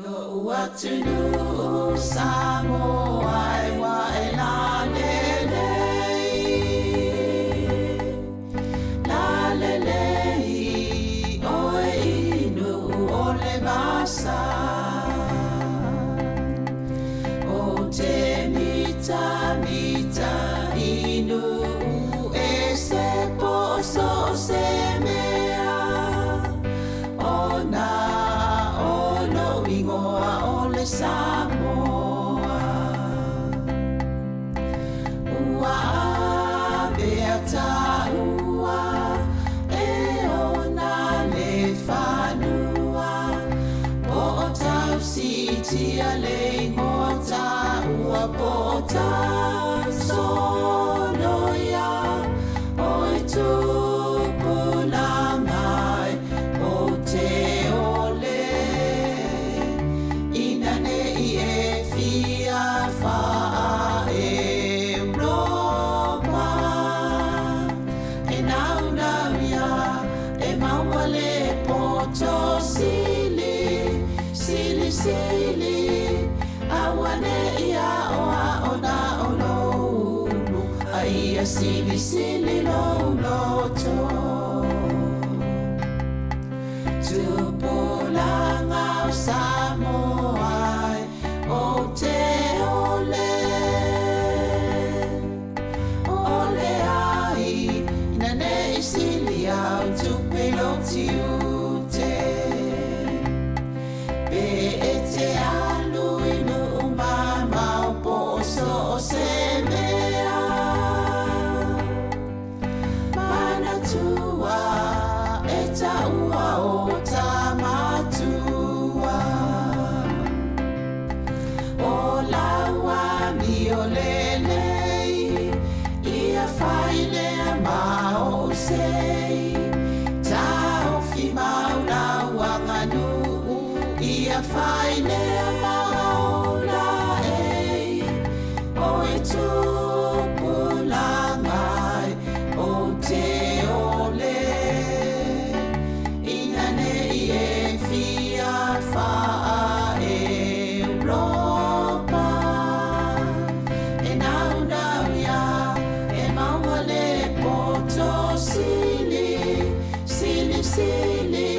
Lo'u atunuu Samoa e ua e lalelei, lalelei oe i Nu'u o le vasa. O te mitamita i Nu'u e se po so o se mea, ona o lo'u igoa o le Samoa. Ua avea taua e ona le fanua, po o tausi'itia le igoa taua, po o tausoloia o i tupulaga e ou te ole, ina ne'i e fia faa-Europa. E naunau ia e maua le poto sili, sili, sili, aua ne'i a'oa'o na o lou ulu, a ia silisili lou loto. Tupulaga o Samoa e ou te ole, ole ai, ina ne'i sili au tupe i lou tiute. Pe e te alu i nuu mamao po o so o se mea, manatua e taua o tamatua. O lau amio lelei, ia fai lea ma ou sei, taofi mau lau aganuu, ia fai lea ma ou laei, o e tupulaga e ou te ole, ina ne'i e fia faa-Europa. E naunau ia e maua le poto sili, sili, sili,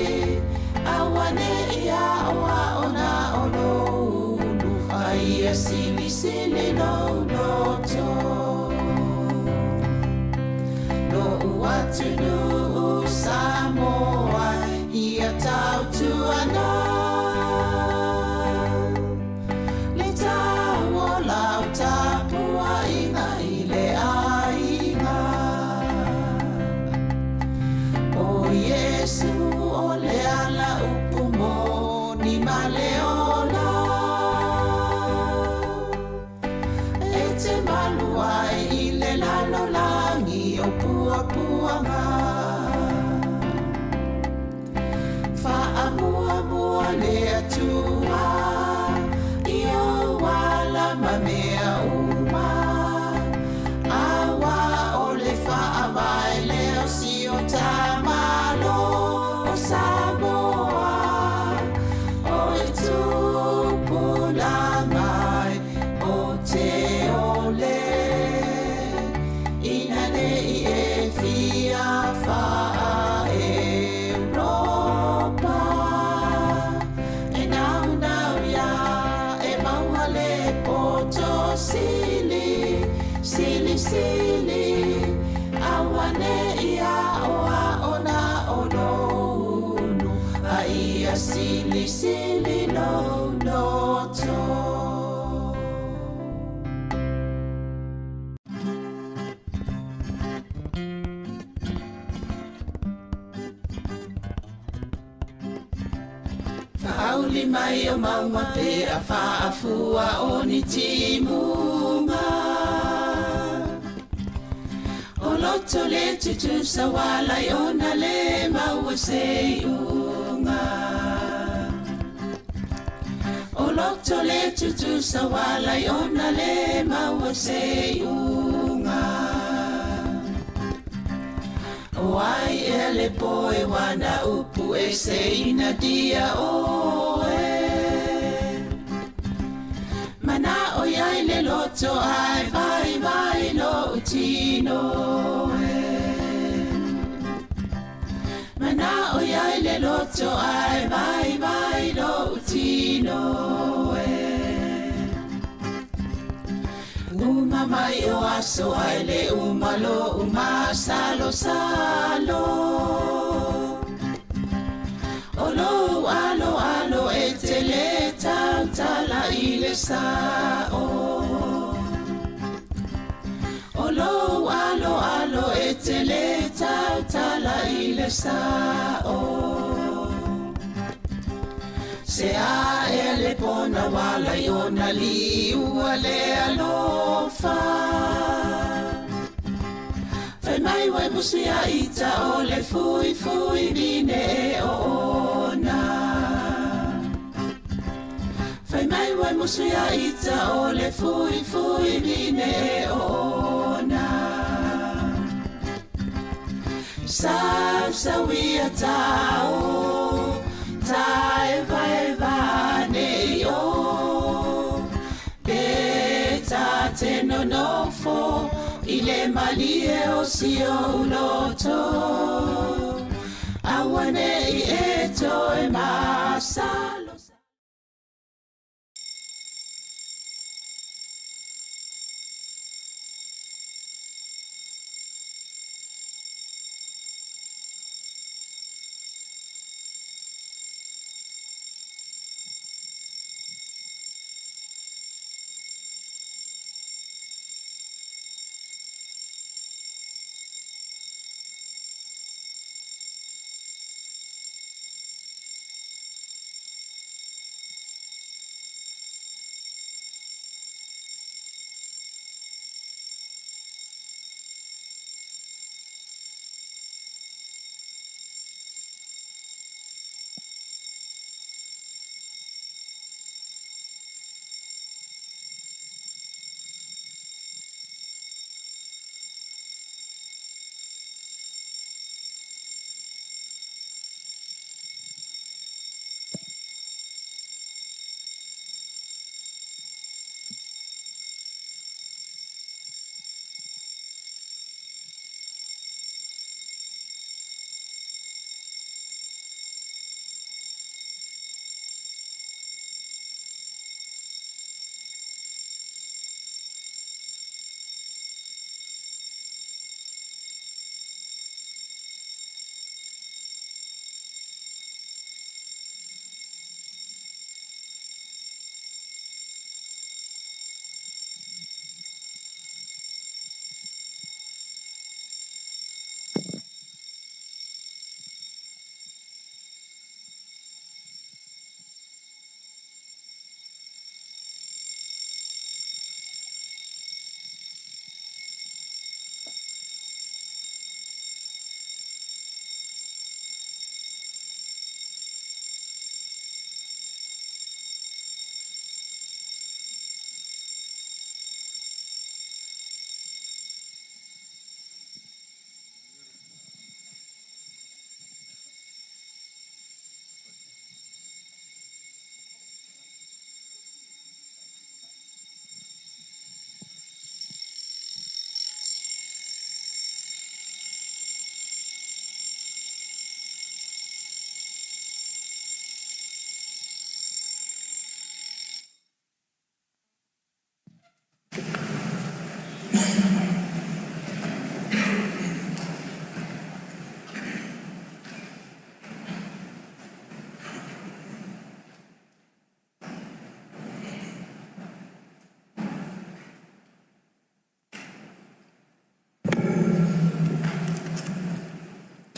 aua ne'i a'oa'o na o lou ulu, a ia silisili lou loto. Lo'u atunuu Samoa ia tautuana le tau o lau tapuaiga i le aiga. O Iesu o le ala upu moni ma le ola, e te malu ai i le lalolagi o puapuaga. Faamuamua le Atua i ou ala ma mea uma, auā o le faavae lea o si o ta Malo o Samoa. O e tupulaga e ou te ole, ina ne'i e fia faa-Europa. E naunau ia e maua le poto sili, sili, sili, aua ne'i a'oa'o na o lou ulu, a ia silisili lou loto. Faauli mai o mauga pe a faafua o ni timuga, o loto le tutusa ualai ona le maua se iuga. O loto le tutusa ualai ona le maua se iuga. O ai ea le poe wana upu e se ina dia oe. Mana'o i ai le loto ae vaivai lo'u tino e. Mana'o i ai le loto ae vaivai lo'u tino e. Uma mai o aso ae le uma lo'u masalosalo. O lou aloalo e te lē tautala i le sa'o. O lou aloalo e te lē tautala i le sa'o. Se a ea le pona uala i ona liua le alofa. Fai mai ua e musu ia ita o le fuifui vine e oona. Fai mai ua e musu ia ita o le fuifui vine e oona. Sausauia tao, taevaeva nei o. Pe ta te nonofo i le malie o si ou loto. Aua nei e toe masalo.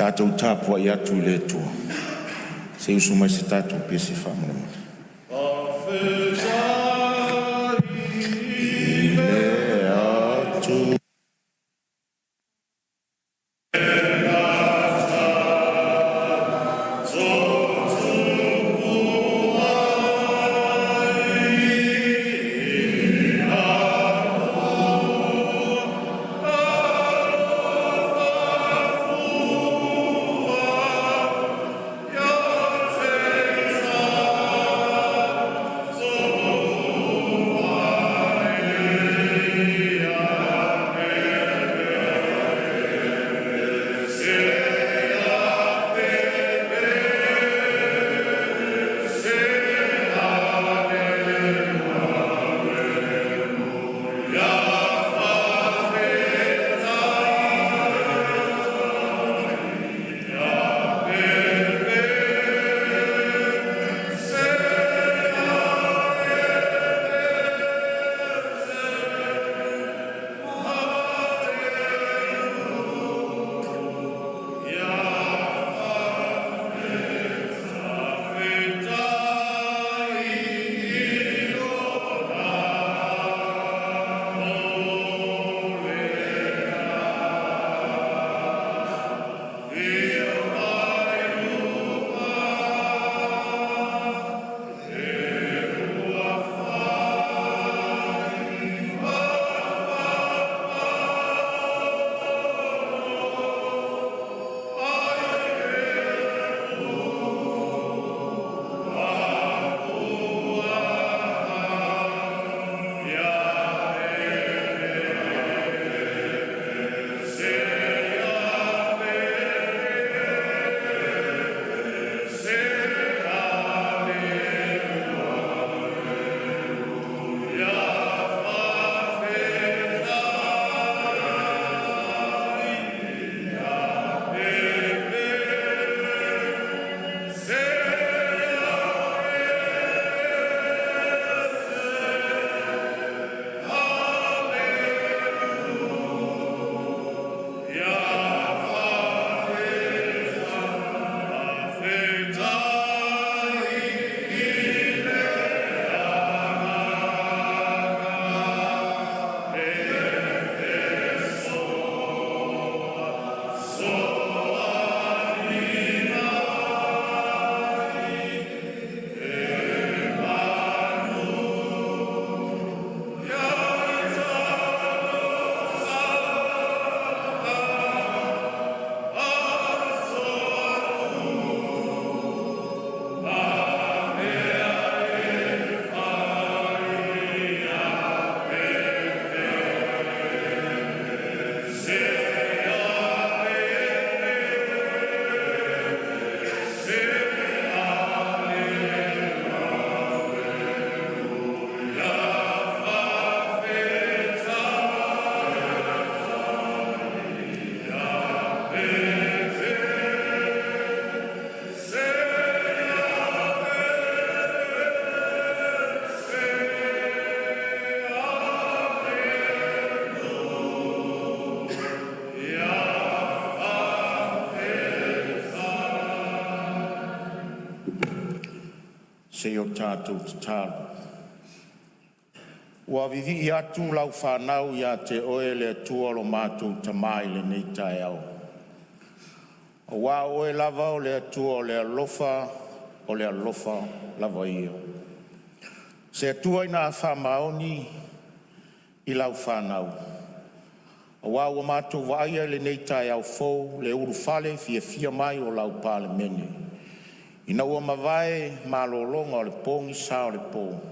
Tatou tapuai atu i le Atua se i usu mai se tatou pese faamolemole. I le Atua. Se i o tatou tatalo. Ua vivii atu lau fanau ia te Oe le Atua lo matou Tama i lenei taeao, aua o Oe lava o le Atua o le alofa, o le alofa lava ia. O se Atua ina a faamaoni i lau fanau, aua ua matou vaaia lenei taeao fou le ulufale fiafia mai o lau Palemene, ina ua mavae malologa o le pogisa o le po,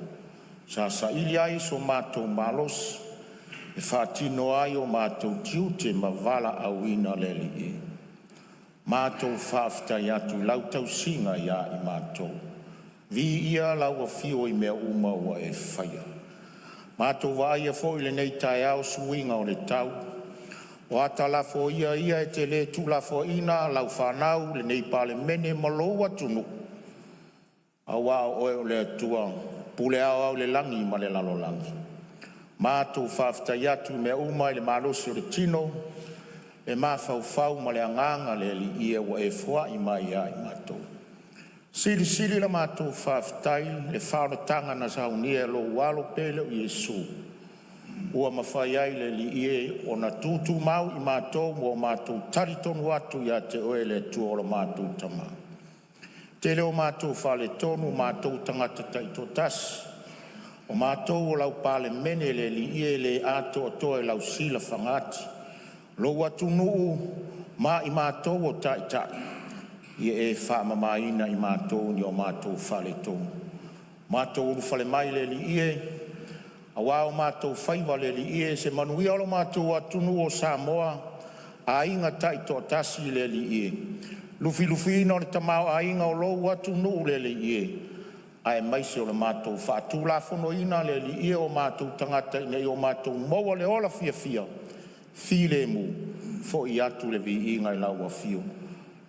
sa saili ai so matou malosi e faatino ai o matou tiute ma valaauina le Alii. Matou faafetai atu i lau tausiga ia i matou. Viia lau afio i mea uma ua e faia. Matou vaaia foi i lenei taeao suiga o le tau, o ata lafoia ia e te le tuulafoaina lau fanau, lenei Palemene ma lou atunuu, aua o Oe o le Atua pule aoao i le lagi ma le lalolagi. Matou faafetai atu i mea uma i le malosi o le tino, le mafaufau ma le agaga le Alii ua e foai mai ia i matou. Silisili la matou faafetai i le faaolataga na saunia e lou Alo pele o Iesu, ua mafai ai le Alii e ona tutumau i matou ma o matou talitonu atu ia te Oe le Atua o lo matou Tama. Tele o matou faaletonu, o matou o tagata taitoatasi, o matou o lau Palemene le Alii e, e le atoatoa i lau silafaga ati. Lou atunuu ma i matou o taitai, ia e faamamaina i matou i o matou faaletonu. Matou ulufale mai le Alii e, aua o matou faiva le Alii e, se manuia o lo matou atunuu o Samoa, aiga taitoatasi le Alii e, lufilufiina o le tamaoaiga o lou atunuu le Alii e, aemaise o le matou faatulafonoina le Alii e o matou tagata ina ia o matou maua le ola fiafia, filemu, foi atu le viiga i lau afio.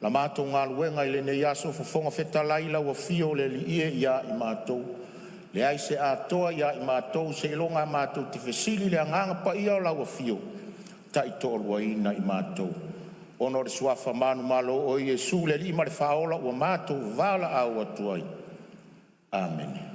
La matou galuega i lenei aso, Fofoga Fetalai, lau afio le Alii e ia i matou, leai se atoa ia i matou seiloga matou te fesili i le Agaga Paia o lau afio, taitoaluaina i matou. Ona o le suafa manumalo o Iesu le Alii ma le Faaola ua matou valaau atu ai. Amene.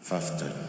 Faafetai.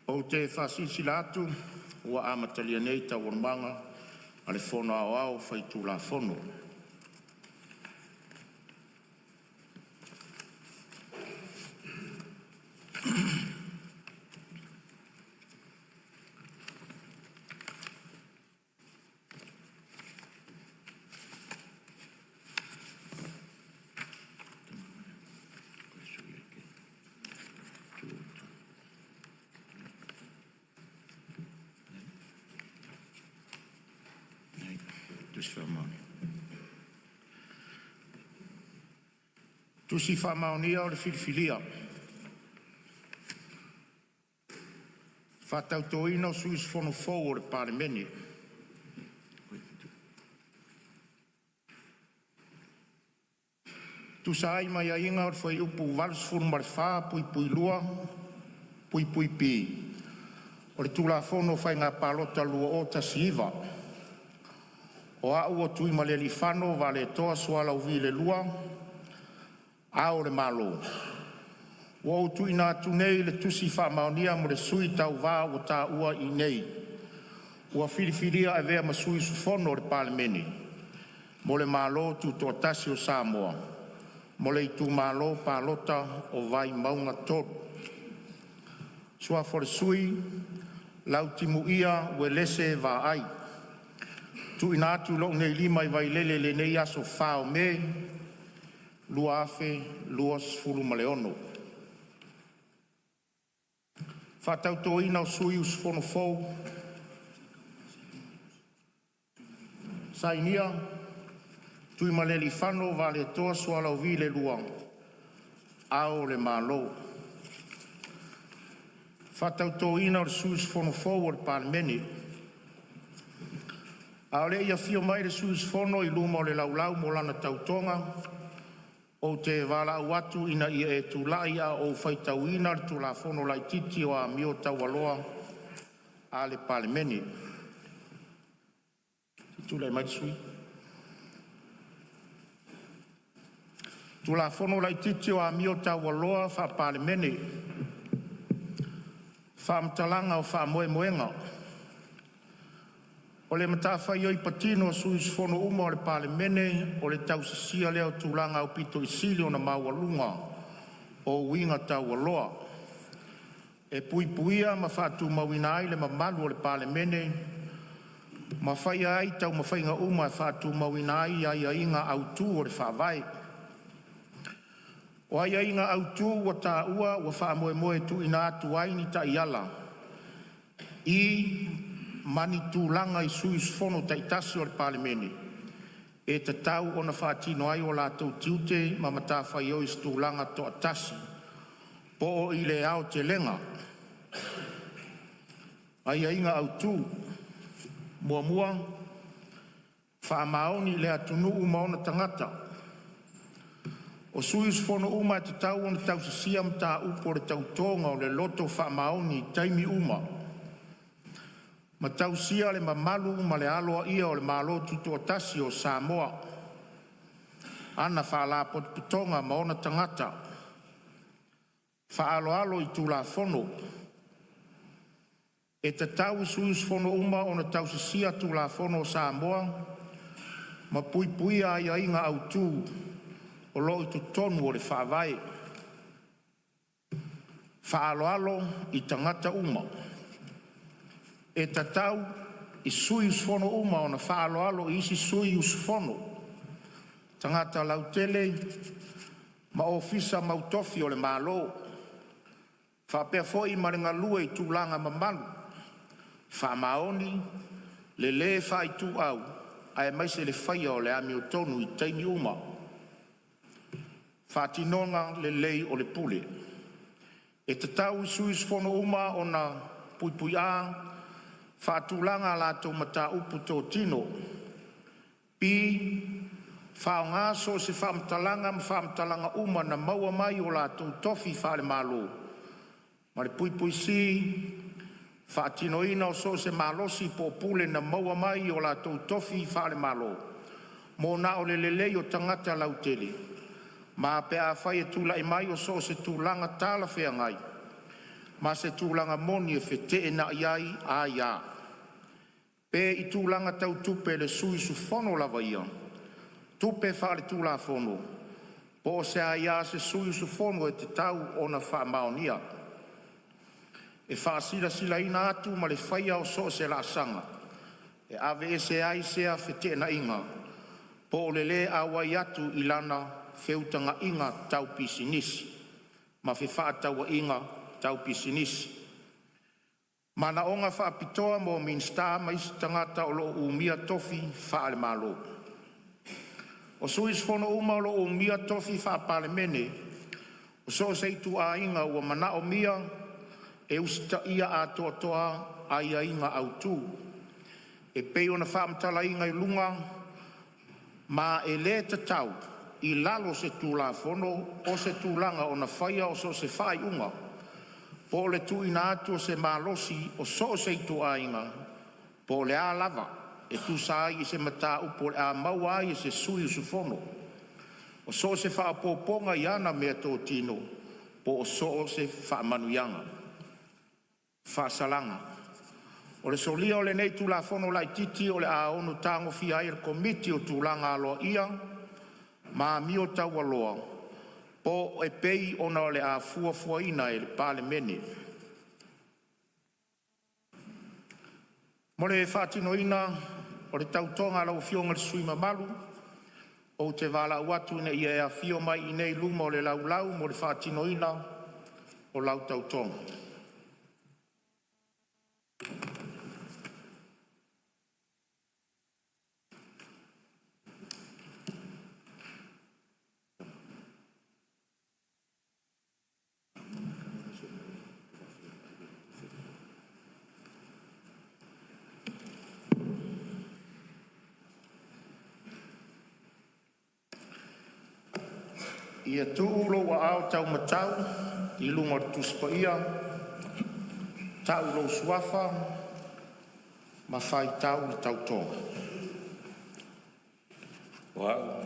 Ou te faasilasila atu ua amatalia nei Taualumaga a le Fono Aoao Faitulafono. Tusi Faamaonia o le Filifilia. Faatautoina o sui usufono fou o le Palemene. E tusa ai ma aiaiga o le Fuaiupu 84(2)(b) o le Tulafono o Faiga Palota 2019, O Au, TUIMALEALIIFANO VALETOA Sualauvi II, Ao o le Malo, ua ou tuuina atu nei le Tusi Faamaonia mo le Sui Tauva ua taua i inei ua filifilia e avea ma Sui Usufono o le Palemene mo le Malo Tutoatasi o Samoa mo le Itumalo Palota o Vaimauga 3. Suafa o le Sui: Lautimuia Uelese Vaai. TUUINA ATU i lou nei lima i Vailele i lenei aso 4 o Me 2026. Faatautoina o Sui Usufono Fou. Sainia: Tuimalealiifano Vaaletoa Sualauvi II Ao o le Malo. Faatautoina o Sui Usufono Fou o le Palemene. A o le i afio mai le sui usufono i luma o le laulau mo lana tautoga, ou te valaau atu ina ia e tulai a o ou faitauina le Tulafono Laitiiti o Amio Taualoa a le Palemene. Tulai mai le sui. Tulafono Laitiiti o Amio Taualoa Faa-Palemene. Faamatalaga o Faamoemoega O le matafaioi patino a sui usufono uma o le Palemene o le tausisia lea o tulaga aupito sili ona maualuga o uiga taualoa e puipuia ma faatumauina ai le mamalu o le Palemene ma faia ai taumafaiga uma e faatumauina ai aiaiga autu o le Faavae. O aiaiga autu ua taua ua faamoemoe e tuuina atu ai ni taiala i ma ni tulaga i sui usufono taitasi o le Palemene e tatau ona faatino ai o latou tiute ma matafaioi i se tulaga toatasi po o i le aotelega. Aiaiga Autu: 1. Faamaoni i le atunuu ma ona tagata. O sui usufono uma e tatau ona tausisia mataupu o le Tautoga o le Loto Faamaoni i taimi uma, ma tausia le mamalu ma le aloaia o le Malo Tutoatasi o Samoa, ana Faalapotopotoga ma ona tagata. Faaaloalo i Tulafono. E tatau i sui usufono uma ona tausisia Tulafono o Samoa ma puipuia aiaiga autu o lo o i totonu o le Faavae. Faaaloalo i tagata uma. E tatau i sui usufono uma ona faaaloalo i isi sui usufono, tagata lautele ma ofisa mautofi o le Malo, faapea foi ma le galue i tulaga mamalu, faamaoni, le le faaituau aemaise le faia o le amiotonu i taimi uma. Faatinoga lelei o le Pule. E tatau i sui usufono uma ona: a. Faatulaga a latou mataupu totino. B. Faaaoga so o se faamatalaga ma faamatalaga uma na maua mai i o latou tofi faale-Malo, ma le c. Faatinoina so o se malosi po o pule na maua mai i o latou tofi faale-Malo mo na o le lelei o tagata lautele, ma pe afai e tulai mai so o se tulaga talafeagai ma se tulaga moni e feteenai ai aia, pe i tulaga tau tupe a le sui usufono lava ia, tupe faaletulafono, po o se aia a se sui usufono e tatau ona faamaonia. E faasilasilaina atu ma le faia o so o se laasaga e aveese ai sea feteenaiga po o le le auai atu i lana feutagaiga tau pisinisi ma fefaatauaiga tau pisinisi. Manaoga Faapitoa mo Minisita ma isi Tagata o lo o Umia Tofi Faale-Malo. O sui usufono uma o lo o umia tofi faa-Palemene o so o se ituaiga ua manaomia e usitaia atoatoa aiaiga autu e pei ona faamatalaina i luga ma e le tatau i lalo o se Tulafono o se tulaga ona faia so o se faaiuga po o le tuuina atu o se malosi o so o se ituaiga po o le a lava e tusa ai ma se mataupu o le a maua ai e se sui usufono o so o se faaopoopoga i ana meatotino po o so o se faamanuiaga. Faasalaga: O le solia o lenei Tulafono Laititi o le a ono tagofia ai e le Komiti o Tulaga Aloaia ma Amio Taualoa po o e pei ona o le a fuafuaina e le Palemene. Mo le faatinoina o le tautoga a lau Afioga i le sui mamalu, ou te valaau atu ina ia e afio mai iinei i luma o le laulau mo le faatinoina o lau tautoga. Ia tuu lou aao taumatau i luga o le Tusi Paia, tau lou Suafa ma faitau le tautoga. O Au,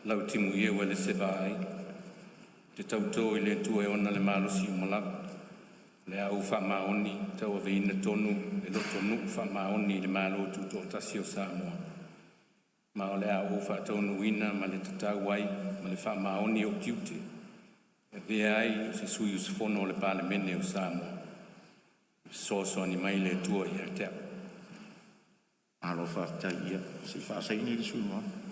Lautimuia Uelese Vaai, ou te tauto i le Atua e ona le malosi uma lava, o le a ou faamaoni ma tauaveina tonu le lotonuu faamaoni i le Malo Tutoatasi o Samoa, ma o le a ou faataunuuina ma le tatau ai ma le faamaoni o'u tiute e avea ai o se sui usufono o le Palemene o Samoa. Ia fesoasoani mai le Atua ia te a'u. Malo faafetai. Ia se i faasaini le sui usufono mamalu.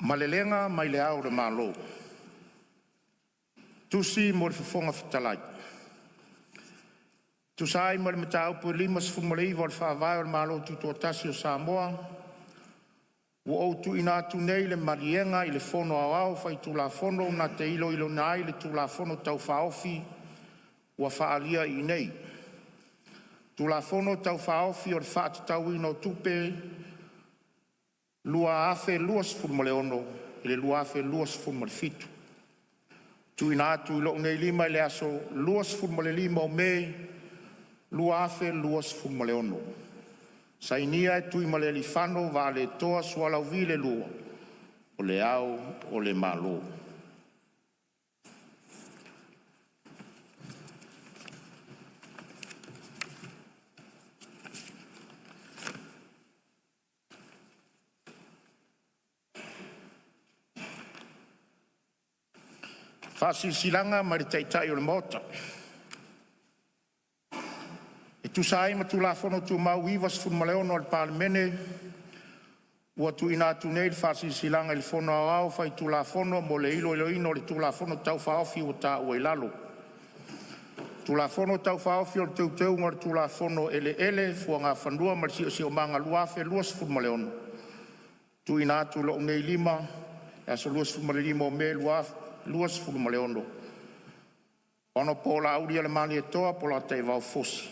Malelega mai Le Ao o le Malo. Tusi mo le Fofoga Fetalai. E tusa ai ma le Mataupu e 59 o le Faavae o le Malo Tutoatasi o Samoa, ua ou tuuina atu nei le maliega i le Fono Aoao Faitulafono na te iloiloina ai le Tulafono Tau Faaofi ua faaalia i inei: Tulafono Tau Faaofi o le Faatatauina o Tupe 2026/2027. TUUINA ATU i lou nei lima i le aso 25 o Me 2026. Sainia: Tuimalealiifano Vaaletoa Sualauvi II, O Le Ao o le Malo. Faasilasilaga mai le Taitai o le Maota. E tusa ai ma Tulafono Tumau 96 a le Palemene, ua tuuina atu nei le Faasilasilaga i le Fono Aoao Faitulafono mo le iloiloina o le Tulafono Tau Faaofi ua taua i lalo: Tulafono Tau Faaofi o Teuteuga o le Tulafono o Eleele, Fuagafanua ma le Siosiomaga 2026, TUUINA ATU i lou nei lima i le aso 25 Me 2026, Hon Laaulialemalietoa Polataivao Fosi,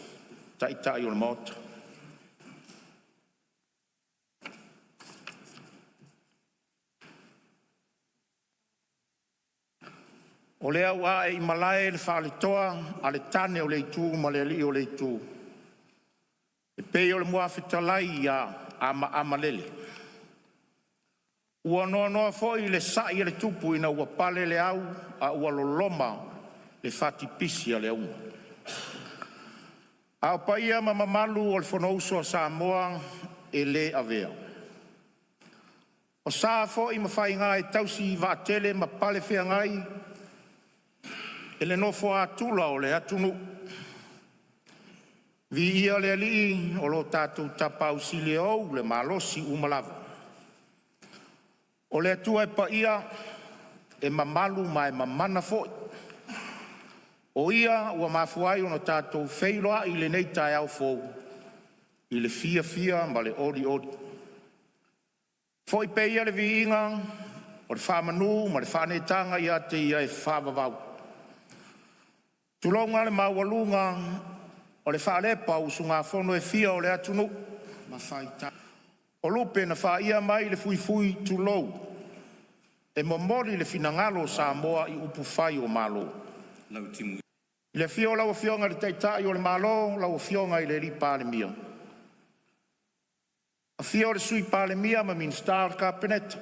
Taitai o le Maota. O lea ua ae i malae le faaletoa a le tane o le itu ma le alii o le itu, e pei o le muafetalai ia Amaamalele. Ua noanoa foi le sai a le tupu ina ua pale le au a ua loloma le fatipisi a le auga. A o paia ma mamalu o le Fonousu a Samoa e le avea, o sa foi ma faiga e tausi vaatele ma palefeagai e le nofo a tula o le atunuu. Viia le Alii o lo tatou Tapaau Sili e ou le malosi uma lava. O le Atua e paia, e mamalu ma e mamana foi. O Ia ua mafua ai ona tatou feiloai i lenei taeao fou i le fiafia ma le olioli. Foi pea ia le viiga o le faamanu ma le faaneetaga ia te Ia e faavavau. Tulouna le maualuga o le faalepa o usugafono e fia o le atunuu, o lupe na faia mai le fuifui, tulou, e momoli le finagalo o Samoa i upufai o Malo. I le afio o lau Afioga i le Taitai o le Malo lau Afioga i le Palemia, afio le Sui Palemia ma Minisita o le Kapeneta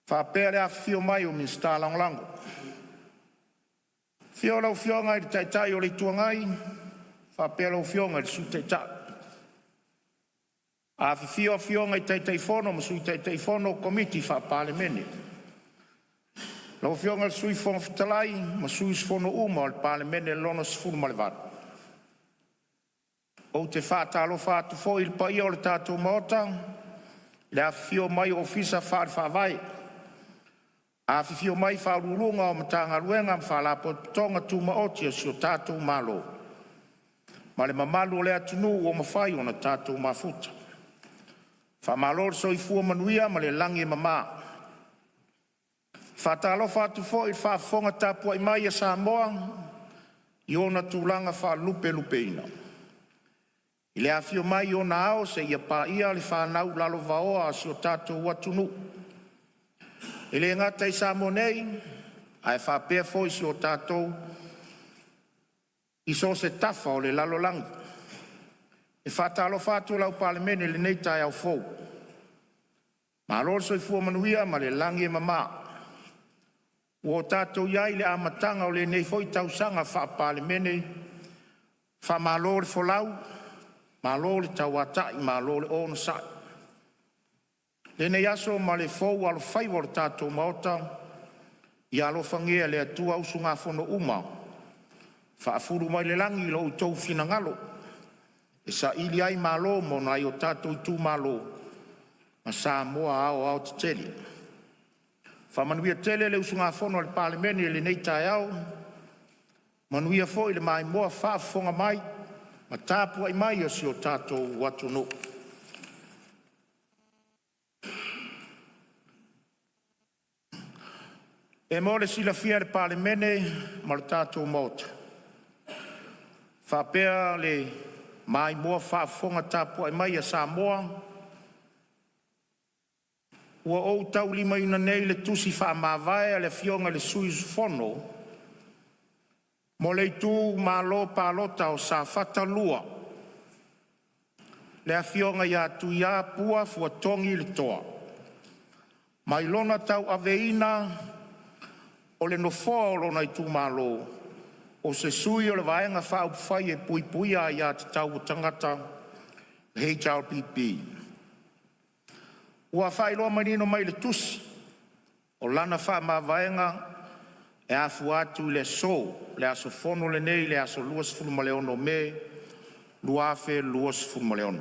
faapea le afifio mai o Minisita Lagolago. Afio lau Afioga i le Taitai o le Itu Agai faapea lau Afioga i le Sui Taitai. Afifio Afioga i Taitaifono ma Sui Taitaifono o Komiti Faa-Palemene. Lau Afioga i le Sui Fofoga Fetalai ma sui usufono uma o le Palemene Lona XVIII. Ou te faatalofa atu foi i le paia o le tatou Maota i le afifio mai o Ofisa Faale-Faavae, afifio mai Faauluuluga o Matagaluega ma Faalapotopotoga Tumaoti a si o tatou Malo, ma le mamalu o le atunuu ua mafai ona tatou mafuta. Faamalo le soifua manuia ma le lagi e mama. E faatalofa atu foi i le faafofoga tapuai mai a Samoa i ona tulaga faalupelupeina, i le afio mai o ona ao seia paia le fanau lalovaoa a si o tatou atunuu, e le gata i Samoa nei ae faapea foi i so o se tafa o le lalolagi. E faatalofa atu lau Palemene i lenei taeao fou, malo le soifua manuia ma le lagi e mama. Ua o tatou i ai i le amataga o lenei foi tausaga faa-Palemene, faamalo le folau, malo le tauatai, malo le onosai. I lenei aso ma le fou alofaiva o le tatou Maota, ia alofagia e le Atua usugafono uma faafulu mai le lagi lo outou finagalo e saili ai malo mo nai o tatou itumalo ma Samoa aoaotetele. Faamanuia tele le usugafono a le Palemene i lenei taeao, manuia foi le maimoa faafofoga mai ma tapuai mai a si o tatou atunuu. E mo le silafia e le Palemene ma le tatou Maota, faapea le maimoa faafofoga tapuai mai a Samoa, ua ou taulimaina nei le Tusi Faamavae a le Afioga i le Sui Usufono mo le Itumalo Palota o Safata 2, le Afioga Tuiaana Pua Fuatogi Letoa, mai lona tauaveina o le nofoa o lona itumalo o se sui o le Vaega Faaupufai e Puipuia Aia Tatau a Tagata HRPP. Ua faailoa manino mai i le tusi, o lana faamavaega e afua atu i le aso, le aso Fono lenei le aso 26 Me 2026.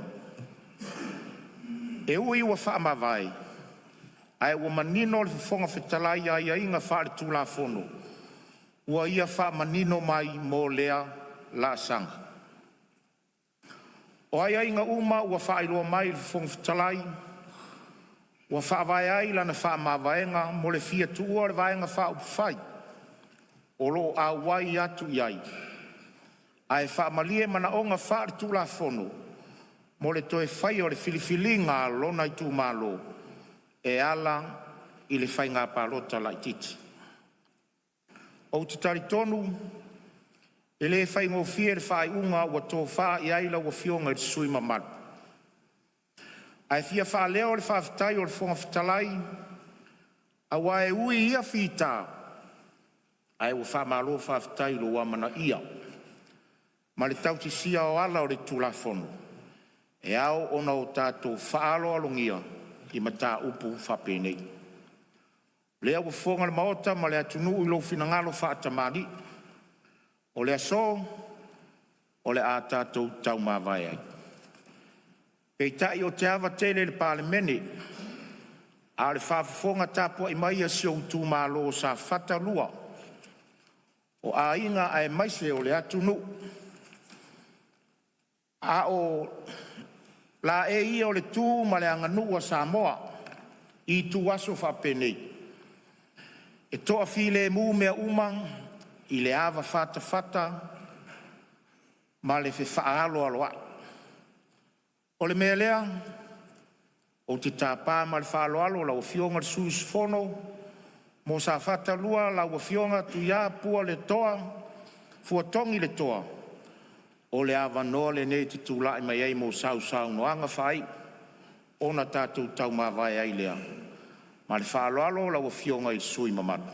E ui ua faamavae, ae ua manino le Fofoga Fetalai i aiaiga faale-Tulafono ua ia faamanino mai mo lea laasaga. O aiaiga uma ua faailoa mai i le Fofoga Fetalai ua faavae ai lana faamavaega mo le fia tuua o le Vaega Faaupufai o lo o auai atu i ai, ae faamalie manaoga faaletulafono mo le toe faia o le filifiliga a lona itumalo e ala i le Faiga Palota Laitiiti. Ou te talitonu e le faigofie le faaiuga ua tofa i ai lau Afioga i le sui usufono mamalu, ae fia faaleo le faafetai a le Fofoga Fetalai aua e ui i ia fita, ae ua faamalo faafetai i lou amanaia ma le tausisia o ala o le Tulafono e ao ona tatou faaaloalogia i mataupu faapenei. O lea ua fofoga le Maota ma le atunuu i lou finagalo faatamalii. O le aso, o le a tatou taumavae ai. Peitai, ou te ava tele i le Palemene, a o le faafofoga tapuai mai a si ou itumalo o Safata 2, o aiga aemaise o le atunuu. A o laei ia o le tu ma le aganuu a Samoa i ituaso faapenei, e toafilemu mea uma i le ava fatafata ma le fefaaloaloai. O le mea lea, ou te tapa ma le faaaloalo lau Afioga i le sui usufono mo Safata 2, lau Afioga Tuiapualetoa Fuatogi Letoa. O le avanoa lenei e te tulai mai ai mo sau saunoaga faaiu, ona tatou taumavae ai lea. Ma le faaaloalo lau Afioga i le sui usufono mamalu.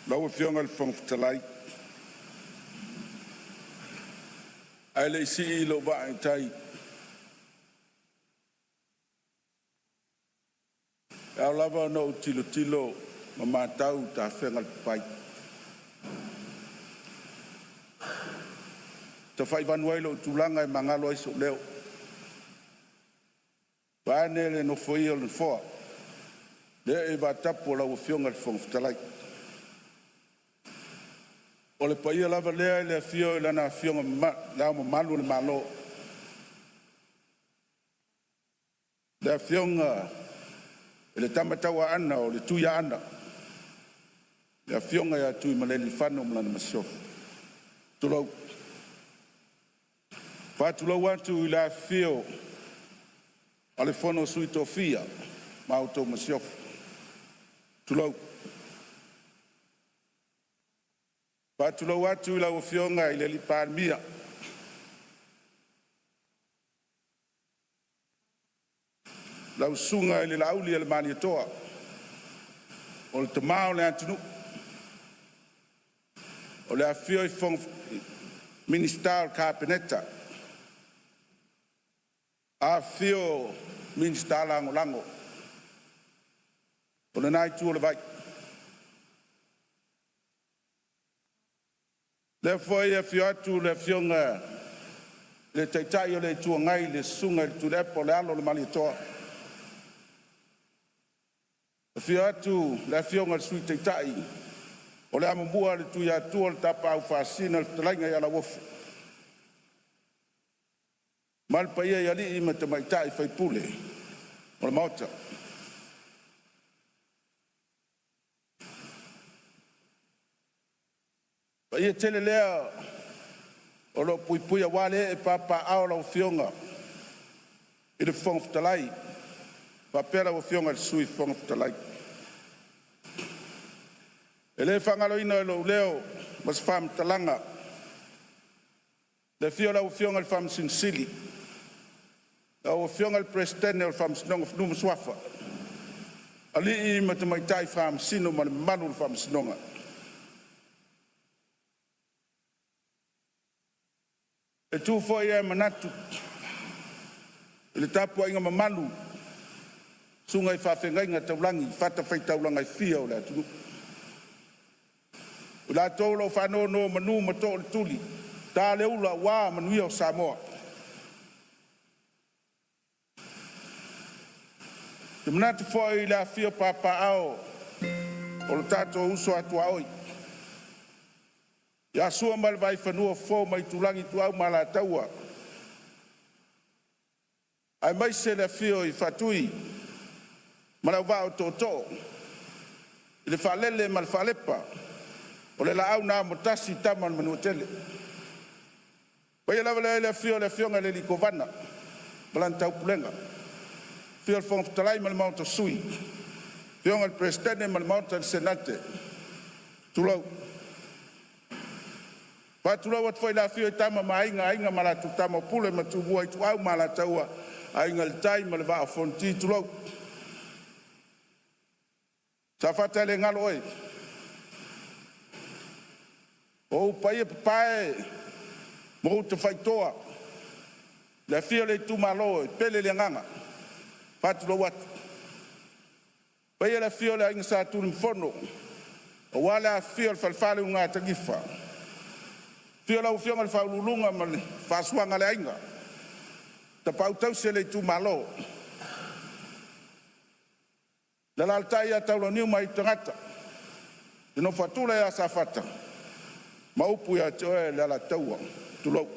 Lau Afioga i le Fofoga Fetalai, ae lei sii lou vaa i tai, e ao lava ona ou tilotilo ma matau i tafega o le papai, e tafaivanu ai lou tulaga e magalo ai sou leo. Vaeane le nofoia o le nofoa le ee i vaatapu o lau Afioga i le Fofoga Fetalai. O le paia lava lea i le afio o Lana Afioga Mamalu i Le Ao o le Malo, le Afioga i le Tama Tauaana o le Tuiaana, le Afioga ia Tuimalealiifano ma lana masiofo. Tulou. E faatulou atu i le afifio o le Fono a Sui Tofia ma la outou Masiofo. Tulou. E faatulou atu i lau Afioga i le Palemia, lau Susuga i le Laaulialemalietoa, o le tama o le atunuu. O le afifio o Minisita o le Kapeneta, afifio Minisita Lagolago o lena itu o le vai. O lea foi e afio atu le Afioga i le Taitai o le Itu Agai, le Susuga i le Tuilaepa o le alo o le Malietoa. Afio atu le Afioga i le Sui Taitai o le amomua a le Tuiatua le Tapaau Faasisina le fetalaiga ia Lauofo, ma le paia i alii ma tamaitai faipule o le Maota. O le paia tele lea o lo o puipui aua le ee papaaao o lau Afioga i le Fofoga Fetalai faapea lau Afioga i le Sui Fofoga Fetalai. E le faagaloina i lou leo ma se faamatalaga le afio o lau Afioga i le Faamasino Sili, lau Afioga i le Peresetene o le Faamasinoga o Fanua ma Suafa, alii ma tamaitai Faamasino ma le mamalu o le Faamasinoga. E tu foi ae manatu i le tapuaiga mamalu a susuga i faafeagaiga taulagi i fatafaitaulaga e fia o le atunuu, i latou o lo o faanonomanu ma too le tuli, ta le ula aua manuia o Samoa. Ou te manatu foi i le afifio o papaaao o tatou uso a tuaoi ia Sua ma le Vaifanua, Fofo ma Aitulagi, Ituau ma Alataua, aemaise le afio o Faatui ma le Auvaa o Tootoo i le Faalele ma le Faalepa, o le Laau na Amotasi, Tama a le Manuatele. O le paia lava lea i le afio o le Afioga i le Kovana ma lana Taupulega, afio le Fofoga Fetalai ma le Maota o Sui, afioga i le Peresetene ma le Maota o le Senate, tulou. E faatulou atu foi i le afifio o Tama ma Aiga, Aiga ma latou Tama, o Pule ma Tumua, Ituau ma Alataua, Aiga i le Tai ma le Vaa o Fonoti, tulou. Safata e le galo oe, o ou paia papae ma ou tafaitoa, le afio o le itumalo e pele i le agaga, e faatulou atu. Le paia i le afio o le Aiga Sa Tunumafono aua le afifio o le Falefa o le Ulugatanifa, afio lau afioga i le Faauluuluga ma le faasuaga a le aiga, Tapaau tausi a le itumalo, le alaalatai ia Taulauniu ma Aitutagata, le nofo a tula ia Safata ma upu ia te oe le Alataua. Tulou.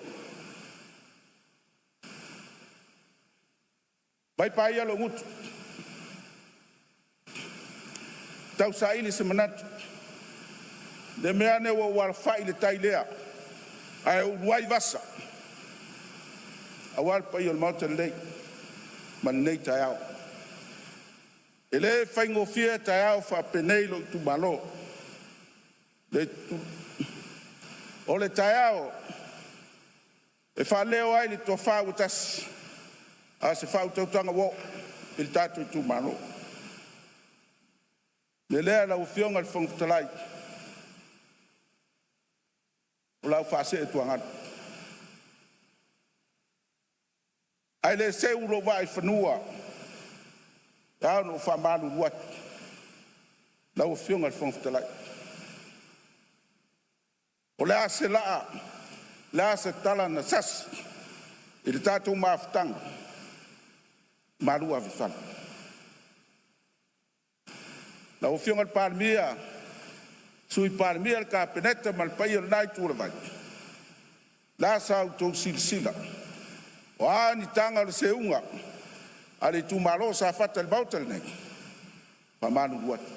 Mai paia lou gutu e tausaili se manatu, ne i meaane ua ou alafai i le tai lea ae ulu ai vasa aua le paia o le Maota nei ma lenei taeao. E le faigofie taeao faapenei lou itumalo. O le taeao e faaleo ai le tofa ua tasi, a o se faautautaga ua oo i le tatou itumalo. O le mea lea lau Afioga i le Fofoga Fetalai, o le a ou faasee i tuagalo. Ae le seu lou vaa i fanua, e ao ona ou faamalulu atu lau Afioga i le Fofoga Fetalai, o le a se laa, o le a se tala na sasi i le tatou mafutaga, malu ave i fale. Lau Afioga i le Palemia, Sui Palemia, le Kapeneta ma le paia o lena itu o le vai, o le a sa outou silasila, o a ni taga o le seuga a le itumalo o Safata i le Maota lenei, e faamalulu atu.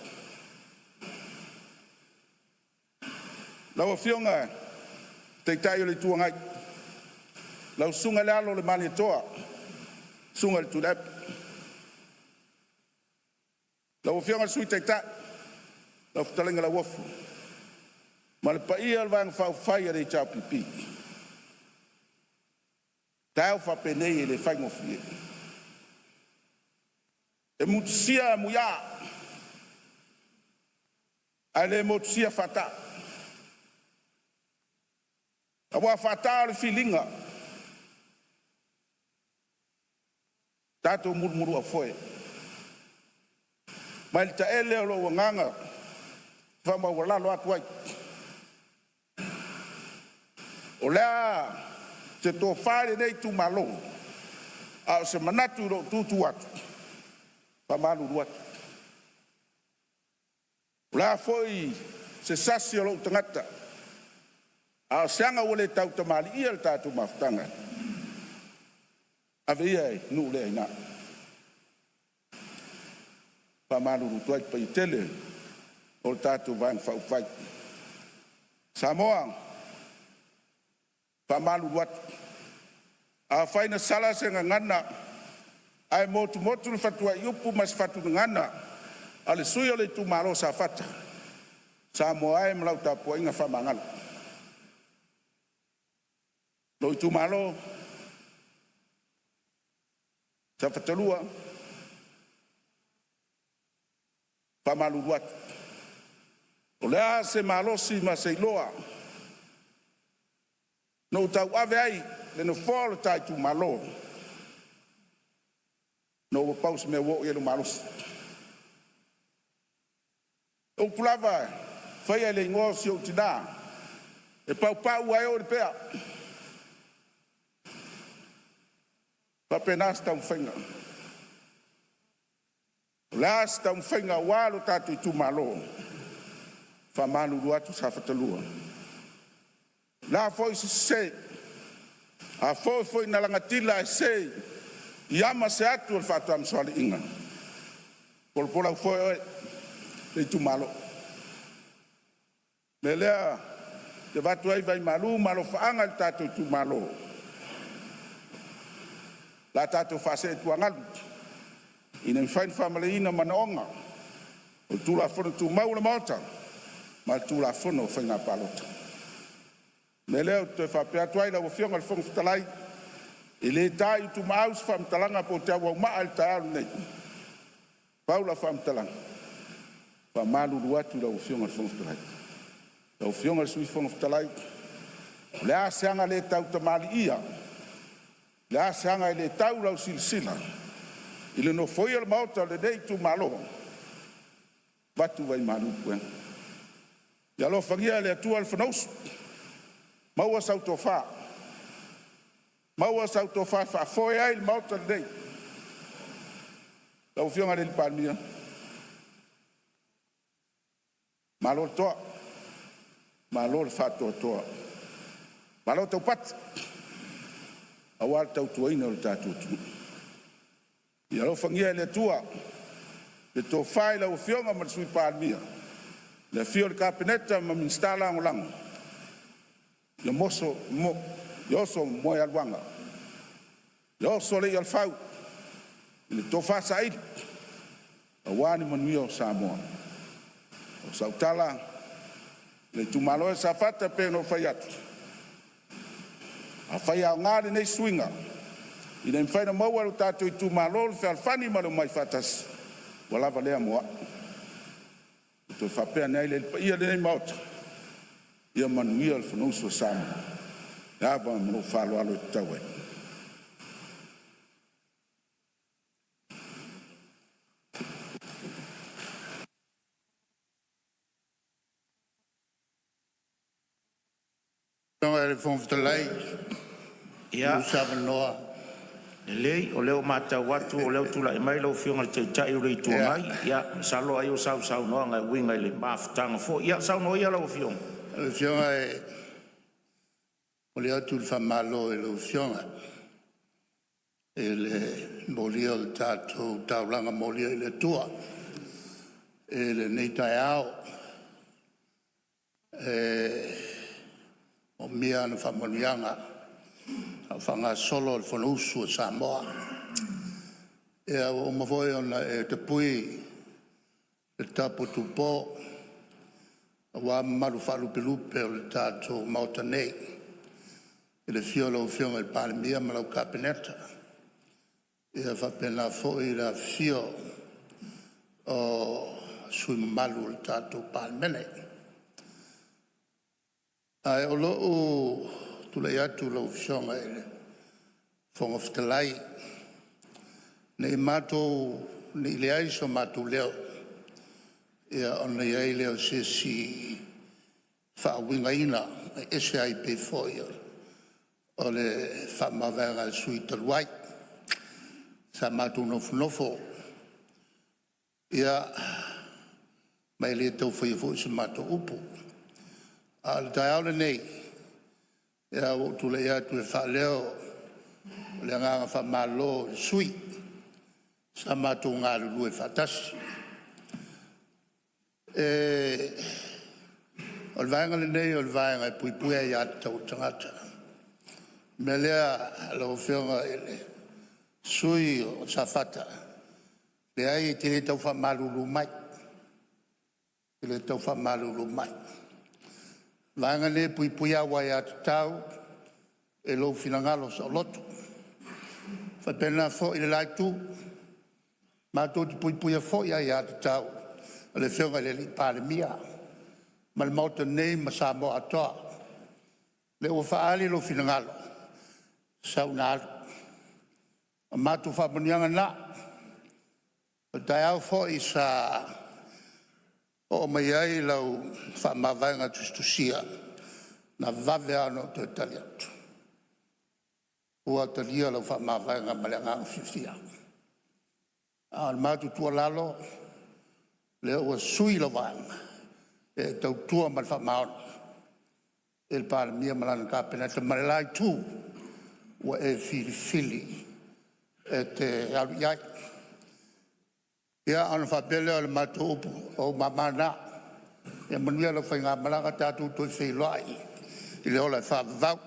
Lau Afioga i le Taitai o le Itu Agai, lau Susuga i le Alo o le Malietoa, susuga i le Tuilaepa. Lau Afioga i le Sui Taitai, lau Fetalaiga Lauofo, ma le paia o le Vaega Faaupufai a le HRPP. O taeao faapenei e le faigofie. E motusia amuia ae le motusia faataa, aua o faataa o le filiga, tatou mulumuluaufoe mai le taele o lou agaga faamaualalo atu ai. O le a se tofa i lenei itumalo, a o se manatu i lou tu atu, e faamalulu atu. O le a foi se sasi o lou tagata, a o se aga ua le tautamalii i le tatou mafutaga, ave ia i nuu le aina. E faamalulu atu ai i le paia tele o le tatou Vaega Faaupufai. Samoa, e faamalulu atu, afai na sala se gagana ae motumotu le fatuaiupu ma se fatu gagana a le sui usufono o le itumalo o Safata, Samoa e ma lau tapuaiga faamagalo. Lou itumalo, Safata 2, faamalulu atu, o le a se malosi ma se iloa na ou tauave ai le nofoa o le ta itumalo, ona ua pau se mea ua oo i ai lou malosi. O upu lava e faia i le igoa o si ou tina, e paupau ae oo i le pea. E faapena se taumafaiga. O le a se taumafaiga aua lo tatou itumalo, e faamalulu atu Safata 2. O le a foi se sese, afai foi na lagatila ae sese i ama se atu a le faatamasoaliiga, polopola aufoe oe le itumalo. O le mea lea ou te avatu ai vai malu ma alofaaga i le tatou itumalo, o le a tatou faasee i tuagalu ina ia mafai ona faamalieina manaoga o Tulafono Tumau a le Maota ma le Tulafono o Faiga Palota. O le mea lea ou te toe faapea atu ai lau Afioga i le Fofoga Fetalai, e le ta i utumaau se faamatalaga po o se auaumaa i le taeao lenei. Pau lau faamatalaga, e faamalulu atu i lau Afioga i le Fofoga Fetalai. Lau Afioga i le Sui Fofoga Fetalai, o le a se aga le tautamalii, o le a se aga e le tau i lau silasila i le nofoia o le Maota o lenei itumalo, avatu ai vaimalu puega. Ia alofagia e le Atua le Fonousu, maua sau tofa, Maua sau tofa e faafoe ai le Maota lenei. Lau Afioga i le Palemia, malo le toa, malo le faatoatoa, malo taupati aua le tautuaina o le tatou atunuu. Ia alofagia e le Atua le tofa i lau Afioga ma le Sui Palemia, le afifio o le Kapeneta ma Minisita Lagolago, ia oso moealuaga, ia oso le ialefau i le tofa saili aua ni manuia o Samoa. O sau tala, le itumalo e o Safata e pei ona ou fai atu, afai e aoga lenei suiga ina ia mafai ona maua e lo tatou itumalo le fealofani ma le omai faatasi, ua lava lea mo au. Ona ou toe faapea ane ai lea i le paia o lenei Maota, ia manuia le Fonousu a Samoa. Le ava ma lou faaaloalo e tatau ai. Lau Afioga i le Fofoga Fetalai pe Ia, maua se avanoa. Lelei o lea ua matau atu o lea ua tulai mai lau Afioga i le Taitai o le Itu Agai. Ia masalo ai o sau saunoaga e uiga i le mafutaga foi. Ia saunoa ia lau Afioga. Lau Afioga e momoli atu le faamalo i lau Afioga i le molia o le tatou taulaga molia i le Atua i lenei taeao. E moomia ana faamanuiaga a o faagasolo le Fonousu a Samoa. Ia, ua uma foi ona e tapui le tapu a Tupo aua mamalu faalupelupe o le tatou Maota nei, i le afio o lau Afioga i le Palemia ma lau Kapeneta, ia faapena foi le afifio o sui usufono mamalu o le tatou Palemene. Ae o lou tulai atu lau Afioga i le Fofoga Fetalai, ne i leai so matou leo, ona i ai lea o se isi faauigaina e ese ai pei foi o le faamavaega a le sui usufono talu ai. Sa matou nofonofo ma e le tau faia foi sa matou upu. A o le taeao lenei, ua ou tulai atu e faaleo le agaga faamalo i le sui usufono sa matou galulue faatasi. O le Vaega lenei o le Vaega e Puipuia Aia Tatau a Tagata. O le mea lea lau Afioga i le sui usufono o Safata, leai e te le tau faamalulu mai, e te le tau faamalulu mai. O le Vaega lenei e puipuia au aiatatau i lou finagalo saoloto. E faapena foi i le la Itu, matou te puipuia foi aiatatau a le Afioga i le Palemia ma le Maota nei ma Samoa atoa. O lea ua faaali lou finagalo, sau ina alu. O matou faamanuiaga na. O le taeao foi sa oo mai ai lau faamavaega tusitusia, na vave lava ona ou toe tali atu, ua talia lau faamavaega ma le agaga fiafia. A o le matou tuualalo, o lea ua sui lau Vaega e e tautua ma le faamaoni i le Palemia ma lana Kapeneta ma le la Itu ua e filifili e te alu i ai. Ia, ona faapea lea o le matou upu, o ou mama na, ia manuia lau faigamalaga, tatou toe feiloai i le ola e faavavau.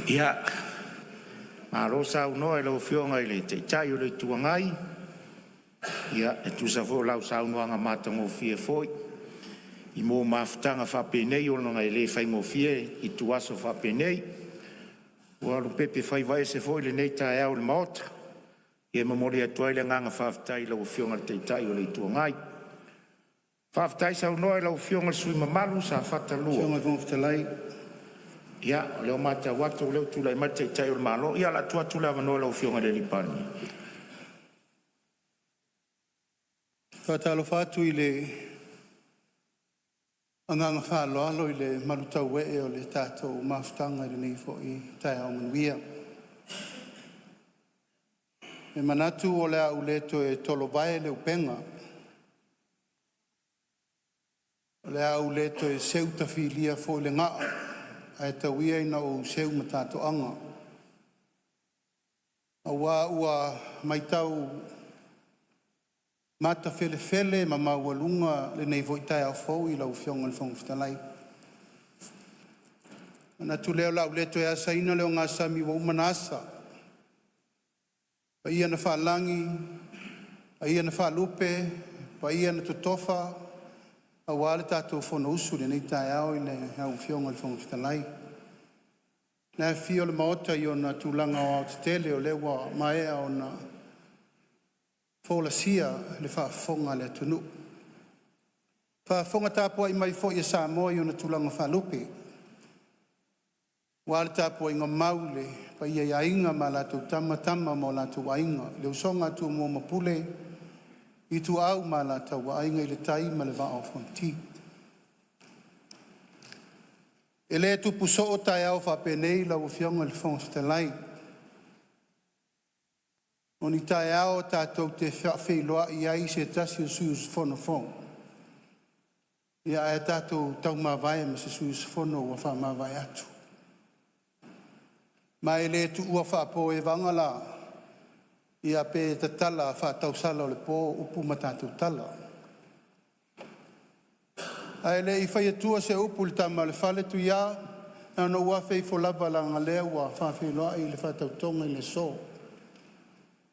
Ia, malo saunoa i lau Afioga i le Taitai o le Itu Agai e tusa foi o lau saunoaga matagofie foi mo mafutaga faapenei ona e le faigofie aso faapenei. Ua lopepe faiva ese foi lenei taeao i le Maota. E momoli atu ai le agaga faafetai i lau Afioga i le Taitai o le Itu Agai. Faafetai saunoa i lau Afioga i le sui usufono mamalu mo Safata Lau 2. Afioga i le Fofoga Fetalai… Ia, o lea ua matau atu o lea ua tulai mai le Taitai o le Malo. Ia, o le a tuu atu le avanoa i lau Afioga i le Palemia. E faatalofa atu i le Agaga faaaloalo i le malutauee o le tatou mafutaga i lenei foi taeao manuia. E manatu o le a ou le toe tolovae le upega, o le a ou le toe seu tafilia foi le gaa, ae tau ia ina ou seu matatoaga, aua ua matau matafelefele ma maualuga lenei foi taeao fou i lau Afioga i le Fofoga Fetalai. Ona manatu lea o le a ou le toe asaina le ogasami ua uma ona asa, paia na faalagi paia na faalupe, paia na totofa aua le tatou fonousu i lenei taeao i lau Afioga i le Fofoga Fetalai. Le afifio o le Maota i ona tulaga aoaotetele o lea ua maea ona folasia i le faafofoga a le atunuu. Faafofoga tapuai mai foi a Samoa i ona tulaga faalupe, aua le tapuaiga mau i le paia i Aiga ma latou Tama, Tama ma o latou Aiga, le usoga a Tumua ma Pule, Ituau ma Alataua, Aiga i le Tai ma le Vaa o Fonoti. E le tupu soo taeao faapenei lau Afioga i le Fofoga Fetalai, o ni taeao tatou te faafeiloai ai i se tasi o sui usufono fou, ae tatou taumavae ma se sui usufono ua faamavae atu. Ma e le tuua faapoevaga la, ia pe tatala faatausala o le po upu ma tatou tala. Ae le i fai atua se upu i le tama a le fale, Tuia, na ona ou afe ifo lava leaga o lea ua faafeiloai le faatautoga i le aso,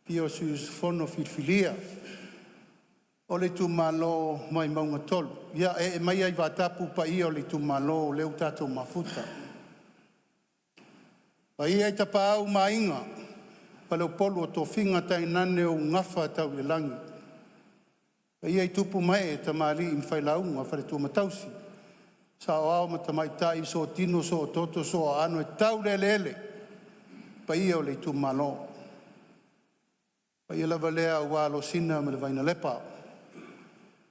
i le afio o sui usufono filifilia o le itumalo o Vaimauga 3. Ia ee maia i vaatapu paia o le itumalo o lea ua tatou mafuta. Paia i Tapaau ma Aiga, Faleupolu o tofiga tainane ou gafa tau i le lagi, paia i tupu ma ee, tamalii ma failauga, faletua ma tausi, saoao ma tamaitai, sootino soototo sooaano e tau le eleele, paia o le itumalo. Paia lava lea aua Alosina ma le Vainalepa,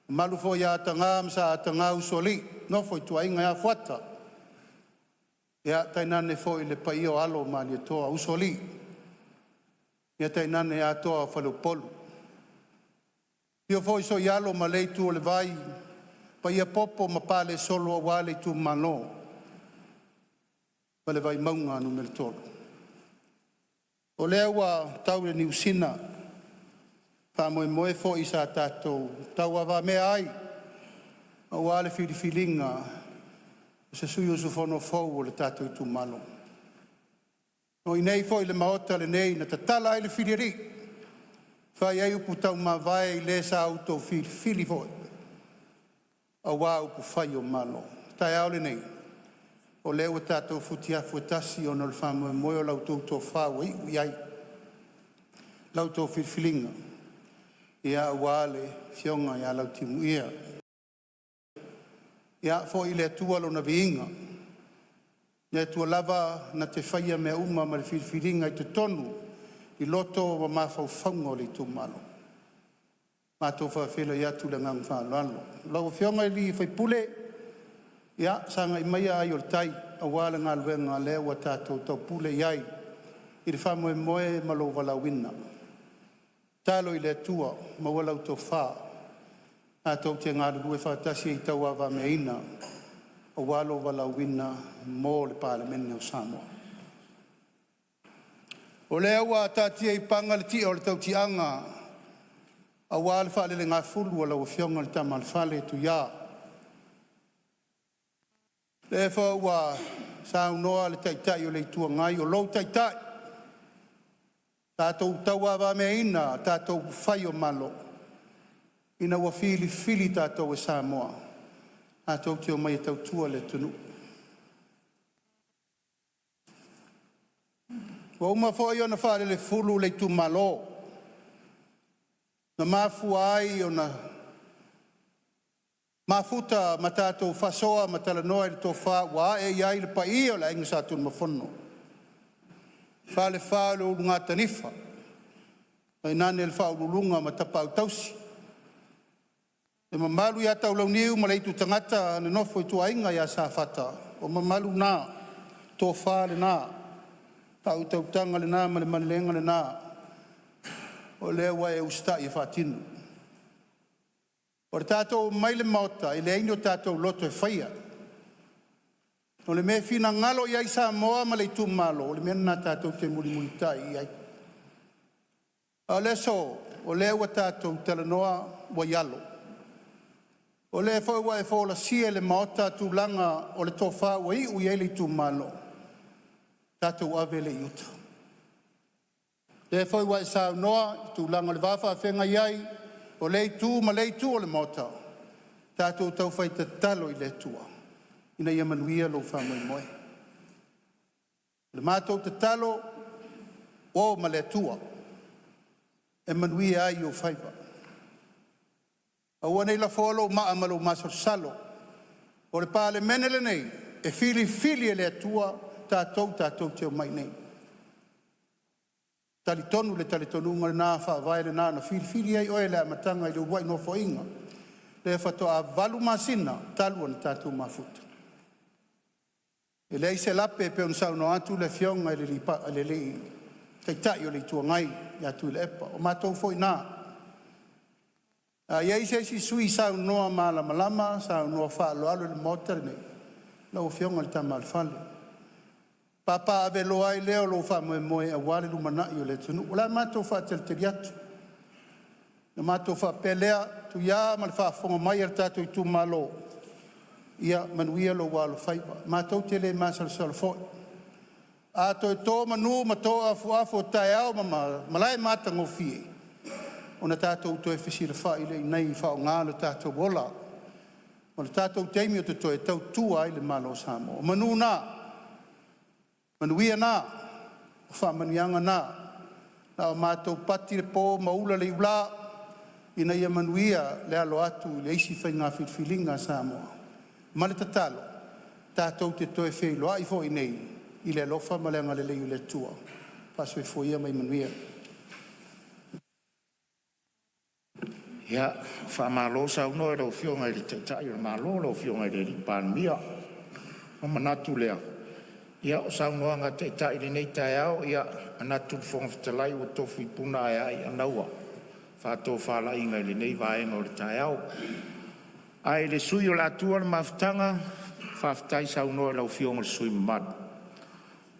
mamalu foi ia Ataga ma Sa Ataga, Usoalii, Nofo a Ituaiga ia Fuata, tainane foi le paia o Alo o Malietoa, Usoalii, tainane Atoa o Faleupolu. Afio foi Sooialo ma lea itu o le vai, paia popo ma palesolo aua le itumalo ma le Vaimauga 3. O lea ua tau i le niusina faamoemoe foi sa tatou tauavamea ai aua le filifiliga o se sui usufono fou o le tatou itumalo. O inei foi i le Maota lenei na tatala ai le filialii, fai ai upu taumavae i le sa outou filifili foi aua upufai o Malo. O le taeao lenei, o lea ua tatou futiafu e tasi ona o le faamoemoe o la outou tofa ua iu i ai la outou filifiliga, ia aua le afioga ia Lautimuia. Ia foi i le Atua lona viiga, le Atua lava na te faia mea uma ma le filifiliga i totonu i loto ma mafaufauga o le itumalo. Matou faafeiloai atu i le agaga faaaloalo. Lau Afioga i le sui usufono, ia sagai maia ai o le tai aua le galuega o lea ua tatou taupule i ai i le faamoemoe ma lou valaauina. Tatalo i le Atua maua lau tofa tatou te galulue faatasi ai e tauavameaina aua lou valaauina mo le Palemene o Samoa. O lea ua taatia i paga le ti'a o le tautiaga aua le faalelegafulu a lau Afioga i le Tama a le Fale Tuia, lea foi ua saunoa le Taitai o le Itu Agai, o lou Taitai, tatou tauavameaina tatou upufai o Malo ina ua filifili tatou e Samoa tatou te omai e tautua le atunuu. Ua uma foi ona faalelefulu le itumalo na mafua ai ona mafuta ma tatou faasoa ma talanoa i le tofa ua ae i ai le paia o le Aiga Sa Tunumafono, Falefa o le Ulugatanifa, tainane le Faauluuluga ma Tapaau tausi. Le mamalu ia Taulauniu ma le Aitutagata na nofo ituaiga ia Safata, o mamalu na, tofa lena, faautautaga lena ma le malelega lena o lea ua e usitai e faatino. O le tatou omai i le Maota, e leai ni o tatou loto e faia. O le mea e finagalo i ai Samoa ma le itumalo, o le mea lena tatou te mulimulitai i ai. A o le aso, o lea ua tatou talanoa ua i alo. O lea foi ua e folasia i le Maota tulaga o le tofa ua iu i ai le itumalo, tatou ave lea i uta. O lea foi ua e saunoa i tulaga o le va faafeagai ai o lea itu ma lea itu o le Maota, tatou taufai tatalo i le Atua ina ia manuia lou faamoemoe. O le matou tatalo, o ma le Atua e manuia ai ou faiva. Aua ne i lafoa lou maa ma lou masalosalo. O le Palemene lenei, e filifili e le Atua tatou tatou te omai i inei. E talitonu le talitonuga lena, faavae lena na filifili ai oe i le amataga i le uluai nofoaiga lea faatoa 8 masina talu ona tatou mafuta. E leai se lape pei ona saunoa atu le Afioga i le Taitai o le Itu Agai ia Tuilaepa, o matou foi na. A i ai se isi sui usufono saunoa malamalama, saunoa faaaloalo i le Maota lenei, lau Afioga i le Tama a le Fale, papaaveloa ai lea o lou faamoemoe aua le lumanai o le atunuu. O le a matou faatalitali atu, ona matou faapea lea, Tuia ma le faafofoga mai a le tatou itumalo, ia manuia lou alofaiva. Matou te le masalosalo foi. A toe to manu ma to afuafu o taeao ma malae matagofie, ona tatou toe fesilafai lea i inei e faaaoga lo tatou ola ma le tatou taimi o totoe e tautua ai le Malo o Samoa. O manu na, manuia na, o faamanuiaga na, na o matou pati le po ma ula le iula ina ia manuia le alo atu i le isi faiga filifiliga a Samoa. Ma le tatalo tatou te toe feiloai foi i inei i le alofa ma le agalelei o le Atua. Faa-soifua ia ma ia manuia. Ia, faamalo saunoa i lau Afioga i le Taitai o le Malo lau Afioga i le Palemia. Ona manatu lea, ia o saunoaga a Taitai i lenei taeao, ia manatu le Fofoga Fetalai ua tofu i puna ae a i anaua faatofalaiga i lenei vaega o le taeao. Ae i le sui usufono o le a tuua le mafutaga, faafetai saunoa i lau Afioga i le sui usufono mamalu.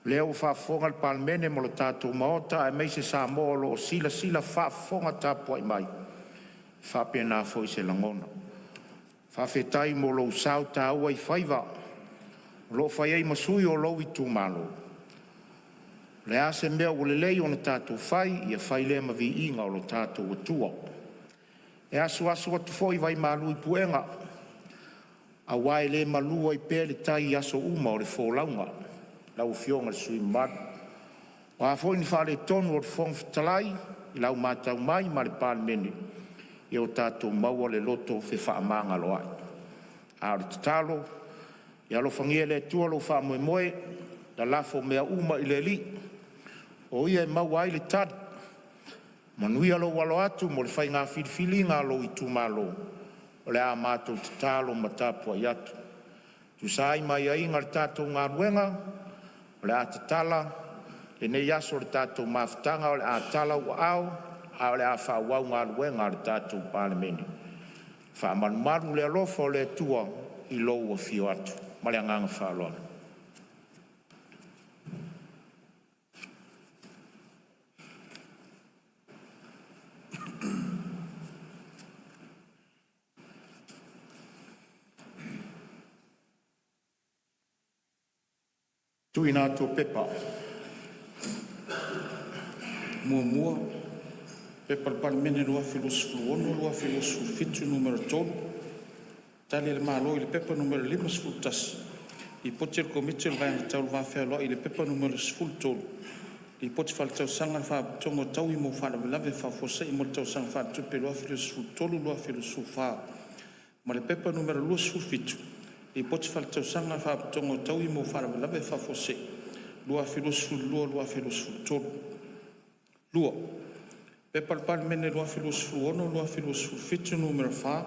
O lea ua faafofoga le Palemene ma lo tatou Maota aemaise Samoa o lo o silasila faafofoga tapuai mai, e faapena foi se lagona. Faafetai mo lou sao taua i faiva o lo o fai ai ma sui o lou itumalo. O le a se mea ua lelei ona tatou fai, ia fai lea ma viiga o lo tatou Atua. E asuasu atu foi vaimalu i puega aua e le malu ai pea le tai i aso uma o le folauga. Lau Afioga i le sui usufono mamalu, o a foi ni faaletonu o le Fofoga Fetalai i lau matau mai ma le Palemene, ia o tatou maua le loto fefaamagaloai. A o le tatalo, ia alofagia e le Atua lou faamoemoe, lalafo mea uma i le Alii, o Ia e maua ai le tali. Manuia lou alo atu mo le faiga filifiliga a lou itumalo. O le a matou tatalo ma tapuai atu. E tusa ai ma aiaiga o le tatou galuega, o le a tatala lenei aso i le tatou mafutaga, o le a tala ou aao ae o le a faaauau galuega a le tatou Palemene. Faamalumalu le alofa o le Atua i lou afio atu. Ma le agaga faaaloalo. Tuuina atu o Pepa. 1. P.P.2026/2027 Nu.3, Tali a le Malo i le Pepa Numera 51, Lipoti a le Komiti o le Vaega Tau le Va Fealoai i le Pepa Numera 13, Lipoti Faaletausaga a le Faalapotopotoga o Taui mo Faalavelave Faafuasei mo le Tausaga Faaletupe 2023/2024 ma le Pepa Numera 27, Lipoti Faaletausaga a le Faalapotopotoga o Taui mo Faalavelave Faafuasei 2022/2023. 2. P.P.2026/2027 Nu.4,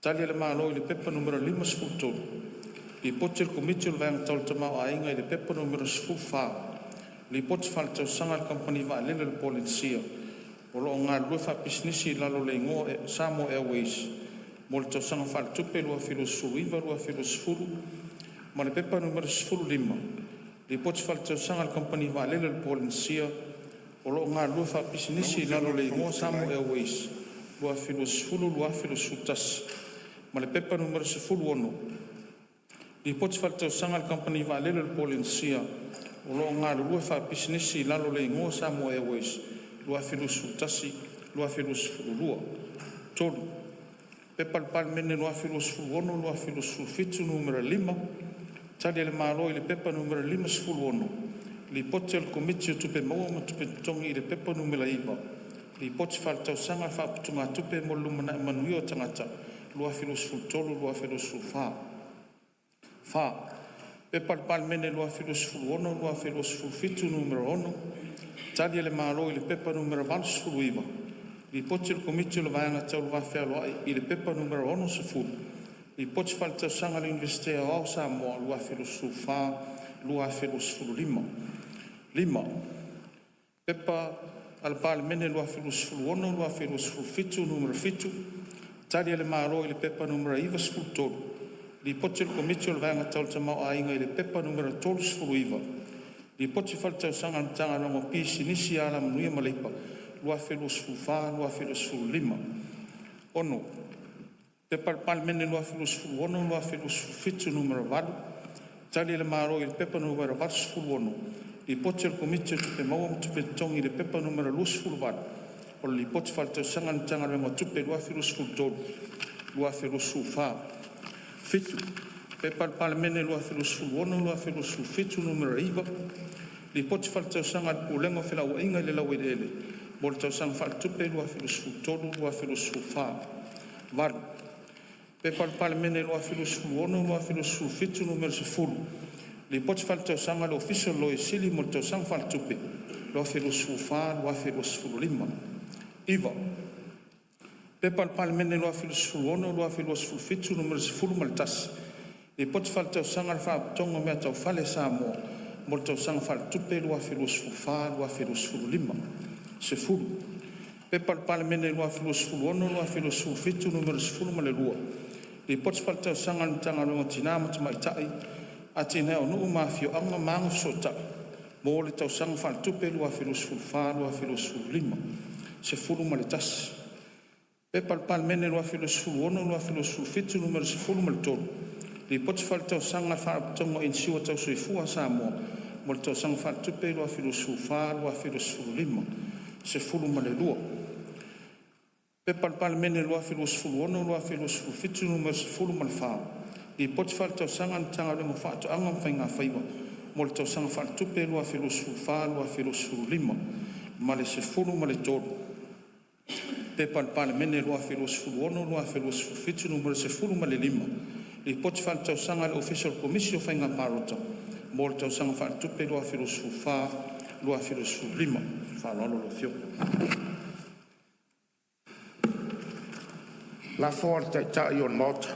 Tali a le Malo i le P.P.2023/2024 Nu.53, Lipoti a le Komiti o le Vaega Tau le Tamaoaiga i le P.P.2023/2024 Nu.14, Lipoti Faaletausaga a le Kamupani Vaalele a le Polenisia o lo o galulue faapisinisi i lalo o le igoa o Samoa Airways mo le Tausaga Faaletupe 2019/2020 ma le P.P.2023/2024 Nu.15, Lipoti Faaletausaga a le Kamupani Vaalele a le Polenisia o lo o galulue faapisinisi Lau i lalo Afioga o i le le igoa Fofoga o Samoa Fetalai… Airways 2020/2021 ma le P.P.2023/2024 Nu.16, Lipoti Faaletausaga a le Kamupani Vaalele a le Polenisia o lo o galulue faapisinisi i lalo o le igoa o Samoa Airways 2021/2022. 3. P.P.2026/2027 Nu.5, Tali a le Malo i le P.P.2023/2024 Nu.56, Lipoti a le Komiti o Tupe Maua ma Tupe Totogi i le P.P.2023/2024 Nu.9, Lipoti Faaletausaga a le Faaputugatupe mo le Lumanai Manuia o Tagata 2023/2024. 4. P.P.2026/2027 Nu.6, Tali a le Malo i le P.P.2023/2024 Nu.89, Lipoti a le Komiti o le Vaega Tau le Va Fealoai i le P.P.2023/2025 Nu.60, Lipoti Faaletausaga a le Iunivesite Aoao o Samoa 2024/2025. 5. P.P.2026/2027 Nu.7, Tali a le Malo i le P.P.2023/2025 Nu.93, Lipoti a le Komiti o le Vaega Tau le Tamaoaiga i le P.P.2023/2025 Nu.39, Lipoti Faaletausaga a le Matagaluega o Pisinisi, Alamanuia ma Leipa 2024/2025. 6. P.P.2026/2027 Nu.8, Tali a le Malo i le P.P.2023/2024 Nu.86, Lipoti a le Komiti o Tupe Maua ma Tupe Totogi i le P.P.2023/2025 Nu.28, o le Lipoti Faaletausaga a le Matagaluega o Tupe 2023/2024. 7. P.P.2026/2027 Nu.9, Lipoti Faaletausaga a le Pulega o Felauaiga i le Laueleele mo le Tausaga Faaletupe 2023/2024. 8. P.P.2026/2027 Nu.10, Lipoti Faaletausaga a le Ofisa o le Loia Sili mo le Tausaga Faaletupe 2024/2025. 9. P.P.2026/2027 Nu.11, Lipoti Faaletausaga a le Faalapotopotoga o Mea Tau Fale a Samoa mo le Tausaga Faaletupe 2024/2025. 10. P.P.2026/2027 Nu.12, Lipoti Faaletausaga a le Matagaluega o Tina ma Tamaitai, Atinae o Nuu ma Afioaga ma Agafesootai mo le Tausaga Faaletupe 2024/2025. 11. P.P.2026/2027 Nu.13, Lipoti Faaletausaga a le Faalapotopotoga o Inisiua Tau Soifua a Samoa mo le Tausaga Faaletupe 2024/2025. 12. P.P.2026/2027 Nu.14, Lipoti Faaletausaga a le Matagaluega o Faatoaga ma Faiga Faiva mo le Tausaga Faaletupe 2024/2025 ma le 13. P.P.2026/2027 Nu.15, Lipoti Faaletausaga a le Ofisa o le Komisi o Faiga Palota mo le Tausaga Faaletupe 2024/2025. Ma le faaaloalo lau Afioga. Lafo a le Taitai o le Maota.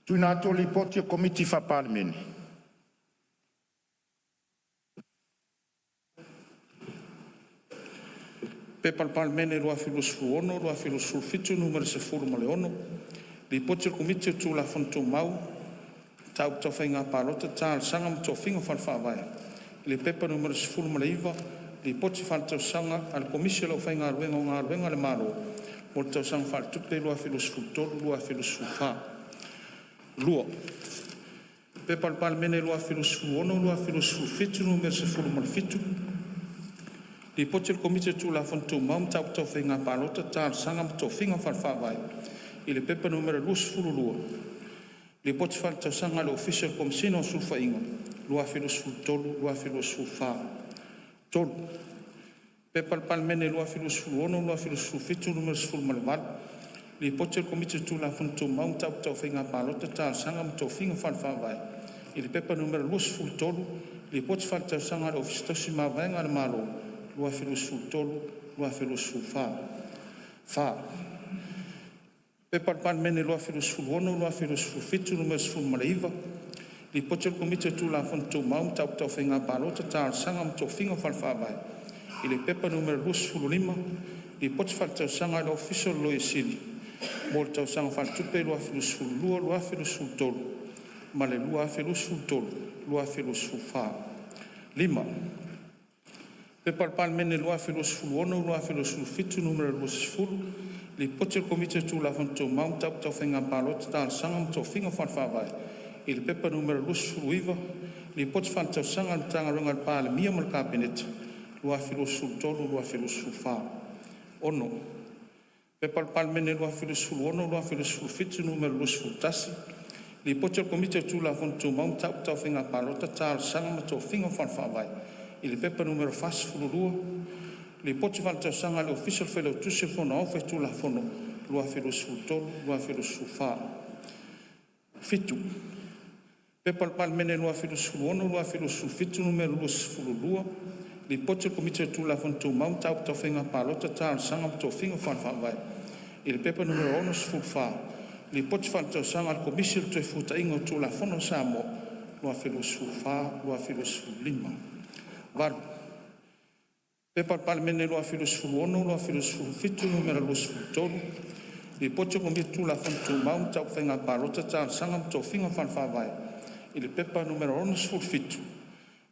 TUUINA ATU o Lipoti a Komiti Faa-Palemene. P.P.2026/2027 Nu.16, Lipoti a le Komiti o Tulafono Tumau, Mataupu Tau Faiga Palota, Talosaga ma Tofiga Faale-Faavae i le P.P.2023/2024 Nu.19, Lipoti Faaletausaga a le Komisi o le Aufaigaluega o Galuega a le Malo mo le Tausaga Faaletupe 2023/2024. 2. P.P.2026/2027 Nu.17, Lipoti a le Komiti o Tulafono Tumau, Mataupu Tau Faiga Palota, Talosaga ma Tofiga Faale-Faavae i le P.P.2023/2024 Nu.22, Lipoti Faaletausaga a le Ofisa o le Komesina o Sulufaiga mo le Tausaga Faaletupe 2023/2024. 3. P.P.2026/2027 Nu.18, Lipoti a le Komiti o Tulafono Tumau, Mataupu Tau Faiga Palota, Talosaga ma Tofiga Faale-Faavae i le P.P.2023/2024 Nu.23, Lipoti Faaletausaga a le Ofisa Tusi Mavaega a le Malo 2023/2024. 4. P.P.2026/2027 Nu.19, Lipoti a le Komiti o Tulafono Tumau, Mataupu Tau Faiga Palota, Talosaga ma Tofiga Faale-Faavae i le P.P. 2025/2026, Lipoti Faaletausaga a le Ofisa o le Loia Sili mo le Tausaga Faaletupe 2022/2023 ma le 2023/2024. 5. P.P.2026/2027 Nu.20, Lipoti a le Komiti o Tulafono Tumau, Mataupu Tau Faiga Palota, Talosaga ma Tofiga Faale-Faavae i le P.P. 2023/2024, Lipoti Faaletausaga a le Matagaluega a le Palemia ma le Kapeneta 2023/2024. 6. P.P.2026/2027 Nu.21, Lipoti a le Komiti o Tulafono Tumau, Mataupu Tau Faiga Palota, Talosaga ma Tofiga Faale-Faavae i le P.P. 2022/2023, Lipoti Faaletausaga a le Ofisa o le Failautusi o le Fono Aoao Faitulafono 2023/2024. 7. P.P.2026/2027 Nu.22, Lipoti a le Komiti o Tulafono Tumau, Mataupu Tau Faiga Palota, Talosaga ma Tofiga Faale-Faavae i le P.P. 2024/2025, Lipoti Faaletausaga a le Komisi o le Toefuataiga o Tulafono a Samoa 2024/2025. 8. P.P.2026/2027 Nu.23, Lipoti a le Komiti o Tulafono Tumau, Mataupu Tau Faiga Palota, Talosaga ma Tofiga Faale-Faavae i le P.P. 2023/2025,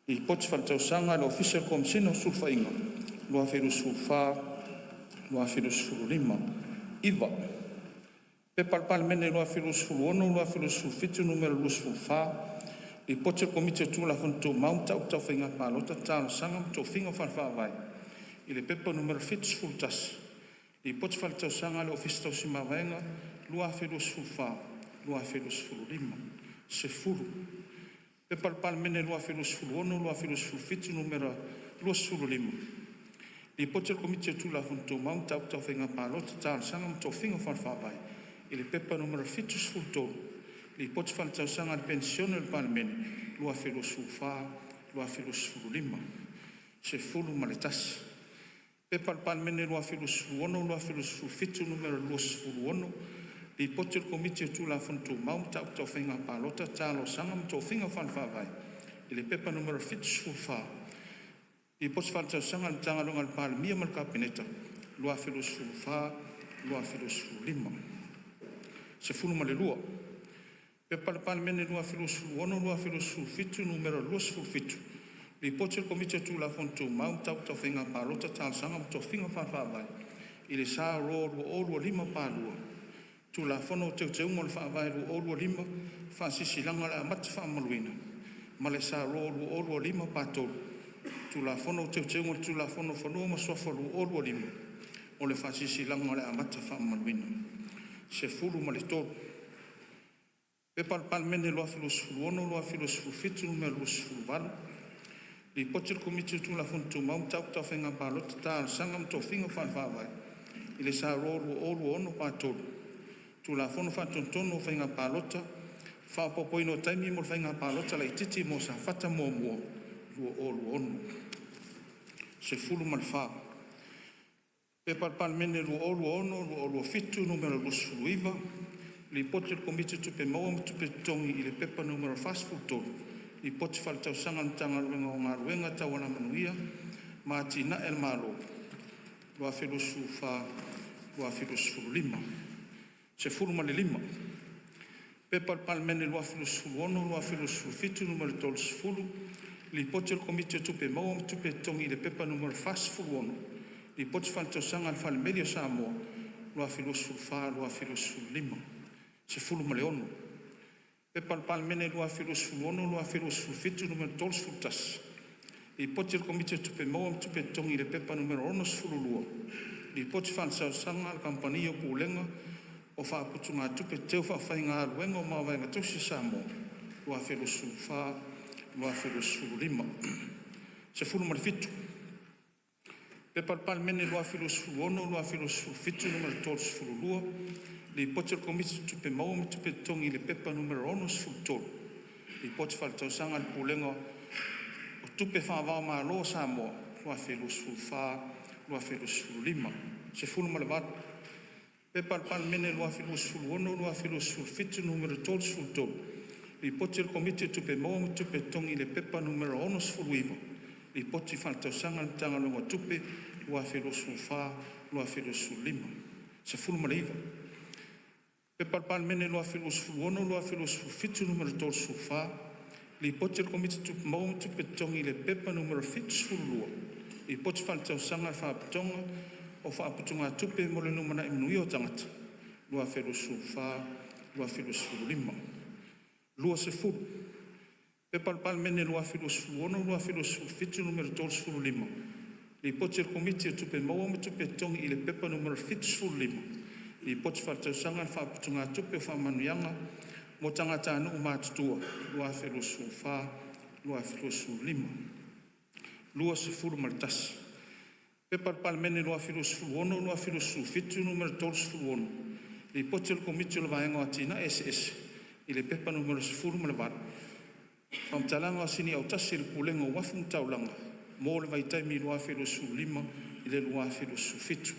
Lipoti Faaletausaga a le Ofisa o le Komesina o Sulufaiga 2024/2025. 9. P.P.2026/2027 Nu.24, Lipoti a le Komiti o Tulafono Tumau, Mataupu Tau Faiga Palota, Talosaga ma Tofiga Faale-Faavae i le P.P. 2023/2024, Lipoti Faaletausaga a le Ofisa Tausi Mavaega 2024/2025. 10. P.P.2026/2027 Nu.25, Lipoti a le Komiti o Tulafono Tumau, Mataupu Tau Faiga Palota, Talosaga ma Tofiga Faale-Faavae i le P.P. 2023/2025, Lipoti Faaletausaga a le Penisione a le Palemene 2024/2025. 11. P.P.2026/2027 Nu.26, Lipoti a le Komiti o Tulafono Tumau, Mataupu Tau Faiga Palota, Talosaga ma Tofiga Faale-Faavae i le P.P. 2023/2024, Lipoti Faaletausaga a le Matagaluega a le Palemia ma le Kapeneta 2024/2025. 12. P.P.2026/2027 Nu.27, Lipoti a le Komiti o Tulafono Tumau, Mataupu Tau Faiga Palota, Talosaga ma Tofiga Faale-Faavae i le S.R.2025/2, Tulafono o Teuteuga o le Faavae 2025 – Faasilasilaga o le Amata Faamamaluina, ma le S.R.2025/3, Tulafono o Teuteuga o le Tulafono o Fanua ma Suafa 2025 – O le Faasilasilaga o le Amata Faamamaluina. 13. P.P.2026/2027 Nu.28, Lipoti a le Komiti o Tulafono Tumau, Mataupu Tau Faiga Palota, Talosaga ma Tofiga Faale-Faavae i le S.R.2026/3, Tulafono Faatonutonu o Faiga Palota – Faaopoopoina o Taimi mo le Faiga Palota Laitiiti mo Safata 1 2026. 14. P.P.2026/2027 Nu.29, Lipoti a le Komiti o Tupe Maua ma Tupe Totogi i le P.P. 2023/2024, Lipoti Faaletausaga a le Matagaluega o Galuega Tau Alamanuia ma Atinae a le Malo 2024/2025. 15. P.P.2026/2027 Nu.30, Lipoti a le Komiti o Tupe Maua ma Tupe Totogi i le P.P. 2025/2026, Lipoti Faaletausaga a le Fale Meli of Samoa 2024/2025. 16. P.P.2026/2027 Nu.31, Lipoti a le Komiti o Tupe Maua ma Tupe Totogi i le P.P. 2022/2023, Lipoti Faaletausaga a le Kamupani o Pulega o Faaputugatupe Teu Faafaigaluega o Mavaega Tausi a Samoa 2024/2025. 17. P.P.2026/2027 Nu.32, Lipoti a le Komiti o Tupe Maua ma Tupe Totogi i le P.P. 2023/2024, Lipoti Faaletausaga a le Pulega o Tupe Faava-o-Malo a Samoa 2024/2025. 18. P.P.2026/2027 Nu.33, Lipoti a le Komiti o Tupe Maua ma Tupe Totogi i le P.P.2023/2024 Nu.69, Lipoti Faaletausaga a le Matagaluega o Tupe 2024/2025. 19. P.P.2026/2027 Nu.34, Lipoti a le Komiti o Tupe Maua ma Tupe Totogi i le P.P.2023/2024 Nu.72, Lipoti Faaletausaga a le Faalapotopotoga o Faaputugatupe mo le Lumanai Manuia o Tagata 2024/2025. 20. P.P.2026/2027 Nu.35, Lipoti a le Komiti o Tupe Maua ma Tupe Totogi i le P.P.2023/2024 Nu.75, Lipoti Faaletausaga a le Faaputugatupe o Faamanuiaga mo Tagatanuu Matutua 2024/2025. 21. P.P.2026/2027 Nu.36, Lipoti a le Komiti o le Vaega o Atinae Eseese i le P.P.2023/2024 Nu.18, Faamatalaga o Sini Autasi a le Pulega o Uafu ma Taulaga mo le vaitaimi 2015-2017.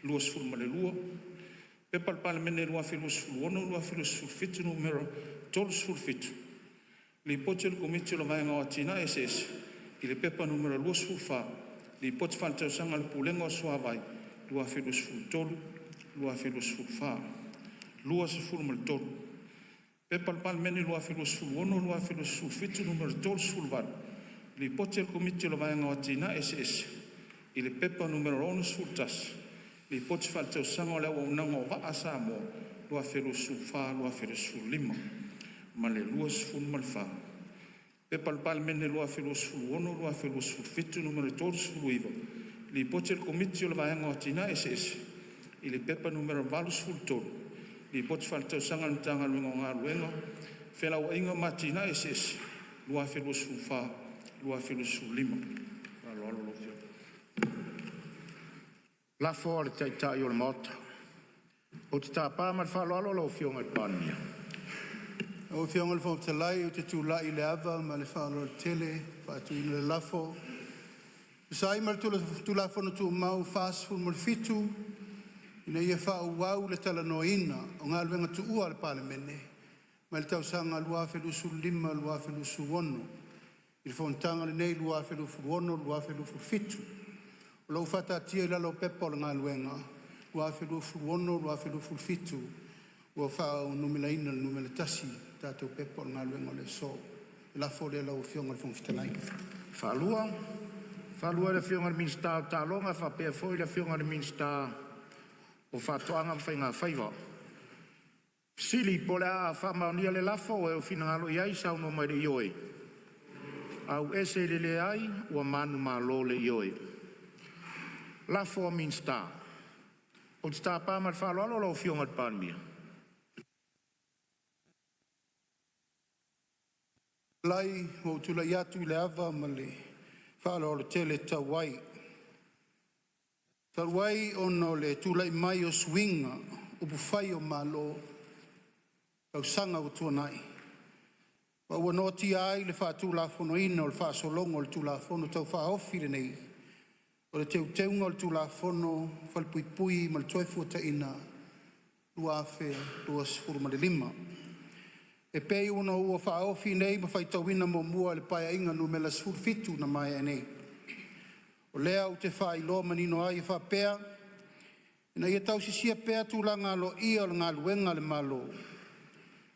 22. P.P.2026/2027 Nu.37, Lipoti a le Komiti o le Vaega o Atinae Eseese i le P.P.2023/2024 Nu.24, Lipoti Faaletausaga a le Pulega o le Suavai 2013/2024. 23. P.P.2026/2027 Nu.38, Lipoti a le Komiti o le Vaega o Atinae Eseese i le P.P.2023/2024 Nu.61, Lipoti Faaletausaga o le Auaunaga o Vaa a Samoa 2024/2025. Ma le 24. P.P.2026/2027 Nu.39, Lipoti a le Komiti o le Vaega o Atinae Eseese i le P.P.2023/2024 Nu.83, Lipoti Faaletausaga a le Matagaluega o Galuega, Felauaiga ma Atinae Eseese 2024/2025. Ma le faaaloalo lau Afioga. Lafo a le Taitai o le Maota. Ou te tapa ma le faaaloalo lau Afioga i le Palemia. Lau Afioga i le Fofoga Fetalai ou te tulai i le ava ma le faaaloalo tele e faatuina le lafo, E tusa ai ma le Tulafono Tumau 47, Ina ia faaauau le talanoaina o Galuega Tuua a le Palemene mai le tausaga 2025/2026 i le fonotaga lenei 2026/2027, o loo faataatia i lalo o Pepa o Galuega 2026/2027 ua faanumeraina i le numera 1 le tatou Pepa o Galuega o le aso. O le lafo lea lau Afioga i le Fofoga Fetalai. Faalua i le Afioga i le Minisita o Taaloga faapea foi le Afioga i le Minisita o Faatoaga ma Faiga Faiva. Fesili po o le a faamaonia le lafo. Ua e finagalo i ai saunoa mai i le ioe, auese i le leai ua manumalo le ioe. Lafo a Minisita. Ou te tapa ma le faaaloalo lau Afioga i le Palemia. Ua ou tulai atu i le ava ma le faaaloalo tele e tatau ai, talu ai ona o le tulai mai o suiga o upufai o Malo i tausaga ua tuanai, ma ua noatia ai le faatulafonoina o le faasologa o le Tulafono Tau Faaofi lenei o le Teuteuga o le Tulafono o Falepuipui ma le Toefuataiga 2025. E pei ona ua faaofi nei ma faitauina muamua e le Paeaiga Numera 17 na maea nei. O lea ou te faailoa manino ai e faapea, Ina ia tausisia pea tulaga aloaia o galuega a le Malo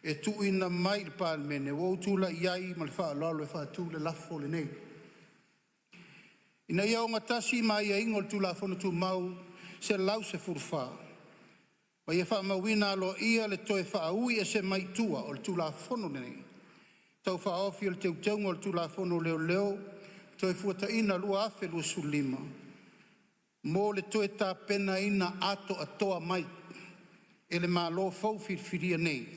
e tuuina mai i le Palemene, ua ou tulai ai ma le faaaloalo e faatu le lafo lenei, Ina ia ogatasi ma aiaiga o le Tulafono Tumau 114, ma ia faamauina aloaia le toe faaui ese mai tua o le Tulafono Tau Faaofi o Teuteuga o le Tulafono o Leoleo ma Toefuataiga 2025, mo le toe tapenaina atoatoa mai e le Malo Fou Filifilia nei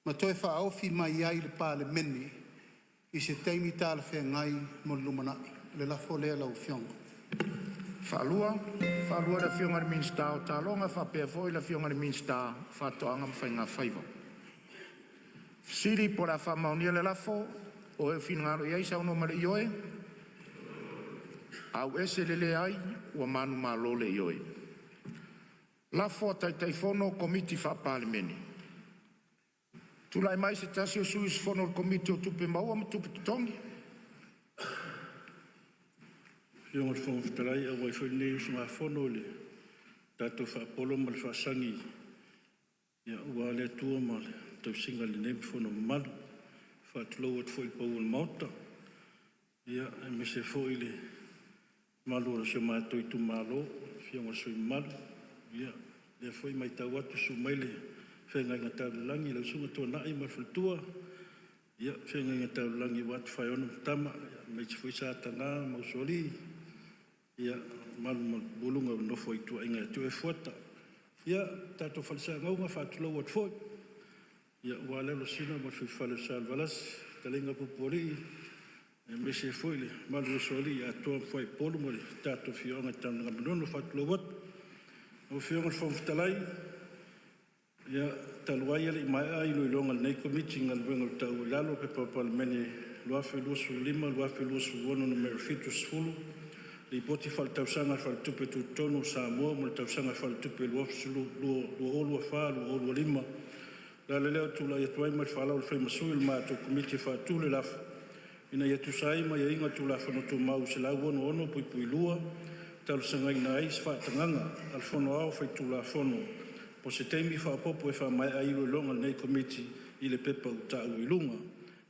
ma toe faaofi mai ai i le Palemene i se taimi talafeagai mo le lumanai. O le lafo lea lau Afioga. Faafetai i lau Afioga i le Minisita o Taaloga faapea foi le Afioga i le Minisita o Faatoaga ma Faiga Faiva. Fesili po o le a faamaonia le lafo. O e finagalo ai saunoa mai i le ioe, auese le leai ua manumalo le ioe. Lafo a Taitaifono o Komiti Faa-Palemene. Tulai mai se tasi o sui usufono o le Komiti o Tupe Maua ma Tupe Totogi. Afioga i le Fofoga Fetalai e auai foi lenei usugafono i le tatou faapolo ma le faasagi aua le Atua ma le tausiga i lenei fono mamalu. E faatulou atu foi i le pau o le Maota, aemaise foi le mamalu o si o matou itumalo, le afioga i le sui usufono mamalu. Ia, o lea foi e matau atu, susu mai le Feagaiga Tau i le Lagi lau Susuga Tuanai ma le faletua, Feagaiga Tau i le Lagi aua Tofaeono ma Tama, aemaise foi Sa Ataga ma Usoalii, mamalu i le maualuga o le nofo a ituaiga ia te oe Fuata. Ia, le tatou Fale Sa Gauga, e faatulou atu foi aua le Alosina ma le fuaifale o Salevalasi fetalaiga Pupualii, aemaise foi le mamalu o Usoalii, Atoa ma Fuaiupolu ma le tatou afioaga i Tanugamanono. E faatulou atu. Lau Afioga i le Fofoga Fetalai, ia talu ai e le i maea iloiloga a lenei Komiti i Galuega ua taua i lalo, P.P.2025/2026 Nu.70, Lipoti Faaletausaga a le Faletupe Tutotonu o Samoa mo le Tausaga Faaletupe 2024/2025. O le ala lea o lou tulai atu ai ma le faaaloalo e fai ma sui o le matou Komiti e faatu le lafo, Ina ia tusa ai ma aiaiga o Tulafono Tumau 166(2), e talosagaina ai se faatagaga a le Fono Aoao Faitulafono mo se taimi faaopoopo e faamaea ai iloiloga a lenei Komiti i le Pepa ua taua i luga,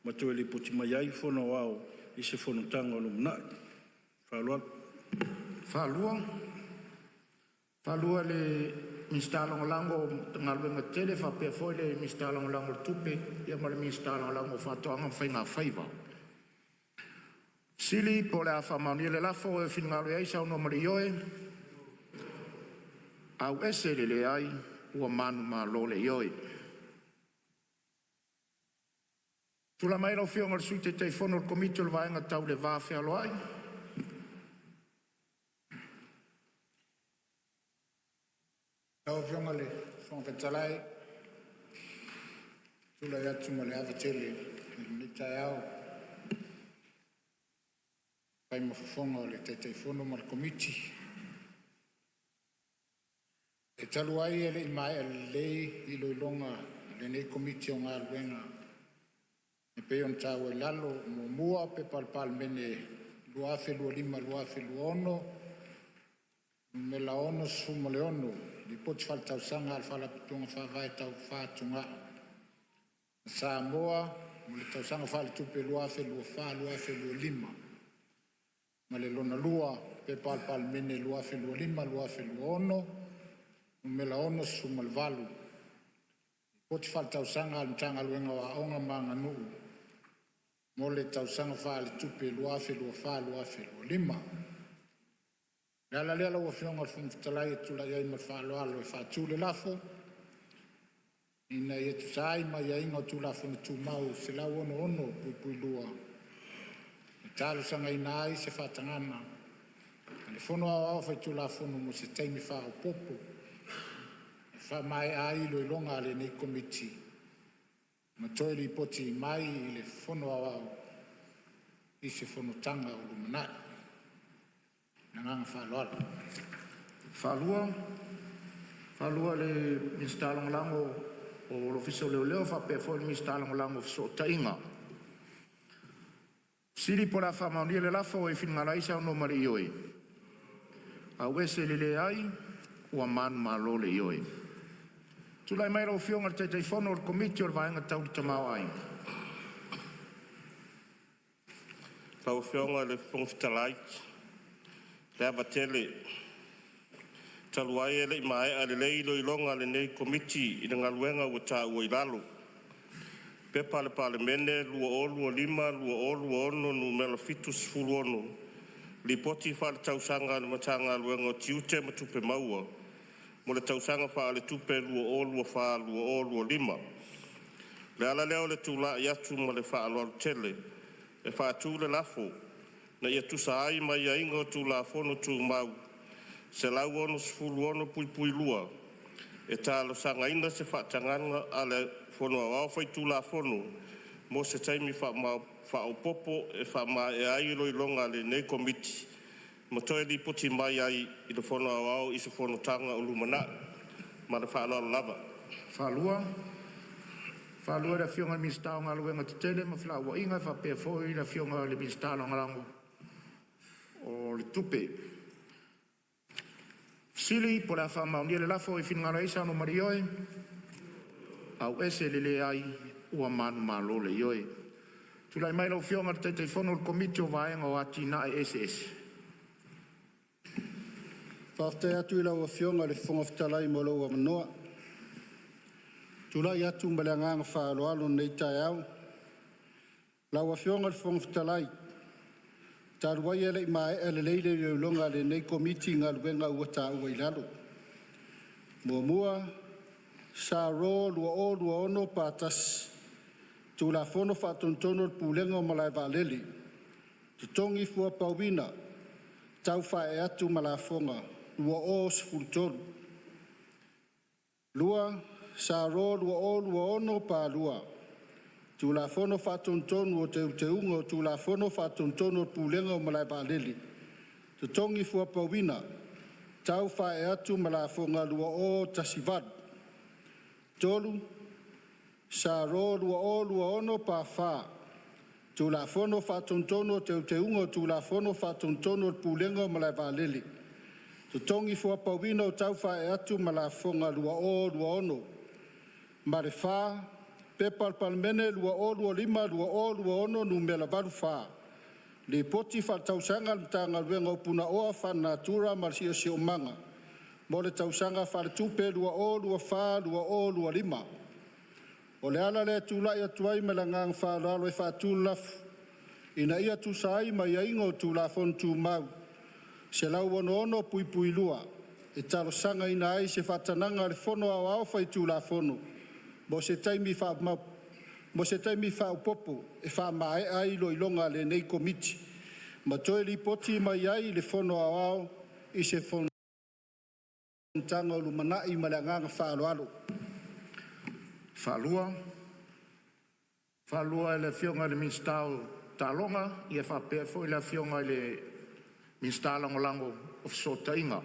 ma toe lipoti mai ai i le Fono Aoao i se Fonotaga o lumanai. Ma le faaaloalo. Faalua le Minisita Lagolago o Galuega Tetele faapea foi le Minisita Lagolago o Tupe ma le Minisita Lagolago o Faatoaga ma Faiga Faiva. Po o le a faamaonia le lafo, o e finagalo ai saunoa ma le ioe, leai. Ua manumalo le Ioe. Tulai mai lau Afioga i le Sui Taitaifono o le Komiti o le Vaega Tau le Va Fealoai. Lau Afioga i le Fofoga Fetalai, ou te tulai atu ma le ava tele i lenei taeao e fai ma fofoga o le Taitaifono ma le Komiti. E talu ai e le i maea lelei iloiloga a lenei Komiti o Galuega e pei ona taua i lalo: 1. P.P.2024/2025 Nu.66, Lipoti Faaletausaga a le Faalapotopotoga Faavae Tau Fatugao a Samoa mo le Tausaga Faaletupe 2024/2025 ma le Lona 2, P.P.2025/2026 Nu.68, Lipoti Faaletausaga a le Matagaluega o Aoga ma Aganuu mo le Tausaga Faaletupe 2024/2025. O le ala lea lau Afioga i le Fofoga Fetalai ou te tulai ai ma le faaaloalo e faatu le lafo, Ina ia tusa ai ma aiaiga o Tulafono Tumau 166(2), e talosagaina ai se faatagaga a le Fono Aoao Faitulafono mo se taimi faaopoopo e faamaea ai iloiloga a lenei Komiti ma toe lipoti mai i le Fono Aoao i se Fonotaga o lumanai. Ma le agaga faaaloalo. Faalua, le Minisita Lagolago o le Ofisa o Leoleo faapea foi le Minisita Lagolago o Fesootaiga. Po o le a faamaonia le lafo, o e finagalo ai saunoa ma le ioe. Leai. Ua manumalo le Ioe. Tulai mai lau Afioga i le Taitaifono o le Komiti o le Vaega Tau le Tamaoaiga. Lau Afioga i le Fofoga Fetalai ma le ava tele, talu ai e le i maea lelei iloiloga a lenei Komiti i le Galuega ua taua i lalo, P.P.2025/2026 Nu.76, Lipoti Faaletausaga a le Matagaluega o Tiute ma Tupe Maua mo le Tausaga Faaletupe 2024/2025. O le ala lea o le tulai atu ma le faaaloalo tele e faatu le lafo, Ina ia tusa ai ma aiaiga o Tulafono Tumau 166(2), e talosagaina se faatagaga a le Fono Aoao Faitulafono mo se taimi faaopoopo e faamaea ai iloiloga a lenei Komiti ma toe lipoti mai ai i le Fono Aoao i se Fonotaga o lumanai. Ma le faaaloalo lava. Faalua. Faalua le Afioga i le Minisita o Galuega Tetele ma Felauaiga faapea foi le Afioga i le Minisita Lagolago o le Tupe. Fesili po o le a faamaonia le lafo. O finagalo ai saunoa ma le ioe, auese le leai ua manumalo le ioe. Tulai mai lau Afioga i le Taitaifono o le Komiti o Vaega o Atinae Eseese. Faafetai atu i lau Afioga i le Fofoga Fetalai mo lou avanoa. Ou te tulai atu ma le agaga faaaloalo i lenei taeao. Lau Afioga i le Fofoga Fetalai, talu ai e le i maea lelei le iloiloga a lenei Komiti i Galuega ua taua i lalo: 1. S.R 2026/1, Tulafono Faatonutonu o le Pulega o Malae Vaalele (Totogi Fuapauina Tau Faaee atu ma Lafoga) 2013. 2. S.R 2026/2, Tulafono Faatonutonu o Teuteuga o Tulafono Faatonutonu o Pulega o Malae Vaalele (Totogi Fuapauina Tau Faaee atu ma Lafoga) 2018. 3. S.R 2026/4, Tulafono Faatonutonu o Teuteuga o Tulafono Faatonutonu o le Pulega o Malae Vaalele (Totogi Fuapauina Tau Faaee atu ma Lafoga) 2026. Ma le 4. P.P.2025/2026 Nu.84, Lipoti Faaletausaga a le Matagaluega o Punaoa Faalenatura ma le Siosiomaga mo le Tausaga Faaletupe 2024/2025. O le ala lea o lou tulai atu ai ma le agaga faaaloalo e faatu le lafo, Ina ia tusa ai ma aiaiga o Tulafono Tumau 166(2), e talosagaina ai se faatagaga a le Fono Aoao Faitulafono mo se taimi faaopoopo e faamaea ai iloiloga a lenei Komiti ma toe lipoti mai ai i le Fono Aoao i se Fonotaga o lumanai. Ma le agaga faaaloalo. Faalua e le Afioga i le Minisita o Taaloga faapea foi le Afioga i le Minisita Lagolago o Fesootaiga.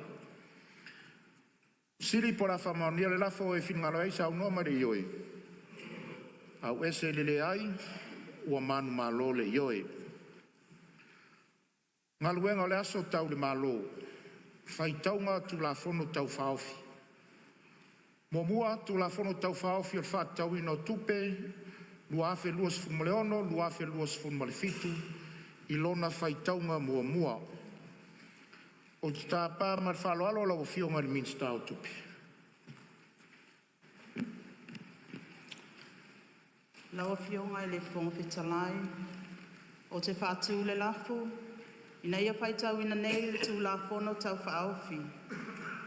Fesili po o le a faamaonia le lafo. O finagalo ai saunoa ma le ioe, auese le leai ua manumalo le ioe. Galuega o le Aso Tau le Malo, Faitauga Tulafono Tau Faaofi. 1. Tulafono Tau Faaofi o le Faatatauina o Tupe 2026/2027 i lona faitauga muamua. Ou te tapa ma le faaaloalo lau Afioga i le Minisita o Tupe. Lau Afioga i le Fofoga Fetalai, ou te faatu le lafo, Ina ia faitauina nei le Tulafono Tau Faaofi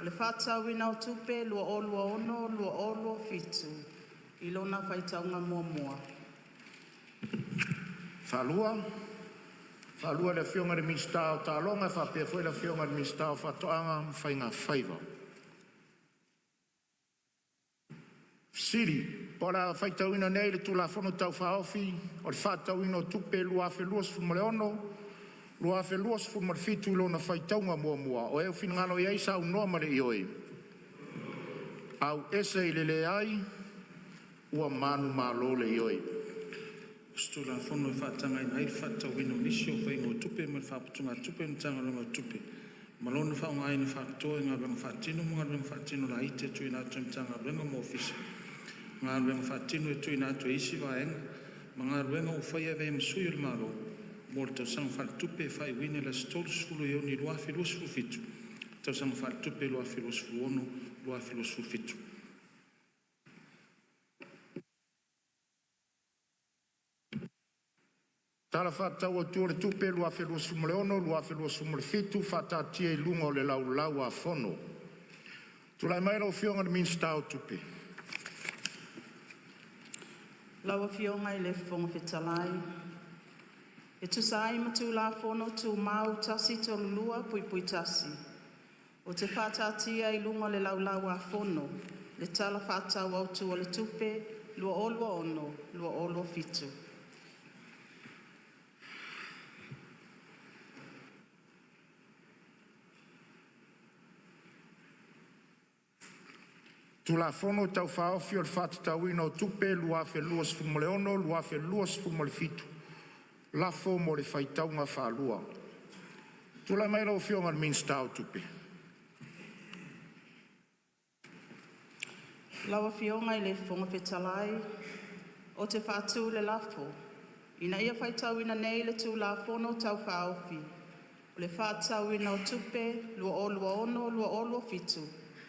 o le Faatatauina o Tupe 2026/2027 i lona faitauga muamua. Faalua e le Afioga i le Minisita o Taaloga faapea foi le Afioga i le Minisita o Faatoaga ma Faiga Faiva. Fesili Po o le a faitauina nei le Tulafono Tau Faaofi o le Faatatauina o Tupe 2026/2027 i lona faitauga muamua, o finagalo ai saunoa ma le ioe, auese i le leai ua manumalo le ioe. O se Tulafono e faatagaina ai le faatatauina o nisi o faiga o tupe mai le Faaputugatupe a le Matagaluega o Tupe ma lona faaaogaina faapitoa i galuega faatino ma galuega faatino laiti e tuuina atu e Matagaluega ma Ofisa, galuega faatino e tuuina atu e isi vaega ma galuega ua faia e avea ai ma sui o le Malo mo le tausaga faaletupe e faaiuina i le aso 30 Iuni 2027, tausaga faaletupe 2026/2027. Tala Faatatau Autu o le Tupe 2026/2027 faataatia i luga o le Laulau a Fono. Tulai mai lau Afioga i le Minisita o Tupe. Lau Afioga i le Fofoga Fetalai, e tusa ai ma Tulafono Tumau 132(1), ou te faataatia i luga o le Laulau-a-Fono le Tala Faatatau Autu o le Tupe 2026/2027. Tulafono Tau Faaofi o le Faatatauina o Tupe 2026/2027. Lafo mo le faitauga faalua. Tulai mai lau Afioga i le Minisita o Tupe. Lau Afioga i le Fofoga Fetalai, ou te faatu le lafo, Ina ia faitauina nei le Tulafono Tau Faaofi o le Faatatauina o Tupe 2026/2027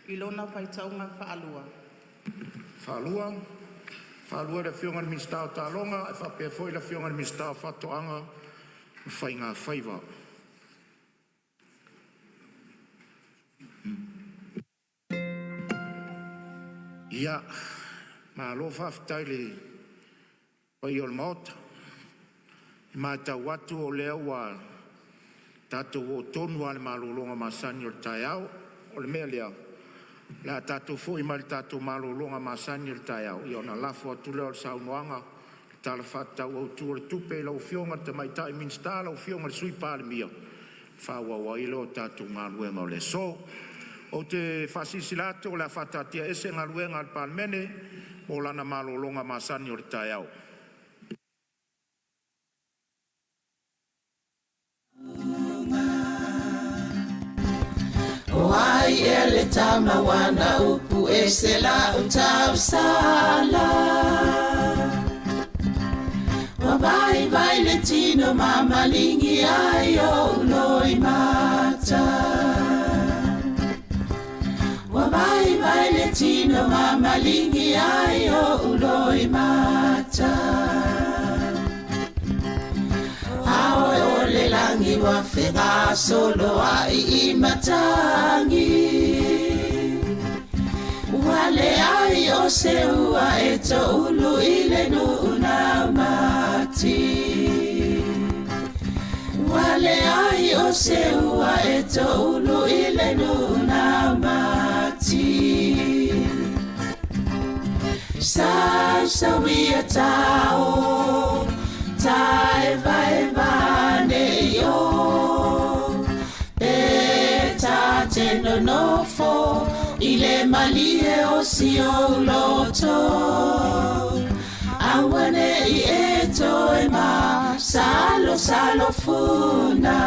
i lona faitauga faalua. Faalua i le Afioga i le Minisita o Taaloga faapea foi le Afioga i le Minisita o Faatoaga ma Faiga Faiva. Ia, malo faafetai i le paia o le Maota. E matau atu o lea ua tatou oo tonu lava i le malologa masani o le taeao. O le mea lea, o le a tatou foi mai le tatou malologa masani o le taeao ona lafo atu lea o le saunoaga i le Tala Faatatau Autu o le Tupe i lau Afioga i le Tamaitai Minisita lau Afioga i le Sui Palemia, ona faaauau ai lea o tatou galuega o le aso. Ou te faasilasila atu o le a faataatiaese Galuega a le Palemene mo lana malologa masani o le taeao. O ai ea le tama ua upu e se lau tausala? Ua vaivai le tino ma maligi ai ou loimata. Ua vaivai le tino ma maligi ai ou loimata. A oe o le lagi ua fegasoloai i matagi. Ua leai o se ua e toulu i le nuu naumati. Ua leai o se ua e toulu i le nuu naumati. Sausauia tao, taevaeva nei o. Pe ta te nonofo i le malie o si ou loto. Aua nei e toe ma salo salo funa.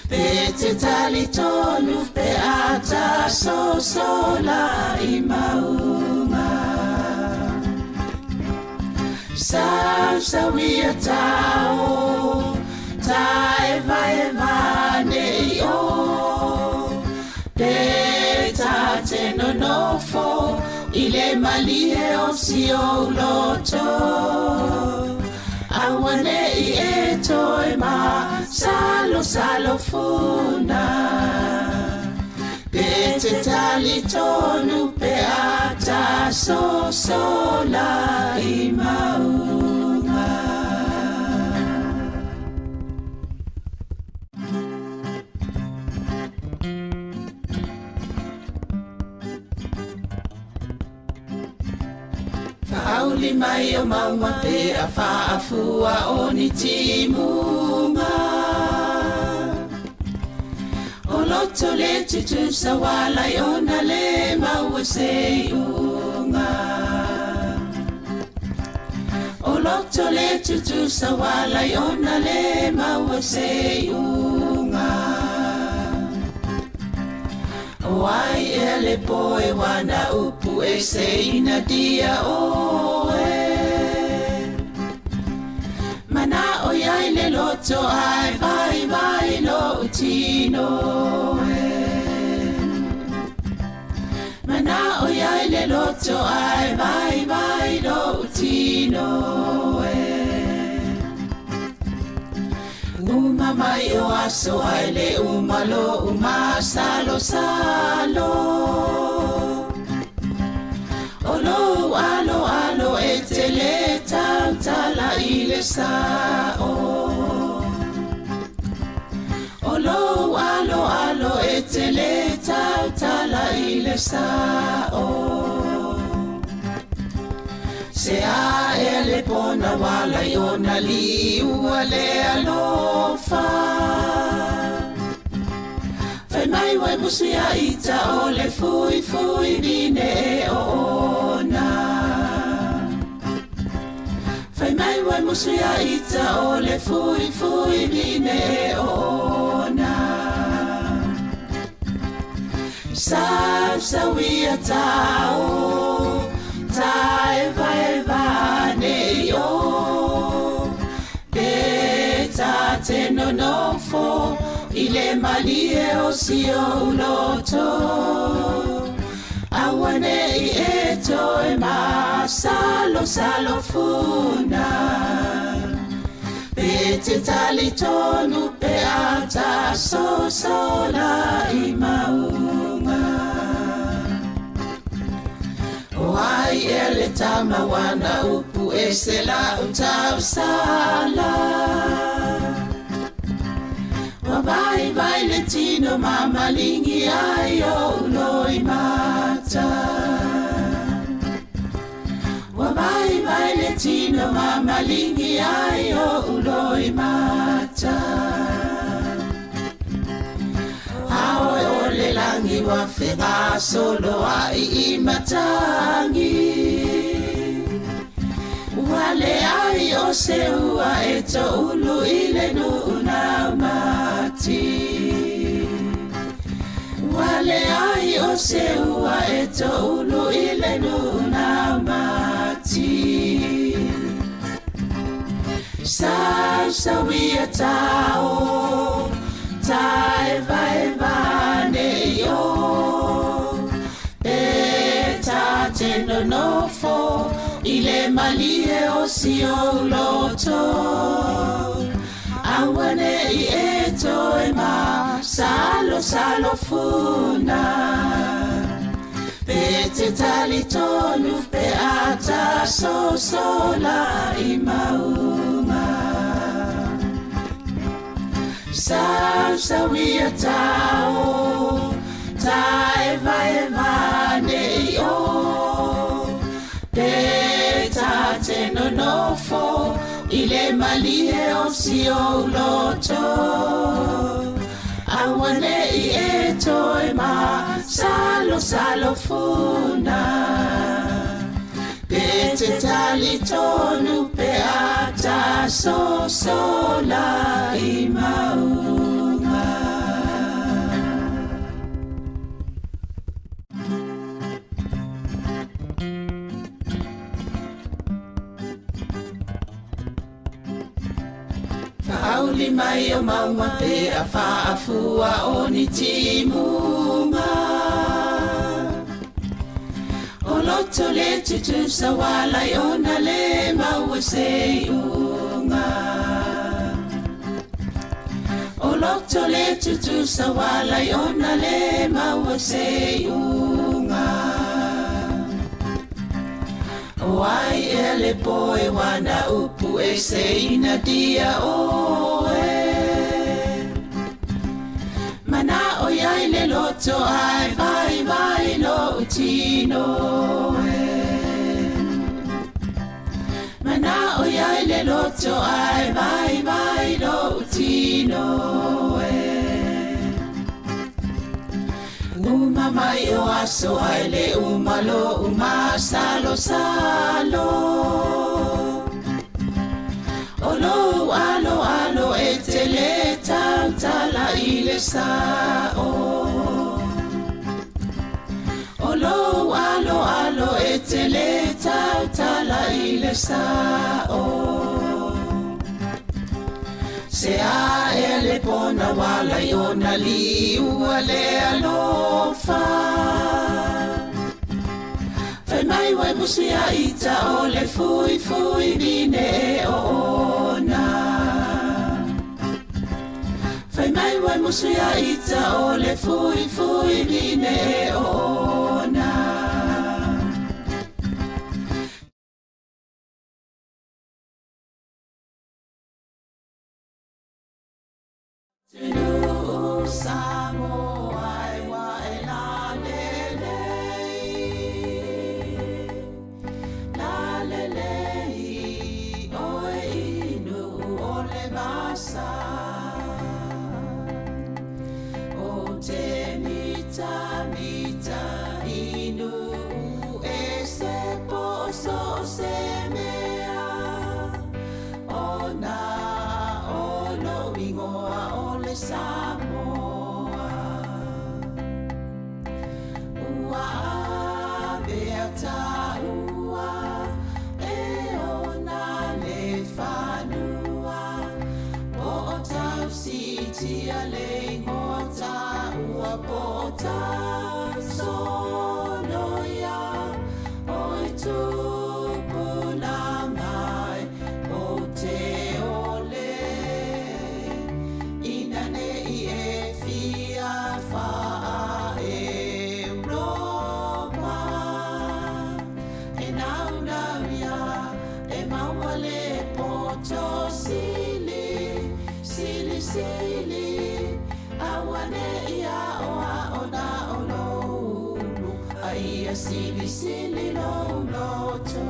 Pe te talitonu pe a ta sosola i mauga. Sausauia tao, taevaeva nei o. Pe ta te nonofo i le malie o si ou loto. Aua nei e toe ma salo salo funa. Pe te talitonu pe a ta sosola i mauga. Faauli mai o mauga pe a faafua o ni timuga. O loto le tutusa walai ona le maua se iuga. O loto le tutusa walai ona le maua se iuga. O ai ea le poe wana upu e se ina dia oe. Mana o iai le loto ai vai vai lo utino e. Mana o iai le loto ai vai vai lo utino e. Uma mai o aso ai le uma lo uma salo salo. O lo alo alo e te le tautala i le sao. O lo alo alo e te le tautala i le sao. Se a e le pona wala i ona liua le alofa. Fai mai wai musi a ita o le fui fui vine e oona. Fai mai wai musu ia ita o le fui fui vine e oona. Sau sau ia tau, tae vai vane i o. Pe ta te nonofo i le malie o si ou loto. Aua nei e toe masalo salo funa. Pe te tali tonu pe ata sosola i maunga. O ai e le tama wana upu e se la utau sala. Wa vai vai le tino mamalingi ai o uloi mata. Wa vai vai le tino mamalingi ai o uloi mata. Aoe o le langi wa whenga solo ai i matangi. Ua le ai o se ua e to ulu i le nuu mati. Ua le ai o se ua e to ulu i le nuu mati. Sau sau ia tau, tae vai vane i o. Pe ta te nonofo i le malie o si o loto. Aua nei e toe ma salo salo funa. Pe te tali tonu pe ata sosola i maunga. Sau sau ia tau, tae vai vane i o. Pe ta te nonofo i le malie o si o loto. Aua nei e toe ma salo salo funa. Pe te tali tonu pe ata sosola i maunga. Whaauli mai o maunga pe a whaafua o ni timunga. O loto le tutusa walai o na le maua se unga. O loto le tutusa walai o na le maua se unga. O ai e le poe wana upu e se ina dia oe. Mana o iai le loto ai vai vai lo utino e. Mana o iai le loto ai vai vai lo utino e. Uma mai o aso ai le uma lo uma salo salo. O lo alo alo e te le tau tala i le sao. O lo alo alo e te le tau tala i le sao. Se a e le pona wala i ona li ua le alofa. Fai mai wai musu ia ita o le fui fui vine e oona. Fai mai wai musu ia ita o le fui fui vine e oona. Samoa e wa e la le le. La le le i o e inu o le vasa. O te mita mita. so o se mea Ona o lou igoa o le Samoa Ua avea taua e ona le fanua Po o tausitia le igoa taua Po o tausoloia o i tupulaga e Ou te ole ina ne i e fia faa-Europa E naunau ia e maua le poto sili, sili sili Aua ne i aoao na o lou ulu A ia silisili lou loto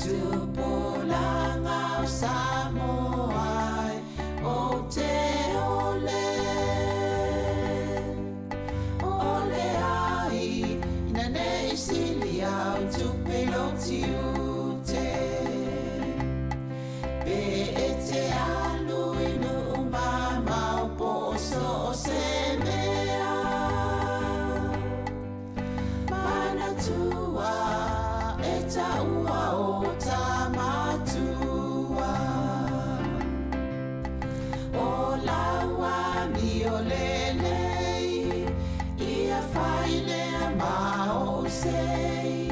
Tupulaga o Samoa e ou te ole Ole ai ina ne i sili au tupe i lou tiute Pe e te alu i nuu mamao po o so o se mea Manatua e taua o tamatua O lau amio lelei Ia fai lea ma ou sei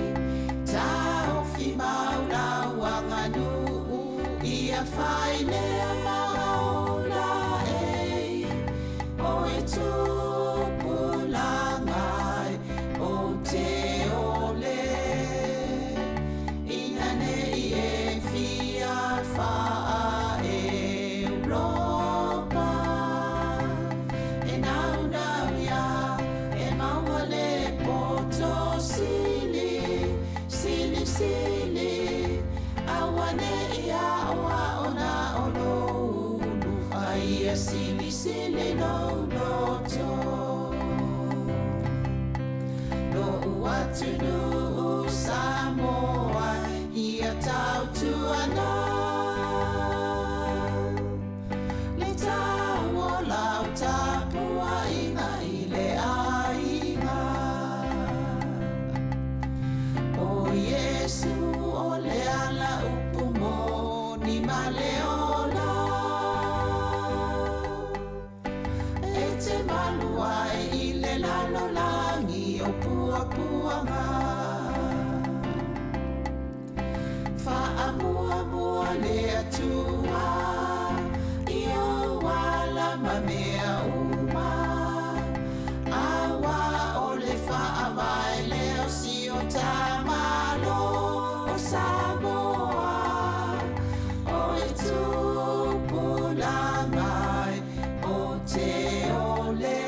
Taofi mau lau aganuu Ia fai lea ma ou laei O e tupulaga e ou te ole Ina ne i e fia faa-Europa E naunau ia e maua le poto sili, sili sili Aua ne i aoao na o lou ulu A ia silisili lou loto Lo'u atunuu Samoa ia tautuana Le tau o lau tapuaiga i le aiga O Iesu o le ala upu moni ma le ola E te malu ai i le lalolagi o puapuaga Faamuamua le Atua i ou ala ma mea uma Aua o le faavae lea o si o ta Malo o Samoa O e tupulaga e ou te ole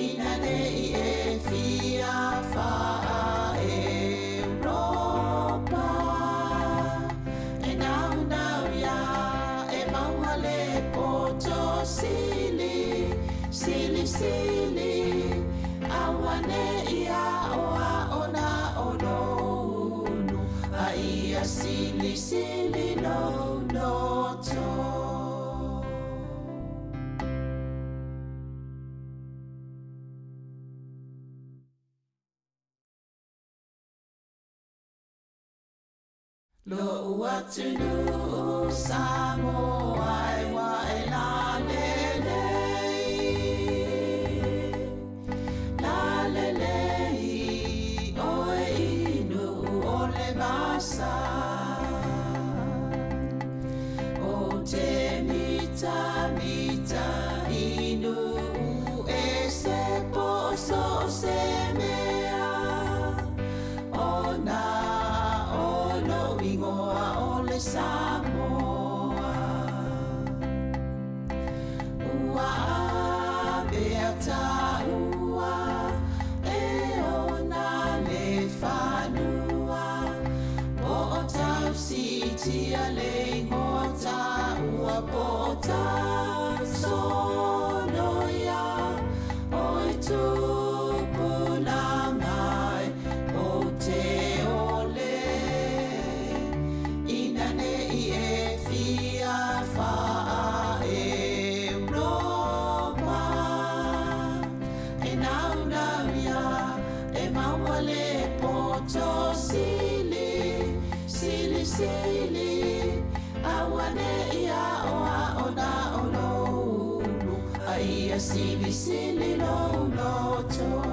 Ina ne i e fia faa-Europa E naunau ia e maua le poto sili, sili sili Aua ne i aoao na o lou ulu A ia silisili lou loto. Lo'u atunuu Samoa e ua e lalelei Lalelei oe i nuu o le vasa O te mitamita i nuu ese po o so o se mea Ona o lou igoa o le Samoa. maua le poto sili, sili sili, aua ne i ao ao na o lou ulu, a ia sili sili lou loto.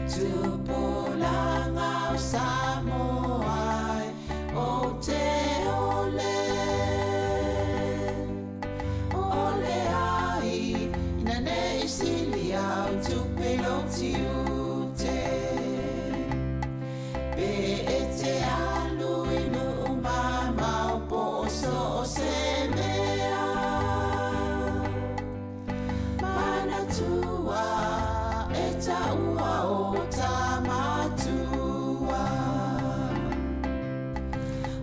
Tupulaga o Samoa e, ou te ole, ole ai, ina ne i sili au tupe lou tiute. Pe e te alu i nuu mamao po o so o se mea, manatua e taua o ta matua.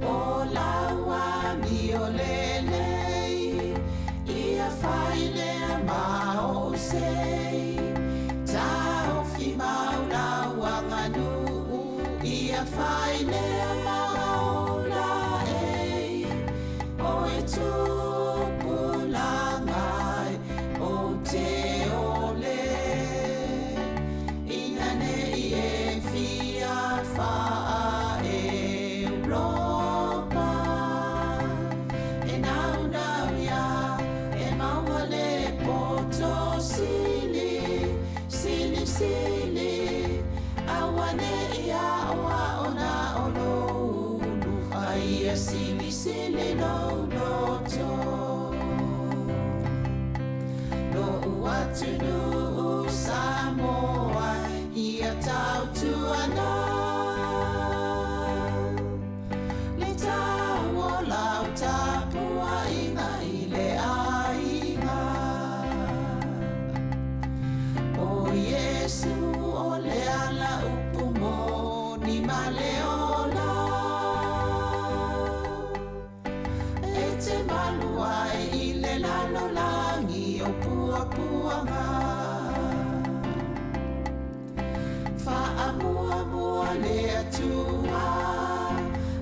O lau amio lelei, ia fai lea ma ou sei. Taofi mau lau aganuu, ia fai lea ma ou laei. O e tupulaga e, ou te ole, ina ne i e fia faa-Europa. E naunau ia e maua le poto sili, sili sili, aua ne i aoao na o lou ulu, a ia sili sili lou loto. Lo'u atunuu Samoa ia tautuana, le tau o lau tapuaiga i le aiga. O Iesu o le ala upu moni ma le ola, e te malu ai i le lalolagi o puapuaga. Faamuamua le Atua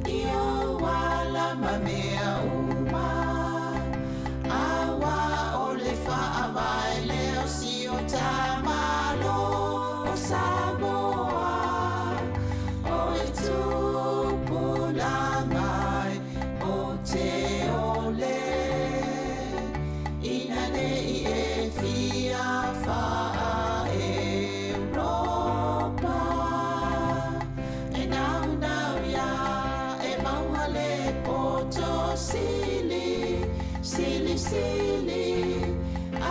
i ou ala ma mea uma, aua o le faavae lea o si o ta Malo o Samoa. O e tupulaga e, ou te ole, ina ne i e fia faa-Europa. E naunau ia e maua le poto sili, sili sili,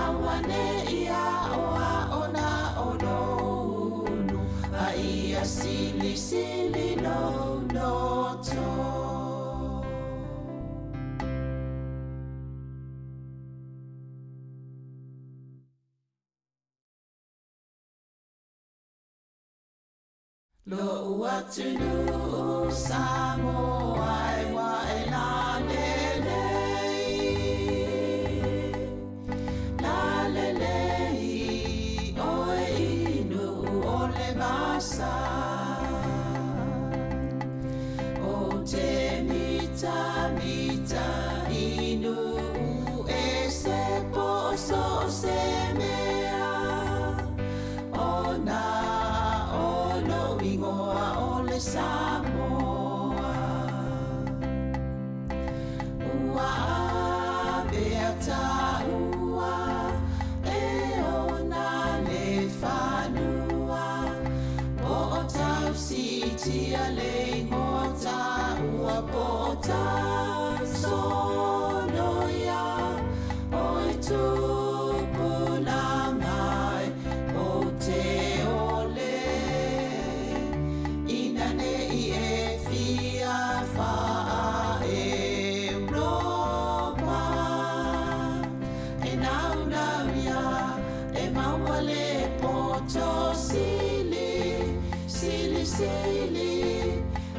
aua ne i aoao na o lou ulu, a ia sili sili lou loto. Lo'u atunuu Samoa e ua e lalelei, lalelei oe i nuu o le vasa. O te mitamita i nuu ese po o so o se mea, ona o lou igoa o le Samoa. Ua avea taua e ona le fanua, po o tausitia le igoa taua po o tausoloia. O e tupulaga e, ou te ole, ina ne i e fia faa-Europa. E naunau ia e maua le poto sili, sili sili,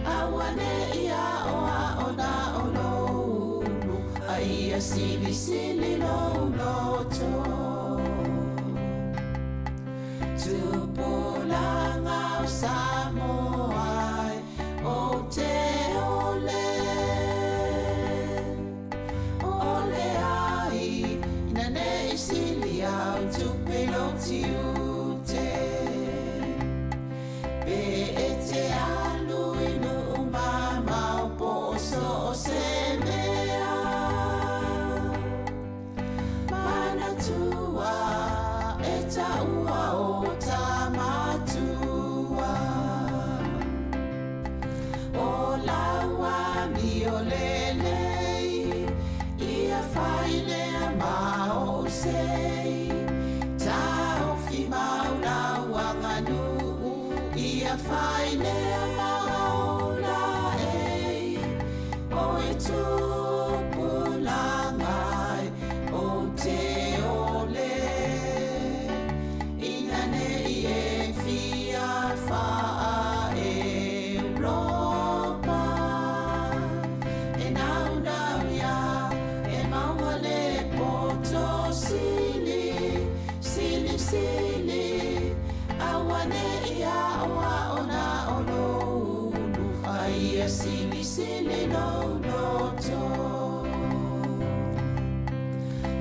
aua ne i aoao na o lou ulu, a ia sili sili lou loto. Tupulaga o Samoa e, ou te ole, ole ai, ina ne i sili au tupe lou tiute. Atua e taua o Tamatua. O lau amio lelei, ia fai lea ma ou sei. Taofi mau lau aganuu, ia fai lea ma ou laei. O e tupulaga e ou te ole, ina nei e fia faa-Europa. E naunau ia e maua le poto sili, sili sili, aua nei aoao na o lou ulu, a ia silisili lou loto.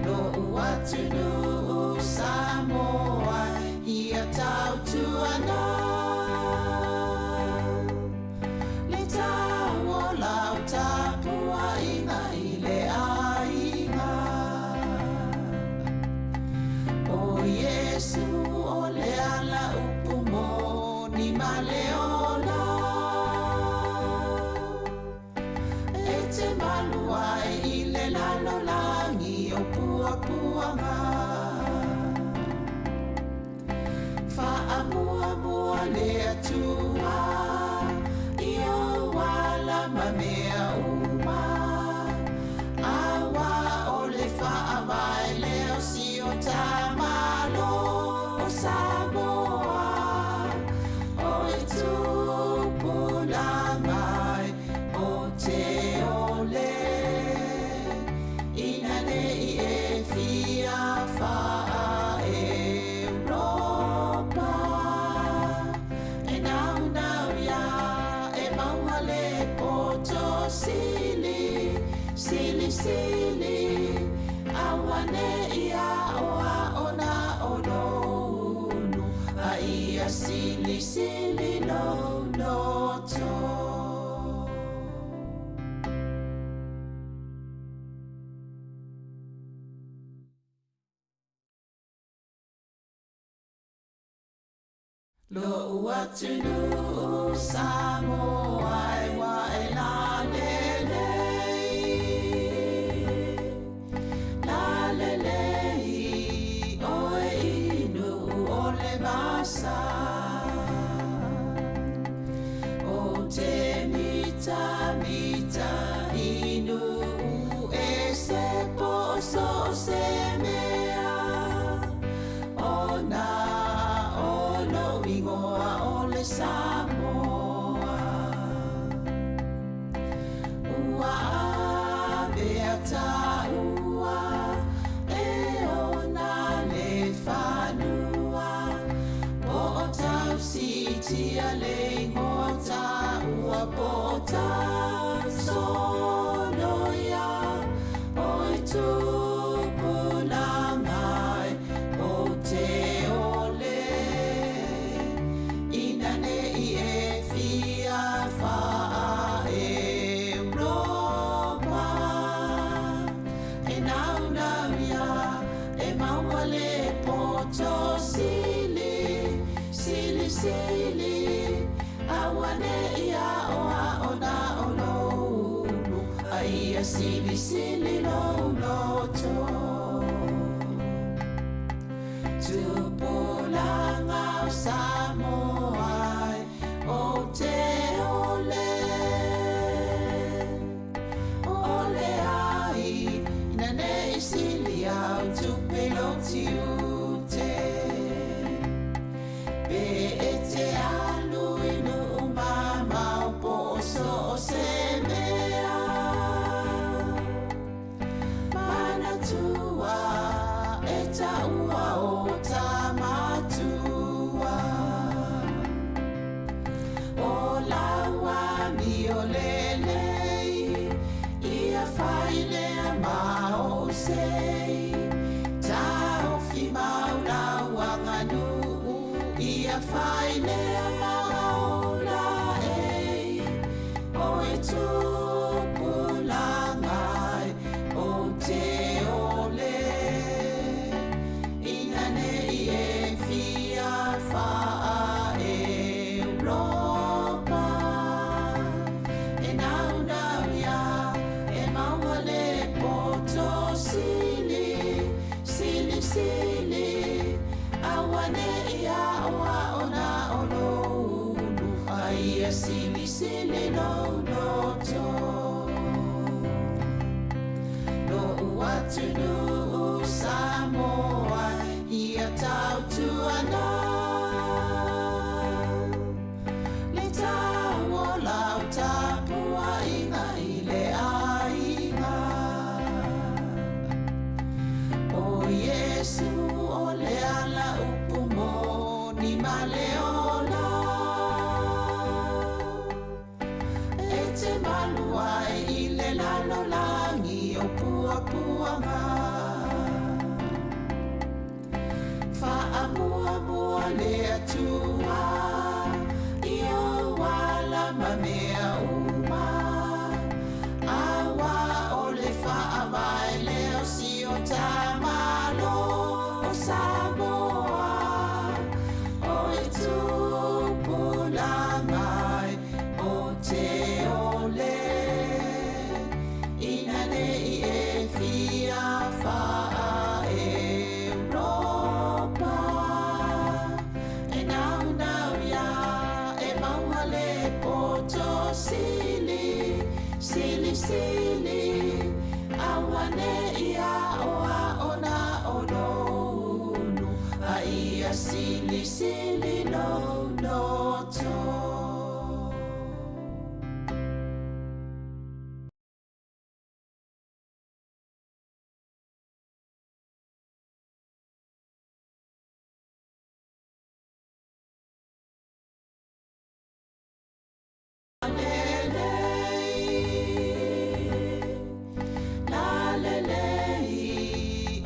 Lo'u atunuu Samoa ia tautuana, le tau o lau tapuaiga i le aiga. O Iesu o le ala upu moni ma le ola. E te malu ai i le lalolagi o puapuaga. Faamuamua le Atua i ou ala ma mea uma. Auā o le faavae lea o si o ta Malo o Samoa. O e tupulaga e ou te ole, ina nei e fia faa-Europa. E naunau ia e maua le poto sili, sili sili, aua nei aoao na o lou ulu, a ia silisili lou loto. Lo'u atunuu Samoa e ua e lalelei, lalelei oe i Nuu o le vasa. O te mitamita i nuu ese po o so o se mea. Ona o lou igoa o le Samoa. Ua avea taua e ona le fanua. Po o tau siitia le igoa taua po o tau soloia. O e tupulaga e ou te ole, ina nei e fia faa-Europa. E naunau ia e maua le poto sili, sili sili, aua nei aoao na o lou ulu, a ia silisili lou loto. Tupulaga o Samoa e ou te ole. Ole ai, ina nei sili au tupe lou tiute. Pe e te alu i nuu mamao po o so o se mea. Manatua e taua o Tamatua. O lau amio lelei, ia fai lea ma ou sei. Taofi mau lau aganuu, ia fai lea ma ou laei. O e tupulaga e ou te ole. Silisili, auane'i aoao na o lou ulu, a ia silisili lou loto. Lo'u atunuu Samoa, ia tautuana le tau o lau tapuaiga i le aiga. O Iesu o le ala upu moni ma le ola, e te malu ai i le lalolagi o puapuaga. Faamuamua le Atua i ou ala ma mea uma, aua o le faavae lea o si o ta Malo o Samoa. O e tupulaga e o te ole, ina ne i e fia faa-Europa, e naunau ia e maua le poto sili, silisili, auane'i aoao na o lou ulu, a ia silisili lou loto. Lalelei,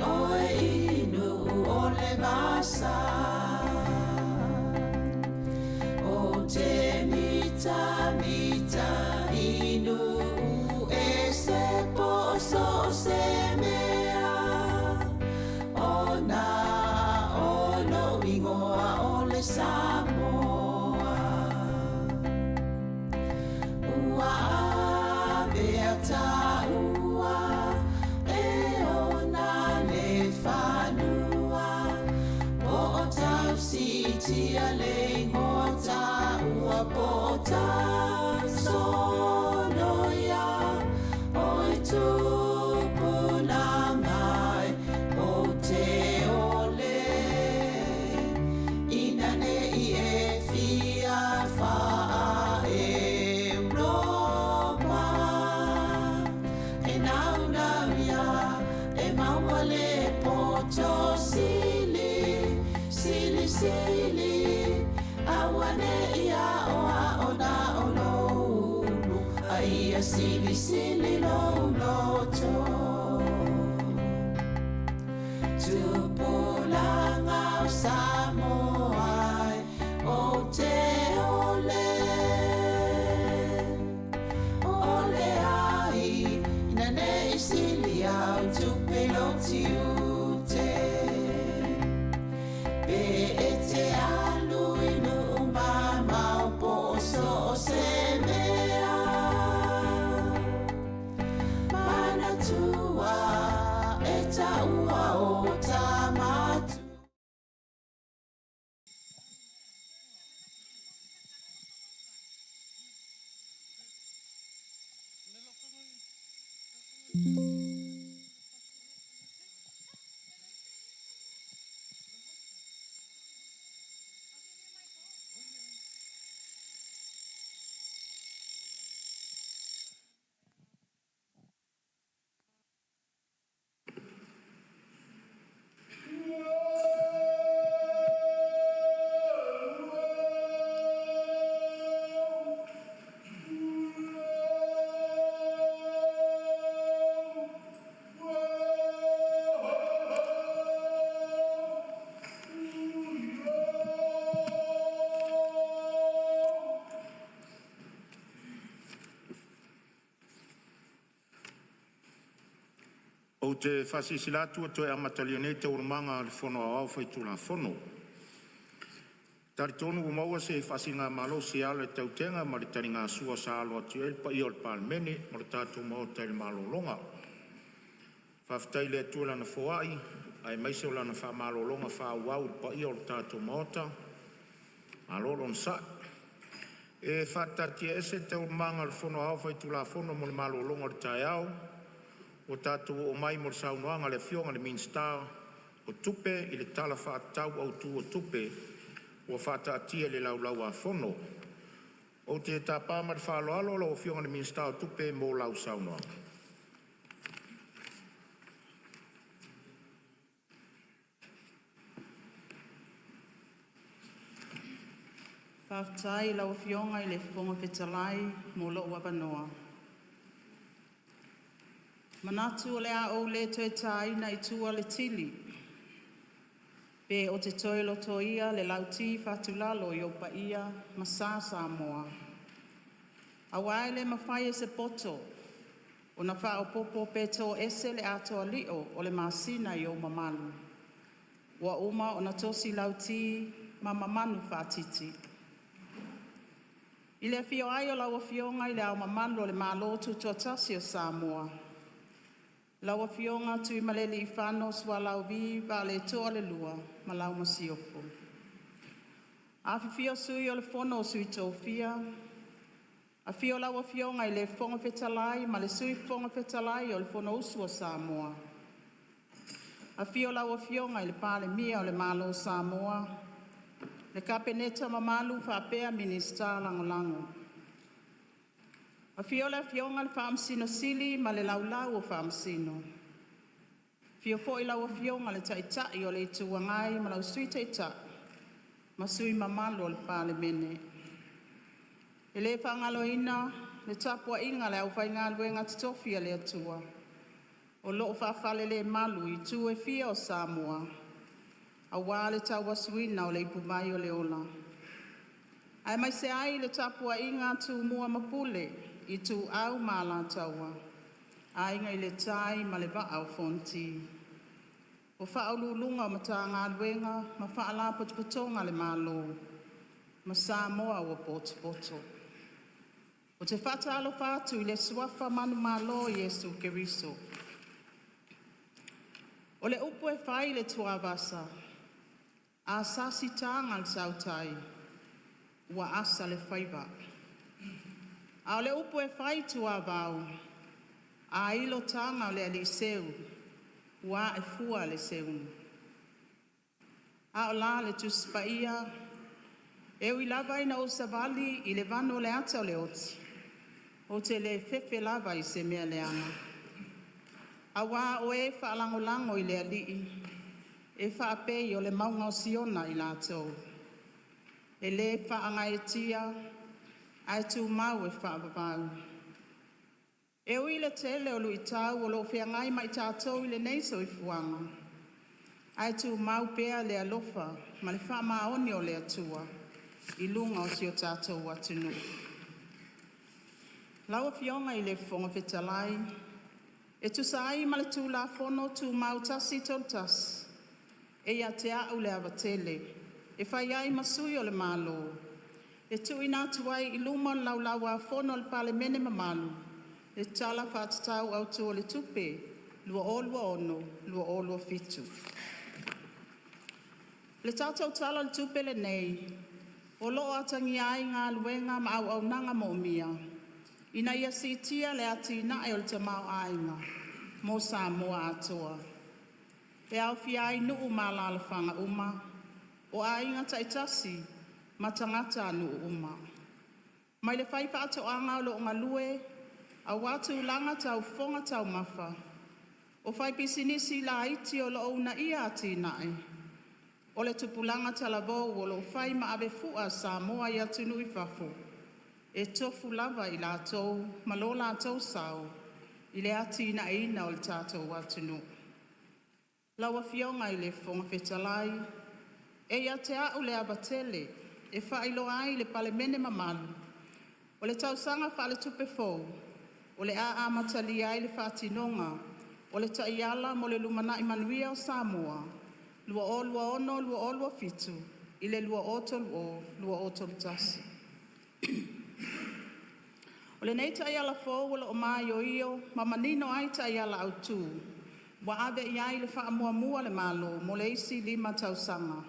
oe inu o le vasa, o te mitamita inu e se po so se mea, ona o lou igoa o le Samoa. Ua avea taua e ona le fanua, po o tausitia le igoa taua, po o tausoloia o e tupulaga e o te ole, ina ne i e fia faa-Europa, e naunau ia e maua le poto sili, silisili, auane'i aoao na o lou ulu, a ia silisili lou loto. Tupulaga o Samoa e o te ole, o le ai ina ne i sili au tupe lou tiute, pe e te alu i nuu mamao po o so o se mea, manatua e taua o tamatu. Ou te faasilasila atu ua toe amatalia nei Taualumaga a le Fono Aoao Faitulafono. E talitonu ua maua se faasiligamalosi e ala i le tautega ma le taligasua sa alo atu ai le paia o le Palemene ma le tatou Maota i le malologa. Faafetai i le Atua i Lana foai aemaise o lana faamalologa faaauau i le paia o le tatou Maota. Malo le onosai. E faataatiaese Taualumaga o le Fono Aoao Faitulafono mo le malologa o le taeao ua tatou oo mai mo le saunoaga a le Afioga i le Minisita o Tupe i le Tala Faatatau Autu o Tupe ua faataatia i le Laulau a Fono. Ou te tapa ma le faaaloalo lau Afioga i le Minisita o Tupe mo lau saunoaga. Faafetai i lau Afioga i le Fofoga Fetalai mo lou avanoa. E manatu o le a ou le toe taina i tua le tili pe ou te toe lotoia le lauti fatulalo i ou paia ma sa Samoa, aua e le mafai e se poto ona faaopoopo pe toese le atoa-lio o le masina i ou mamalu, ua uma ona tosi lauti ma mamanu faatiti. I le afio ai o lau Afioga i Le Ao Mamalu o le Malo Tutoatasi o Samoa, lau Afioga Tuimalealiifano Sualauvi Vaaletoa II ma lau Masiofo. Afifio Sui o le Fono a Sui Tofia, afio lau Afioga i le Fofoga Fetalai ma le Sui Fofoga Fetalai o le Fonousu a Samoa, afio lau Afioga i le Palemia o le Malo o Samoa, le Kapeneta mamalu faapea Minisita Lagolago. Afio le Afioga i le Faamasino Sili ma le Laulau a Faamasino. Afio foi lau Afioga i le Taitai o le Itu Agai ma lau Sui Taitai ma sui usufono mamalu o le Palemene. E le faagaloina le tapuaiga a le aufaigaluega totofi a le Atua o lo'o faafalelemalu i itu e fia o Samoa aua le tauasuina o le ipuvai o le Ola, aemaise ai le tapuaiga a Tumua ma Pule, Ituau ma Alataua, Aiga i le Tai ma le Vaa o Fonoti. O Faauluuluga o Matagaluega ma Faalapotopotoga a le Malo ma Samoa ua potopoto. Ou te faatalofa atu i le Suafa manumalo o Iesu Keriso. O le upu e fai i le tuavasa, a sasi taga a le tautai ua asa le faiva. A o le upu e fai i tuavao, a ilo taga a le alii seu, ua ae fua le seuga. A o la le Tusi Paia? E ui lava ina ou savali i le vanu o le ata o le oti, ou te le fefe lava i se mea leaga, aua o e faalagolago i le Alii, e faapei o le mauga o Siona i latou, e le faagaeetia ae tumau e faavavau. E ui i le tele o luitau o lo o feagai ma i tatou i lenei soifuaga, ae tumau pea le alofa ma le faamaoni o le Atua i luga o si o tatou atunuu. Lau Afioga i le Fofoga Fetalai, e tusa ai ma le Tulafono Tumau 131, e ia te a'u le ava tele e fai ai ma sui o le Malo e tuuina atu ai i luma o le Laulau-a-Fono a le Palemene mamalu le Tala Faatatau Autu o le Tupe 2026/2027. O le tatou Tala o le Tupe lenei o lo'o atagia ai galuega ma auaunaga moomia ina ia siitia le atinae o le tamaoaiga mo Samoa atoa. E aofia ai nuu ma alaalafaga uma, o aiga ta'itasi ma tagatanuu uma. Mai le faifaatoaga o lo'o galue auā tulaga tau fofoga taumafa, o faipisinisi laiti o lo'o uunaia atinae, o le tupulaga talavou o lo'o fai ma ave fua a Samoa i atunuu i fafo, e tofu lava i latou ma lo latou sao i le atinaeina o le tatou atunuu. Lau Afioga i le Fofoga Fetalai, e ia te a'u le ava tele e faailoa ai i le Palemene mamalu, o le tausaga faaletupe fou o le a amatalia ai le faatinoga o le Taiala mo le Lumanai Manuia o Samoa 2026-2027 i le 2030-2031. O lenei Taiala fou o lo'o maioio ma manino ai taiala autū Ua ave i ai le faamuamua a le Malo mo le isi 5 tausaga,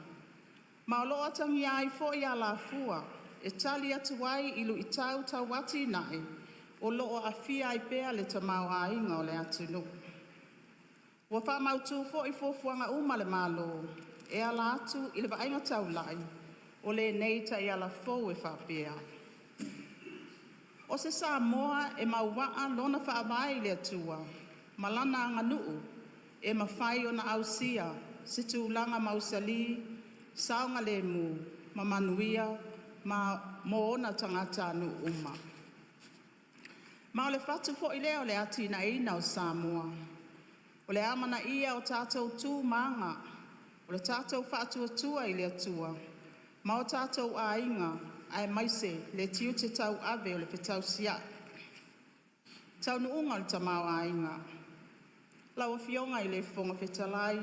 ma o lo o atagia ai foi alafua e tali atu ai i luitau tau atinae o lo o aafia ai pea le tamaoaiga o le atunuu. Ua faamautu foi fuafuaga uma a le Malo e ala atu i le vaaiga taulai o lenei Taiala fou e faapea: O se Samoa e mauaa lona faavae i le Atua ma lana aganuu e mafai ona ausia se tulaga mausali, saogalemu ma manuia mo ona tagatanuu uma. Ma o le fatu foi lea o le atinaeina o Samoa. O le amanaia o tatou tu ma aga, o le tatou faatuatua i le Atua ma o tatou aiga aemaise le tiute tauave o le fetausiai. Taunuuga o le Tamaoaiga. Lau Afioga i le Fofoga Fetalai,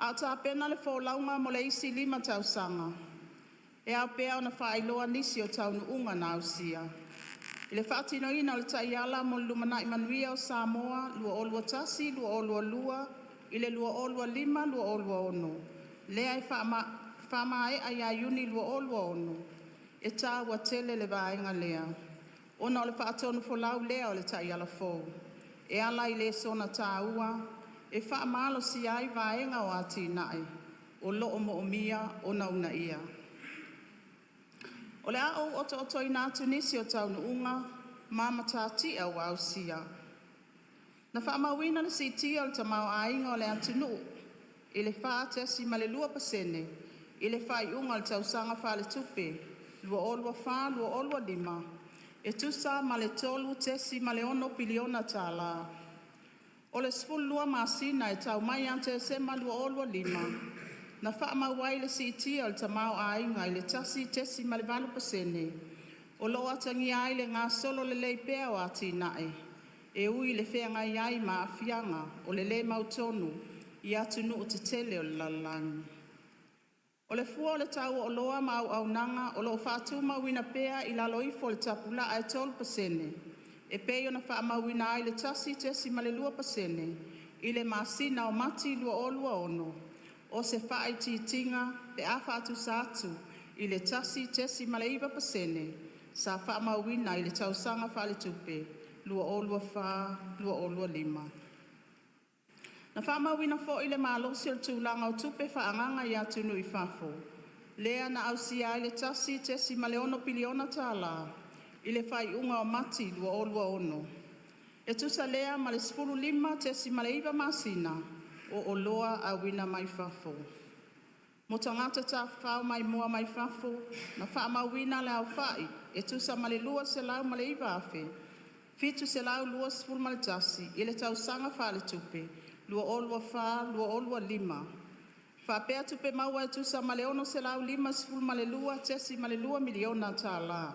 a o tapena le folauga mo le isi 5 tausaga, e ao pea ona faailoa nisi o taunuuga na ausia. I le faatinoina o le Taiala mo le Lumanai Manuia o Samoa 2021-2022 i le 2025-2026, lea e faamaea ia Iuni 2026, e taua tele le vaega lea ona o le faatonufolau lea o le Taiala fou e ala i lesona taua e faamalosia ai vaega o atinae o lo o moomia ona uunaia. O le a ou otootoina atu nisi o taunuuga ma matatia ua ausia. Na faamauina le siitia o le tamaoaiga o le atunuu i le 4.2% i le faaiuga o le tausaga faaletupe 2024/2025 e tusa ma le $3.6 piliona tala. O le 12 masina e tau mai ia Tesema 2025, na faamau ai le siitia o le tamaoaiga i le 1.8%, o lo o atagia ai le gasolo lelei pea o atinae, e ui i le feagai ai ma aafiaga o le le mautonu i atunuu tetele o le lalolagi. O le fua o le tau o oloa ma auaunaga o lo o faatumauina pea i lalo ifo o le tapulaa e 3% e pei ona faamauina ai le 1.2% i le masina o Mati 2026, o se faaitiitiga pe a faatusa atu i le 1.9% sa faamauina i le tausaga faaletupe 2024/2025. Na faamauina foi le malosi o le tulaga o tupe faaagaga i atunuu i fafo, lea na ausia ai le 1.6 piliona tala i le faaiuga o Mati 2026. E tusa lea ma le 15.9 masina o oloa auina mai fafo. Mo tagata tafafao maimoa mai fafo, na faamauina le aofai e tusa ma le 209,721 i le tausaga faaletupe 2024/2025, faapea tupe maua e tusa ma le $652.2 miliona tala.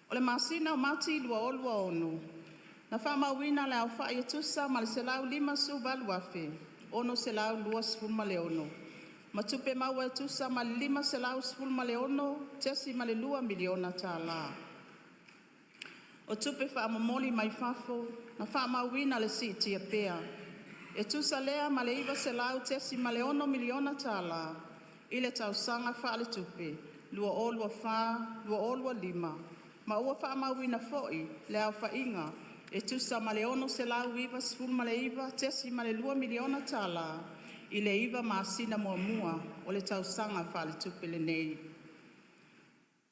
O le masina o Mati 2026, na faamauina le aofai e tusa ma le 158,626 ma tupe maua e tusa ma le $516.2 miliona tala. O tupe faamomoli mai fafo, na faamauina le siitia pea, e tusa lea ma le $900.6 miliona tala i le tausaga faaletupe 2024/2025 ma ua faamauina foi le aofaiga e tusa ma le $699.2 miliona tala i le 9 masina muamua o le tausaga faaletupe lenei.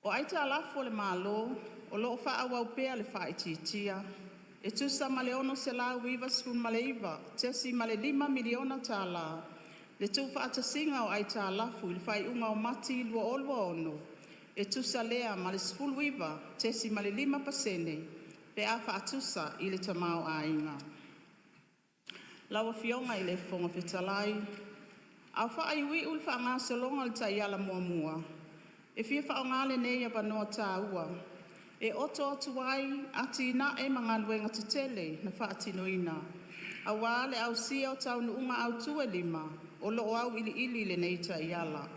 O aitalafu a le Malo o lo o faaauau pea le faaitiitia e tusa ma le $699.5 miliona tala le tuufaatasiga o aitalafu i le faaiuga o Mati 2026, e tusa lea ma le 19.5% pe a faatusa i le tamaoaiga. Lau Afioga i le Fofoga Fetalai, a o faaiuiu le faagasologa o le Taiala Muamua, e fia faaaoga lenei avanoa taua e oto atu ai atinae ma galuega tetele na faatinoina aua le ausia o taunuuga autu e 5 o lo o auiliili i lenei Taiala.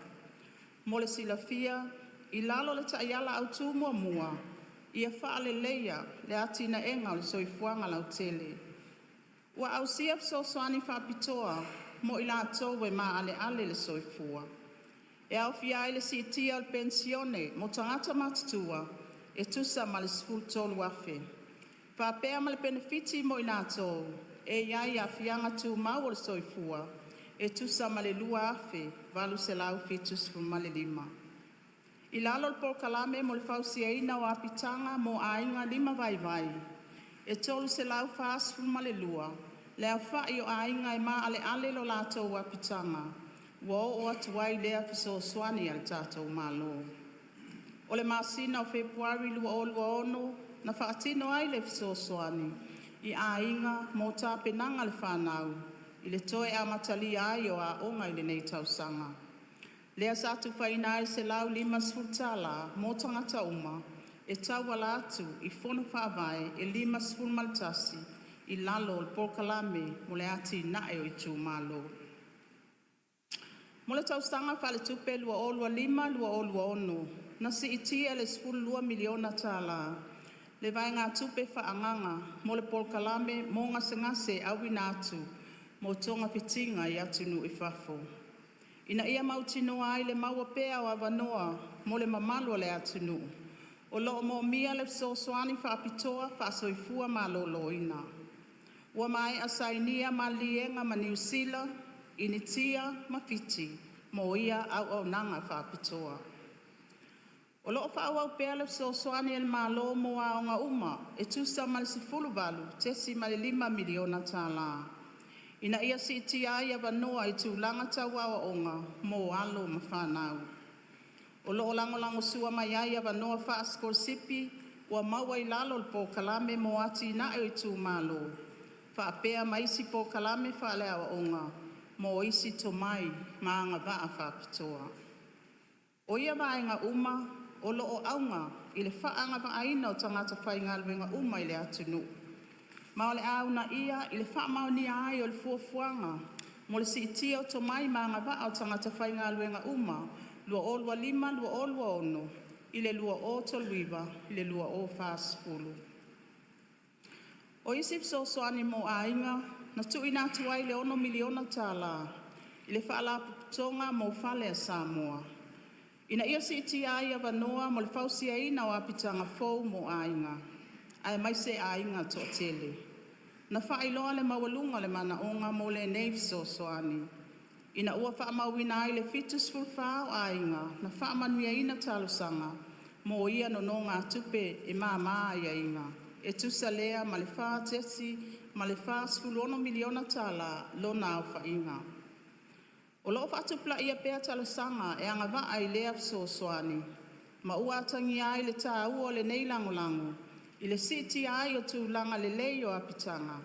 Mo le silafia, i lalo o le Taiala Autu muamua, “Ia faaleleia le atinaega o le soifuaga lautele”. Ua ausia fesoasoani faapitoa mo i latou e maaleale le soifua, e aofia ai le siitia o le penisione mo tagata matutua e tusa ma le $13,000, faapea ma le penefiti mo i latou e i ai aafiaga tumau o le soifua e tusa ma le $2,875. I lalo o le Polokalame mo le Fausiaina o Apitaga mo Aiga Lima Vaivai, e 342 le aofa'i o aiga e maaleale lo latou apitaga ua oo atu ai lea fesoasoani a le tatou Malo. O le masina o Fepuari 2026 na faatino ai le fesoasoani i aiga mo tapenaga a le fanau i le toe amatalia ai o aoga i lenei tausaga, lea sa tufaina ai le $150 tala mo tagata uma e tauala atu i fono faavae e 51 i lalo o le Polokalame mo le Atina'e o Itumalo. Mo le tausaga faaletupe 2025/2026, na siitia i le 12 miliona tala le vaegatupe faaagaga mo le polokalame mo gasegase auina atu mo togafitiga i atunuu i fafo, ina ia mautinoa ai le maua pea o avanoa mo le mamalu o le atunuu o lo'o moomia le fesoasoani faapitoa faa-soifua maloloina. Ua mae'a sainia maliliega ma Niu Sila, Initia ma Fiti mo ia auaunaga faapitoa. O lo'o fa'aauau pea le fesoasoani a le Malo mo aoga uma e tusa ma le $18.5 miliona tala, ina ia siitia ai avanoa i tulaga tau aoaoga mo alo ma fanau. O lo'o lagolagosua mai ai avanoa fa'asikolasipi ua maua i lalo o le Polokalame mo Atina'e o Itumalo faapea ma isi polokalame faaleaoaoga mo isi tomai ma agava'a faapitoa. O ia vaega uma o lo'o auga i le fa'aagava'aina o tagata faigaluega uma i le atunuu, ma o le a uunaia i le faamaonia ai o le Fuafuaga mo le Siitia o Tomai ma Agavaa o Tagata Faigaluega Uma 2025-2026 i le 2039-2040. O isi fesoasoani mo aiga, na tuuina atu ai le $6 miliona tala i le Faalapotopotoga mo Fale a Samoa, ina ia siitia ai avanoa mo le fausiaina o apitaga fou mo aiga, aemaise aiga toatele. Na faailoa le maualuga o le manaoga mo lenei fesoasoani, ina ua faamauina ai le 74 o aiga na faamanuiaina talosaga mo ia nonogatupe e mama aiaiga, e tusa lea ma le $4.46 miliona tala lona aofaiga. O lo'o faatupulaia pea talosaga e agavaa i lea fesoasoani, ma ua atagia ai le taua o lenei lagolago i le siitia ai o tulaga lelei o apitaga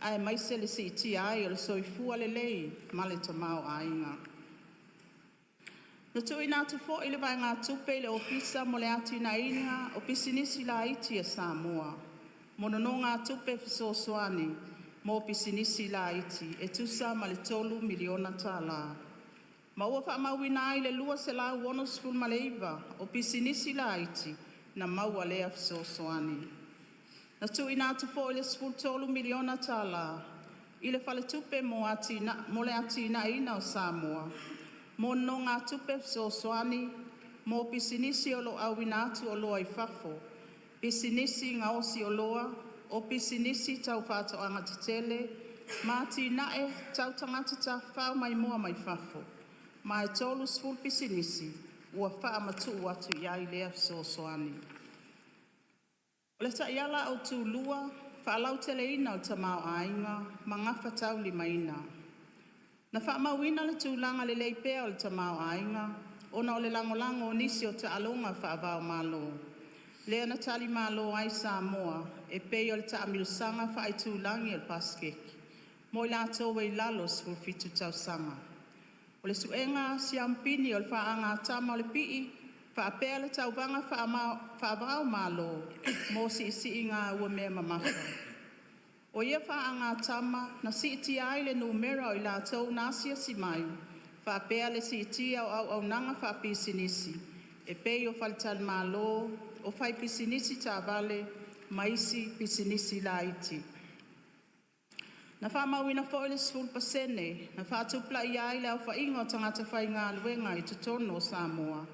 aemaise le siitia ai o le soifua lelei ma le tamaoaiga. Na tuuina atu fo'i le vaegatupe i le Ofisa mo le Atinaeina o Pisinisi Laiti a Samoa mo nonogatupe fesoasoani mo pisinisi laiti e tusa ma le $3 miliona tala, ma ua faamauina ai le 269 o pisinisi laiti na maua lea fesoasoani. Na tuuina atu fo'i le $13 miliona tala i le Faletupe mo le Atinaeina o Samoa mo nonogatupe fesoasoani mo pisinisi o lo'o auina atu oloa i fafo, pisinisi gaosi oloa, o pisinisi tau faatoaga tetele ma atina'e tau tagata tafafao maimoa mai fafo, ma e 30 pisinisi ua faamatu'u atu i ai lea fesoasoani. O le Taiala Autu 2, Faalauteleina o le Tamaoaiga ma Gafataulimaina. Na faamauina le tulaga lelei pea o le tamaoaiga ona o le lagolago o nisi o taaloga faava-o-Malo, lea na talimalo ai Samoa e pei o le taamilosaga faaitulagi o le Pasikeke mo i latou e i lalo o le 17 tausaga. O le su'ega siamupini o le faagatama o le pi'i faapea le tauvaga faava-o-Malo mo si'isi'iga uamea mamafa. O ia faagatama na siitia ai le numera o i latou na asiasi mai faapea le siitia o auaunaga faapisinisi e pei o faletalimalo, o faipisinisi taavale ma isi pisinisi laiti. Na faamauina foi le 10% na faatupulaia ai le aofaiga o tagata faigaluega i totonu o Samoa,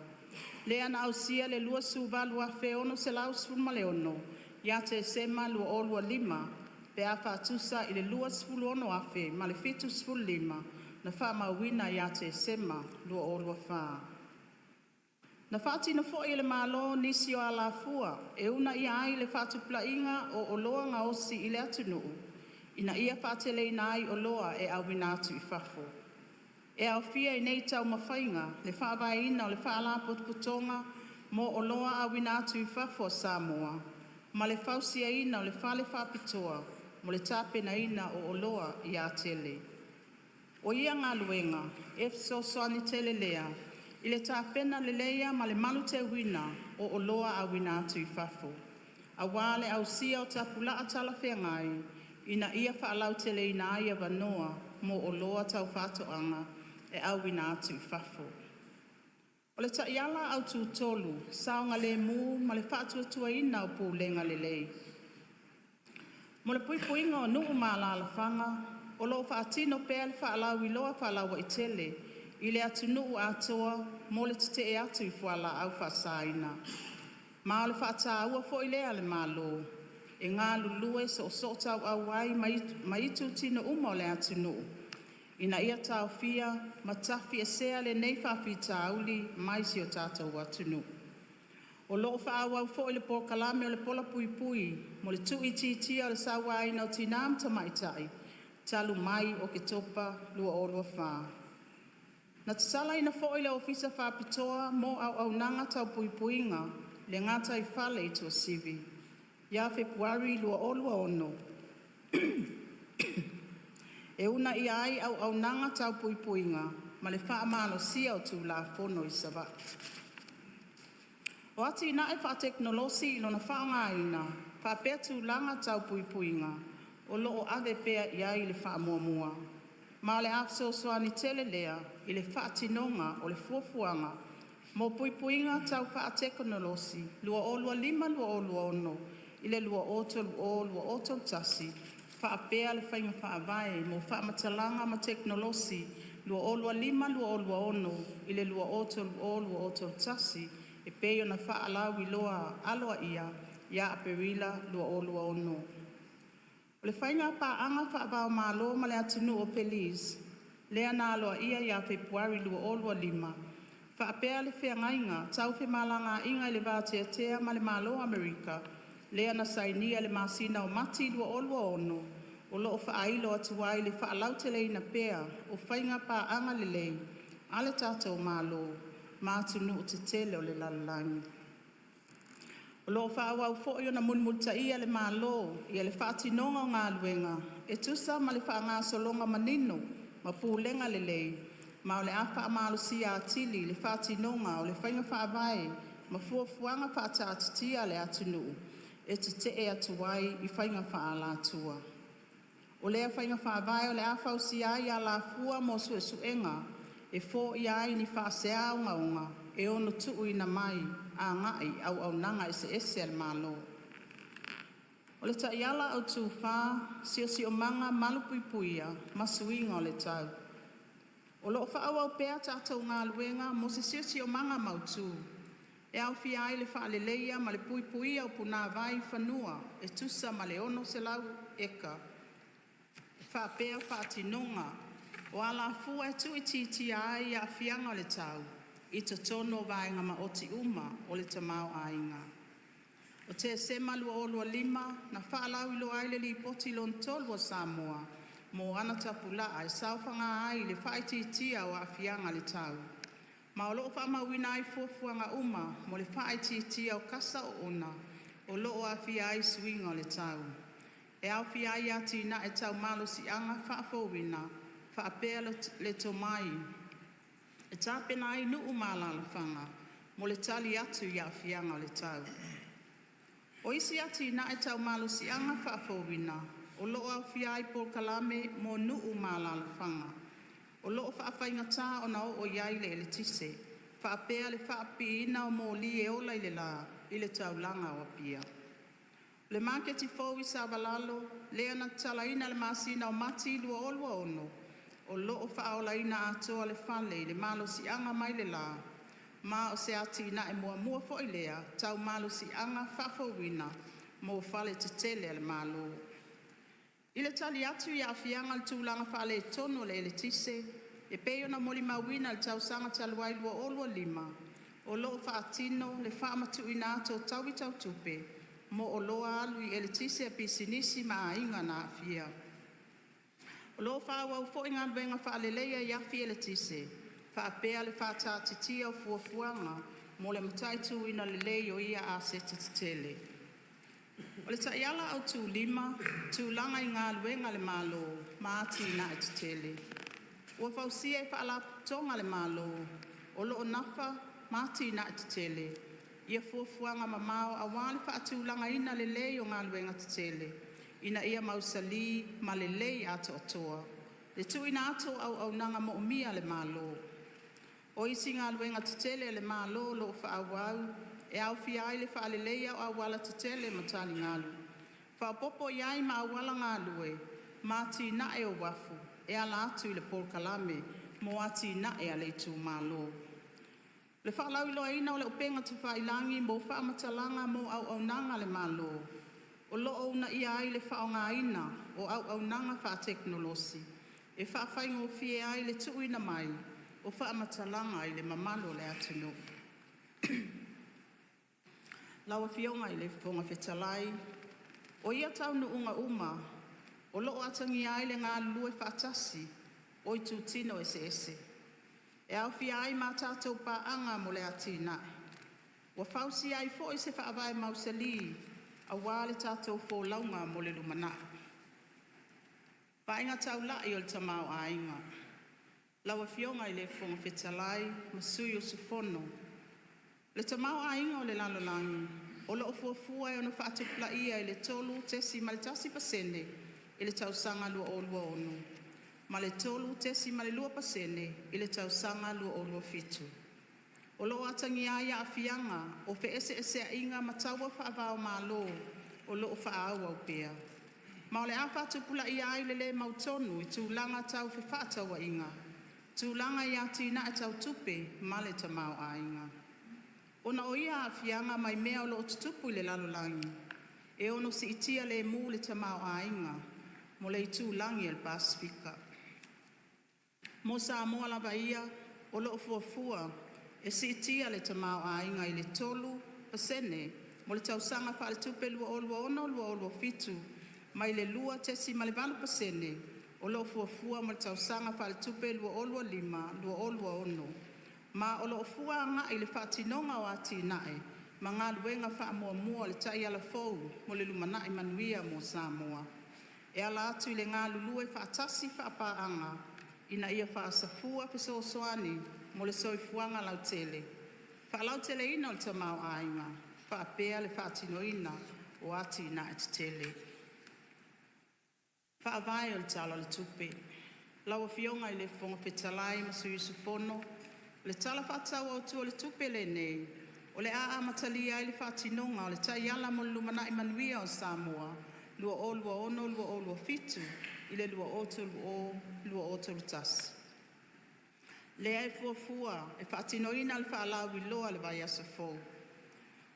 lea na ausia le 28,616 ia Tesema 2025 pe a faatusa i le 26,075 na faamauina ia Tesema 2024. Na faatino foi e le Malo nisi o alafua e uunaia ai le faatupulaia o oloa gaosi i le atunuu ina ia faateleina ai oloa e auina atu i fafo. E aofia i nei taumafaiga le faavaeina o le Faalapotopotoga mo Oloa Auina atu i Fafo a Samoa ma le fausiaina o le fale faapitoa mo le tapenaina o oloa i Atele. O ia galuega e fesoasoani tele lea i le tapena leleia ma le maluteuina o oloa auina atu i fafo, auā le ausia o tapulaa talafeagai ina ia faalauteleina ai avanoa mo oloa tau faatoaga e auina atu i fafo. O le Taiala Autū Tolu, Saogalēmū ma le Faatuatuaina o Pulega Lelei. Mo le puipuiga o nuu ma alaalafaga, o loo faatino pea le faalauiloa faalauaitele i le atunuu atoa mo le tetee atu i fualaau faasaina. Ma o le faataua foi lea a le Malo e galulue soosootauau ai ma itutino uma o le atunuu ina ia taofia ma tafiesea lenei faafitauli mai si o tatou atunuu. O loo faaauau foi le polokalame o le Pola Puipui mo le tuuitiitia o le Sauaina o Tina ma Tamaitai talu mai Oketopa 2024. Na tatalaina foi le Ofisa Faapitoa mo Auaunaga Tau Puipuiga i le gataifale i Tuasivi ia Fepuari 2026 e uunaia ai auaunaga tau puipuiga ma le faamalosia o Tulafono i Savaii. O atinae faatekonolosi i lona faaaogaina faapea tulaga tau puipuiga o loo ave pea i ai le faamuamua, ma o le a fesoasoani tele lea i le faatinoga o le Fuafuaga mo Puipuiga Tau Faatekonolosi 2025-2026 i le 2030-2031 faapea le Faiga Faavae mo Faamatalaga ma Tekonolosi 2025-2026 i le 2030-2031 e pei ona faalauiloa aloaia ia Aperila 2026. O le Faiga Paaga faava-o-Malo ma le Atunuu o Belize lea na aloaia ia Fepuari 2025 faapea le Feagaiga Tau Femalagaiga le Va-Atiatia ma le Malo o Amerika lea na sainia i le masina o Mati 2026, o loo faailo atu ai le faalauteleina pea o faiga paaga lelei a le tatou Malo ma atunuu tetele o le lalolagi. O loo faaauau foi ona mulimulitaia e le Malo ia le faatinoga o galuega e tusa ma le faagasologa manino ma pulega lelei, ma o le a faamalosia atili le faatinoga o le faiga faavae ma fuafuaga faataatitia a le atunuu e tetee atu ai i faiga faaalatua. O lea faiga faavae o le a fausia ai alafua mo suesuega e foia ai ni faasea ogaoga e ono tuuina mai agai i auaunaga eseese a le Malo. O le Taiala Autu 4, Siosiomaga Malupuiapuia ma Suiga o le Tau. O loo faaauau pea tatou galuega mo se Siosiomaga Mautu e aofia ai le faaleleia ma le puipuia o punavai i fanua e tusa ma le 600 eka faapea faatinoga o alafua e tuuitiitia ai aafiaga o le tau i totonu o vaega maoti uma o le tamaoaiga. O Tesema 2025 na faalauiloa ai le Lipoti Lona Tolu a Samoa mo ana tapulaa e saofaga ai i le faaitiitia o aafiaga o le tau, ma o loo faamauina ai fuafuaga uma mo le faaitiitia o kasa oona o loo aafia ai suiga o le tau. E aofia ai atinae tau malosiaga faafouina faapea le tomai e tapena ai nuu ma alaalafaga mo le tali atu i aafiaga o le tau. O isi atinae tau malosiaga faafouina o loo aofia ai polokalame mo nuu ma alaalafaga o loo faafaigata ona oo i ai le eletise faapea le faapipiina o moli e ola i le la i le taulaga o Apia. O le maketi fou i Savalalo lea na tatalaina i le masina o Mati 2026, o lo'o fa'aolaina atoa le fale i le malosi'aga mai le lā, ma o se atina'e muamua foi lea tau malosi'aga faafouina mo fale tetele a le Malo. I le tali atu i aafiaga o le tulaga faaletonu o le eletise e pei ona molimauina i le tausaga talu ai 2025, o lo'o faatino le faamatuuina atu o taui tau tupe mo oloa alu i eletise a pisinisi ma aiga na aafia. O lo'o faaauau foi galuega faaleleia i afi eletise faapea le faataatitia o fuafuaga mo le mataituina lelei o ia aseta tetele. O le Taiala Autū lima, Tulaga i Galuega a le Malo ma Atinae Tetele. Ua fausia e Faalapotopotoga a le Malo o lo'o nafa ma atina'e tetele ia fuafuaga mamao aua le faatulagaina lelei o galuega tetele ina ia mausali ma lelei atoatoa le tuuina atu o auaunaga moomia a le Malo. O isi galuega tetele a le Malo o loo faaauau e aofia ai le faaleleia o auala tetele ma taligalu, faaopopo iai ma auala galue ma atinae o uafu e ala atu i le polokalame mo atinae a le itumalo. O le faalauiloaina o le upega tafailagi mo faamatalaga mo auaunaga a le Malo, o loo uunaia ai le faaaogaina o auaunaga faatekonolosi e faafaigofie ai le tuuina mai o faamatalaga i le mamalu o le atunuu. Lau Afioga i le Fofoga Fetalai, o ia taunuuga uma o loo atagia ai le galulue faatasi o itutino eseese, e aofia ai ma a tatou Paaga mo le Atinae, ua fausia ai foi se faavae mausali aua le tatou folauga mo le lumanai. Vaaiga Taulai o le Tamaoaiga. Lau Afioga i le Fofoga Fetalai ma sui usufono, O le tamaoaiga o le lalolagi o lo'o fuafua e ono faatupulaia i le 3.1% i le tausaga 2026 ma le 3.2% i le tausaga 2027. O lo'o atagia ai aafiaga o fe'ese'eseaiga ma taua faava-o-Malo o lo'o faaauau pea, ma o le a faatupulaia ai le lē mautonu i tulaga tau fefaatauaiga, tulaga i atinae tau tupe ma le tamaoaiga. Ona o ia aafiaga mai mea o lo'o tutupu i le lalolagi, e ono siitia lemu le tamaoaiga mo le itulagi o le Pasefika. Mo Samoa lava ia, o loo fuafua e siitia le tamaoaiga i le 3% mo le tausaga faaletupe 2026/2027 mai le 2.8% o loo fuafua mo le tausaga faaletupe 2025/2026, ma o loo fua agai i le faatinoga o atinae ma galuega faamuamua o le Taiala Fou mo le Lumanai Manuia mo Samoa, e ala atu i le galulue faatasi faapaaga ina ia faasafua fesoasoani mo le soifuaga lautele, faalauteleina o le tamaoaiga faapea le faatinoina o atinae tetele. Faavae o le Tala o le Tupe. Lau Afioga i le Fofoga Fetalai ma sui usufono, O le Tala Faatatau Autu o le Tupe lenei o le a amatalia ai le faatinoga o le Taiala mo le Lumanai Manuia o Samoa 2026-2027 i le 2030-2031. Lea e fuafua e faatinoina le faalauiloa i le vaiaso fou.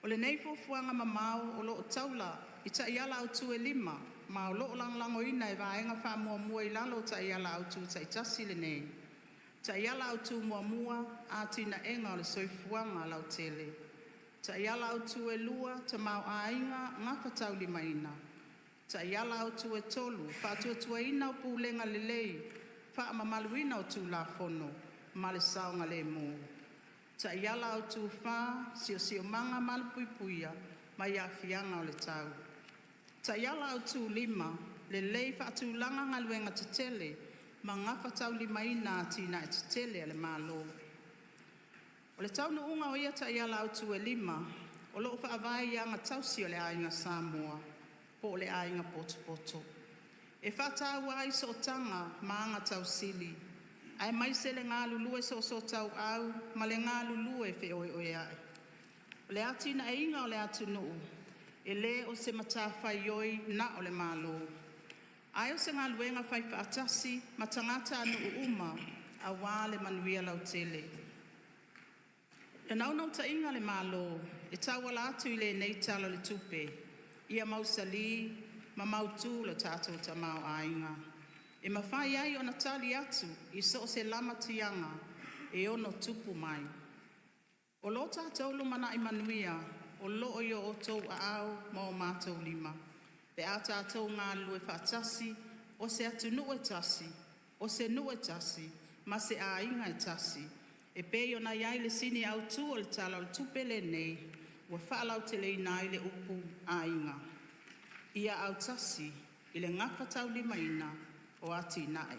O lenei fuafuaga mamao o loo taula i taiala autu e 5 ma o loo lagolagoina e vaega faamuamua i lalo o taiala autu taitasi lenei: Taiala Autu 1: Atinaega o le Soifuaga Lautele. Taiala Autu 2: Tamaoaiga Gafataulimaina. Taiala Autu 3: Faatuatuaina o Pulega Lelei, Faamamaluina o Tulafono ma le Saogalemu. Taiala Autu 4: Siosiomaga Malupuiapuia mai Aafiaga o le Tau. Taiala Autu 5: Lelei Faatulaga Galuega Tetele ma Gafataulimaina Atinae Tetele a le Malo. O le taunuuga o ia taiala autu e 5, o loo faavae i aga tausi a le Aiga Samoa po o le aiga potopoto. E faataua ai sootaga ma aga tausili, aemaise le galulue soosootauau ma le galulue feoeoeai. O le atinaeina o le atunuu E lē o se matafaioi na o le Malo, ae o se galuega faifaatasi ma tagatanuu uma auā le manuia lautele. O le naunautaiga a le Malo e tauala atu i lenei Tala o le Tupe, ia mausalī ma mautū lo tatou tamaoaiga e mafai ai ona tali atu i so o se lamatiaga e ono tupu mai. O lo tatou lumanai manuia o loo i o outou aao ma o matou lima pe a tatou galulue faatasi, o se atunuu e tasi, o se nuu e tasi ma se aiga e tasi e pei ona i ai le sini autu o le Tala o le Tupe lenei ua faalauteleina ai le upu Aiga. Ia autasi i le gafataulimaina o atinae.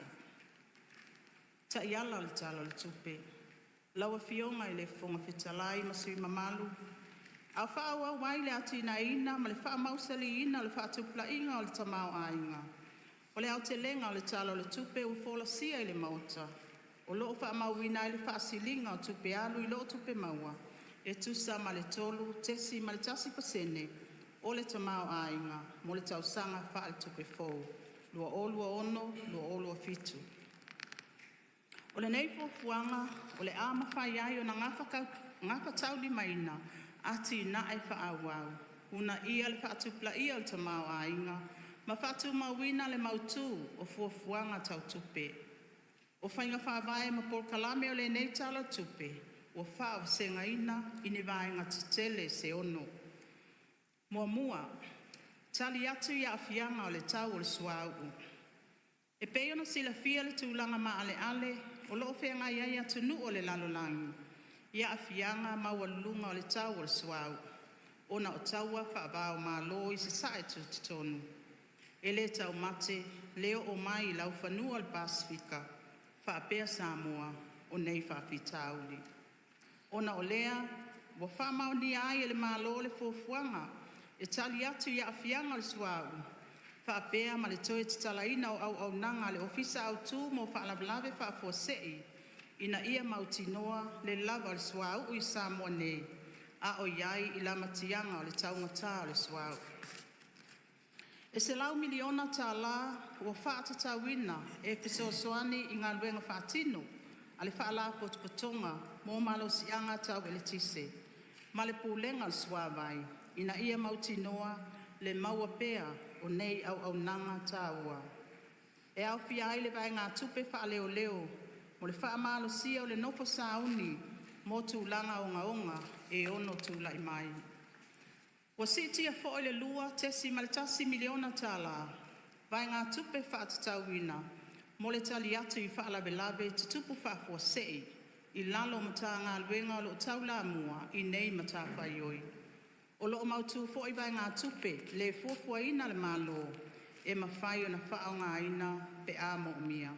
Taiala o le Tala o le Tupe. Lau Afioga i le Fofoga Fetalai ma sui usufono mamalu, a o faaauau ai le atinaeina ma le faamausalīina o le faatupulaia o le tamaoaiga, o le aotelega o le Tala o le Tupe ua folasia i le Maota, o lo'o faamauina ai le faasiliga o tupe alu i loo tupe maua e tusa ma le 3.1% o le tamaoaiga mo le tausaga faaletupe fou 2026/2027. O lenei fuafuaga o le a mafai ai ona gafataulimaina atinae faaauau, uunaia le faatupulaia o le tamaoaiga ma faatumauina le mautū o fuafuaga tau tupe. O faiga faavae ma polokalame o lenei Tala o le Tupe ua faavasegaina i ni vaega tetele se 6. Muamua, tali atu i aafiaga o le tau o le suauu. E pei ona silafia le tulaga maaleale o loo feagai ai atunuu o le lalolagi i aafiaga maualuluga o le tau o le suauu ona o taua faava-o-Malo i Sasae Tutotonu. E le taumate le oo mai i laufanua o le Pasefika faapea Samoa o nei faafitauli. Ona o lea, ua faamaonia ai e le Malo le fuafuaga e tali atu i aafiaga o le suauu faapea ma le toe tatalaina o auaunaga a le Ofisa Autu mo Faalavelave Faafuasei ina ia mautinoa le lava o le suauu i Samoa nei a o i ai i lamatiaga o le taugata o le suauu. E $100 miliona tala ua faatatauina e fesoasoani i galuega faatino a le Faalapotopotoga mo Malosiaga Tau Eletise ma le Pulega o le Suavai ina ia mautinoa le maua pea o nei auaunaga taua. E aofia ai le vaegatupe faaleoleo mo le faamalosia o le nofo sauni mo tulaga ogaoga e ono tulai mai. Ua siitia foi i le $2.1 miliona tala vaegatupe faatatauina mo le tali atu i faalavelave tutupu faafuasei i lalo o Matagaluega o loo taulamua i nei matafaioi. O loo mautū foi vaegatupe le fuafuaina a le Malo e mafai ona faaaogaina pe a moomia.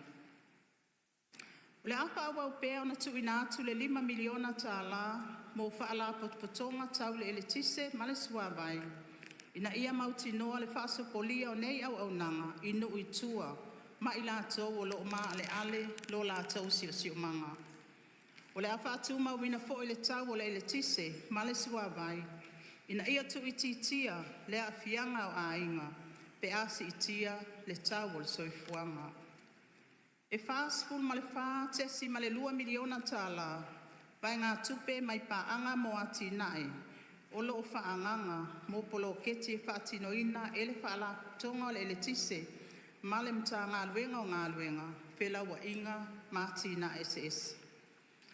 O le a faaauau pea ona tuuina atu le $5 miliona tala mo Faalapotopotoga Tau le Eletise ma le Suavai ina ia mautinoa le faasopolia o nei auaunaga i nuu i tua ma i latou o loo maaleale lo latou siosiomaga. O le a faatumauina foi le tau o le eletise ma le suavai ina ia tuuitiitia le aafiaga o aiga pe a siitia le tau o le soifuaga. E $44.2 miliona tala vaegatupe mai Paaga mo Atinae o loo faaagaga mo poloketi e faatinoina e le Faalapotopotoga o le Eletise ma le Matagaluega o Galuega, Felauaiga ma Atinae Eseese.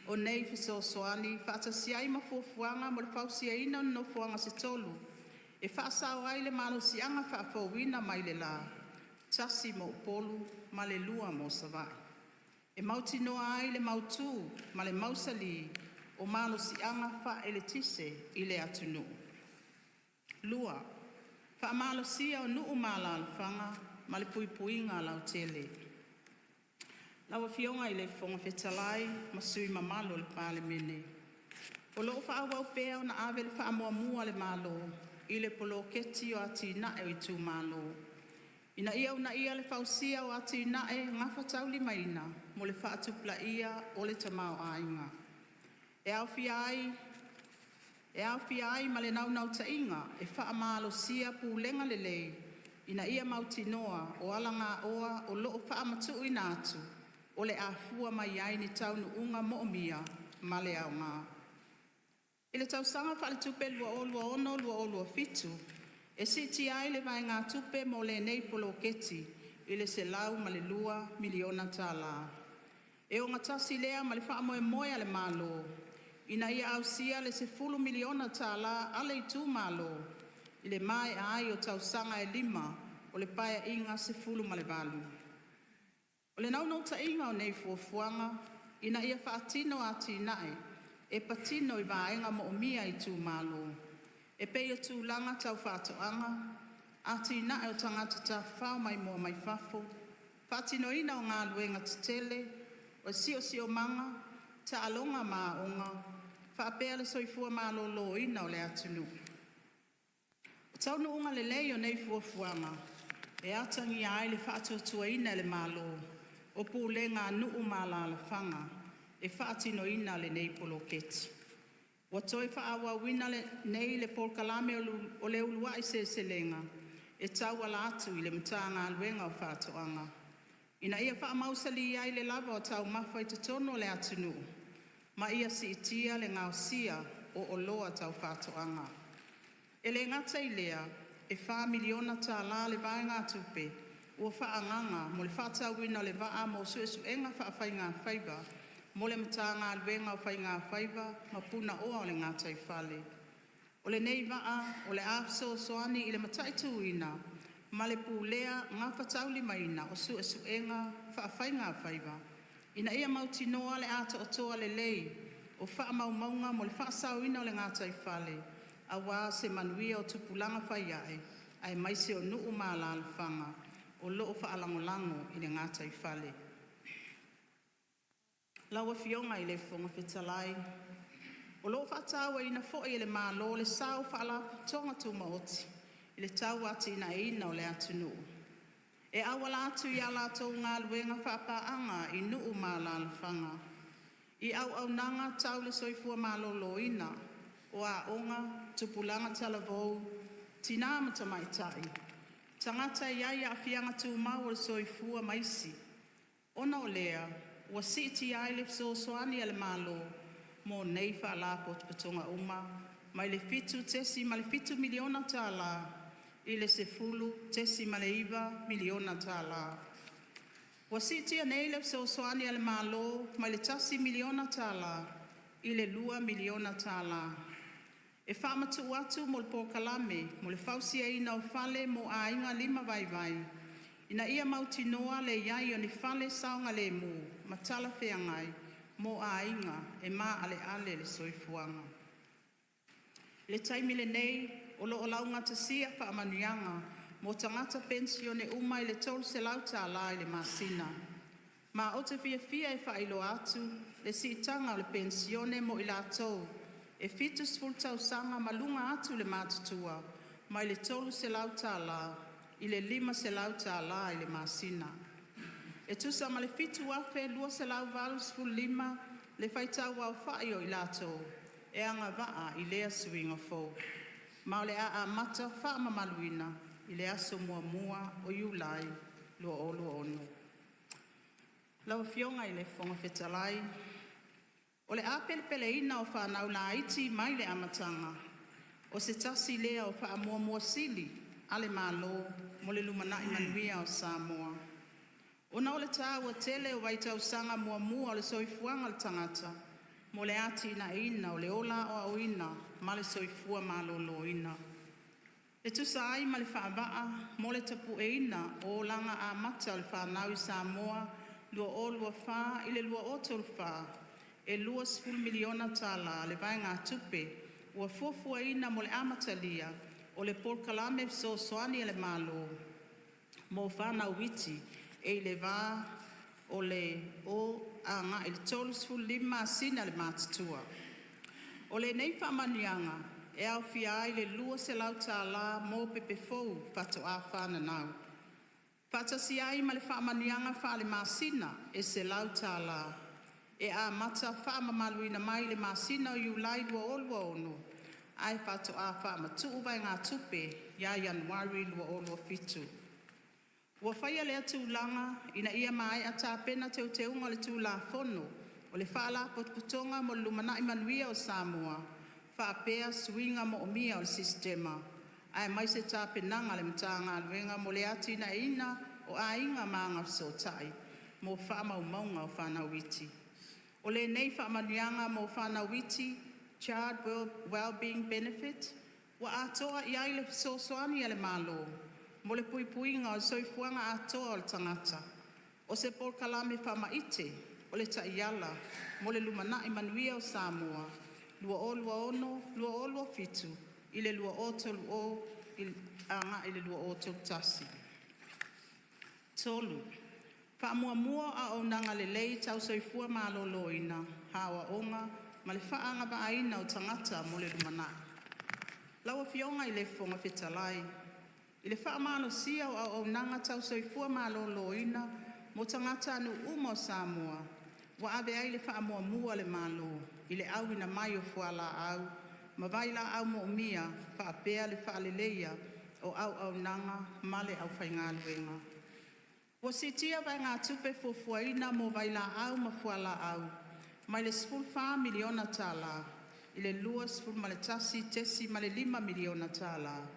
O nei fesoasoani faatasi ai ma fuafuaga mo le fausiaina o ni nofoaga se tolu e faasao ai le malosiaga faafouina mai le la, tasi mo Upolu ma le lua mo Savaii, e mautinoa ai le mautū ma le mausalī o malosiaga faaeletise i le atunuu. 2. Faamalosia o Nuu ma Alaalafaga ma le Puipuiga Lautele. Lau Afioga i le Fofoga Fetalai ma sui usufono mamalu o le Palemene, O loo faaauau pea ona ave le faamuamua a le Malo i le poloketi o Atinae o Itumalo ina ia uunaia le fausia o atinae gafataulimaina mo le faatupulaia o le tamaoaiga. E aofia E aofia ai ma le naunautaiga e faamalosia pulega lelei ina ia mautinoa o alagaoa o lo'o faamatuuina atu o le a fua mai ai ni taunuuga moomia ma le aoga. I le tausaga faaletupe 2026/2027 e siitia ai le vaegatupe mo lenei poloketi i le $102 miliona tala. E ogatasi lea ma le faamoemoe a le Malo ina ia ausia le $10 miliona tala a le itumalo i le maea ai o tausaga e lima o le Paeaiga 18. O le naunautaiga o nei fuafuaga ina ia faatino atinae e patino i vaega moomia e itumalo e pei o tulaga tau faatoaga, atinae o tagata tafafao maimoa mai fafo, faatinoina o galuega tetele, o siosiomaga, taaloga ma aoga, faapea le soifua maloloina o le atunuu. O taunuuga lelei o nei fuafuaga e atagia ai le faatuatuaina e le Malo o pulega a nuu ma alalafaga e faatinoina lenei poloketi. Ua toe faaauauina nei le polokalame o le Uluai Seleselega e tauala atu i le Matagaluega o Faatoaga ina ia faamausali ai le lava o taumafa i totonu o le atunuu ma ia siitia le gaosia o oloa tau faatoaga. E le gata i lea, e $4 miliona tala le vaegatupe ua faaagaga mo le faatauina o le vaa mo suesuega faafaigafaiva mo le Matagaluega o Faigafaiva ma Punaoa o le Gataifale. O lenei vaa o le a fesoasoani i le mataituina ma le pulea gafataulimaina o suesuega faafaigafaiva ina ia mautinoa le atoatoa lelei o faamaumauga mo le faasaoina o le gataifale aua se manuia o tupulaga faiae aemaise o nuu ma alalafaga o loo faalagolago i le gataifale. Lau Afioga i le Fofoga Fetalai, o loo faatauaina foi e le Malo le sao o Faalapotopotoga Tumaoti i le tauatiaeina o le atunuu. E auala atu i a latou galuega faapaaga i nuu ma alalafaga, i auaunaga tau le soifua maloloina, o aoga, tupulaga talavou, tina ma tamaitai, tagata e i ai aafiaga tumau o le soifua ma isi. Ona o lea, ua siitia ai le fesoasoani a le Malo mo nei Faalapotopotoga uma mai le $7.7 miliona tala i le $10.9 miliona tala. Ua siitia nei le fesoasoani a le Malo mai le $1 miliona tala i le $2 miliona tala e faamatuu atu mo le polokalame mo le fausiaina o fale mo aiga lima vaivai ina ia mautinoa le i ai o ni fale saogalemu ma talafeagai mo aiga e maaleale le soifuaga. I le taimi lenei, o loo laugatasia faamanuiaga mo tagata penisione uma i le $300 tala i le masina. Ma ou te fiafia e faailoa atu le siitaga o le penisione mo i latou e 70 tausaga ma luga atu le matutua mai le $300 tala i le $500 tala i le masina. E tusa ma le 7,285 le faitauaofai o i latou e agavaa i lea suiga fou, ma o le a amata faamamaluina i le aso 1 o Iulai 2026. Lau Afioga i le Fofoga Fetalai, o le apelepeleina o fanau laiti mai le amataga o se tasi lea o faamuamua sili a le Malo mo le lumanai manuia o Samoa. Ona o le taua tele o vaitausaga muamua o le soifuaga o le tagata mo le atinaeina o le ola aoaoina ma le soifua maloloina. E tusa ai ma le faavaa mo le Tapueina o Olaga Amata o le Fanau i Samoa 2024 i le 2034, e $20 miliona tala le vaegatupe ua fuafuaina mo le amatalia o le polokalame fesoasoani a le Malo mo fanau iti e i le va o le 0 agai i le 35 masina le matutua. O lenei faamanuiaga e aofia ai le $200 mo pepe fou faatoa fananau, faatasi ai ma le faamanuiaga faalemasina e $100 e amata faamamaluina mai i le masina o Iulai 2026 ae faato'a faamatu'u vaegatupe ia Ianuari 2027. Ua faia lea tulaga ina ia mae'a tapena teuteuga o le Tulafono o le Faalapotopotoga mo le Lumanai Manuia o Samoa faapea suiga moomia o le sistema, aemaise tapenaga a le Matagaluega mo le atinaeina o aiga ma agafesootai mo faamaumauga o fanau iti. O lenei faamanuiaga mo fanau iti (Child Wellbeing Benefit) ua atoa i ai le fesoasoani a le Malo mo le puipuiga o le soifuaga atoa o le tagata. O se polokalame faamaite o le Taiala mo le Lumanai Manuia o Samoa 2026-2027 i le 2030-2031. 3. Fa'amuamua o Auaunaga Lelei Tau Soifua Maloloina, Aoaoga ma le Fa'aagavaaina o Tagata mo le Lumanai. Lau Afioga i le Fofoga Fetalai, I le faamalosia o auaunaga tau soifua maloloina mo tagatanuu uma o Samoa, ua ave ai le faamuamua a le Malo i le auina mai o fualaau ma vailaau moomia faapea le faaleleia o auaunaga ma le aufaigaluega. Ua siitia vaegatupe fuafuaina mo vailaau ma fualaau mai le $14 miliona tala i le $21.5 miliona tala,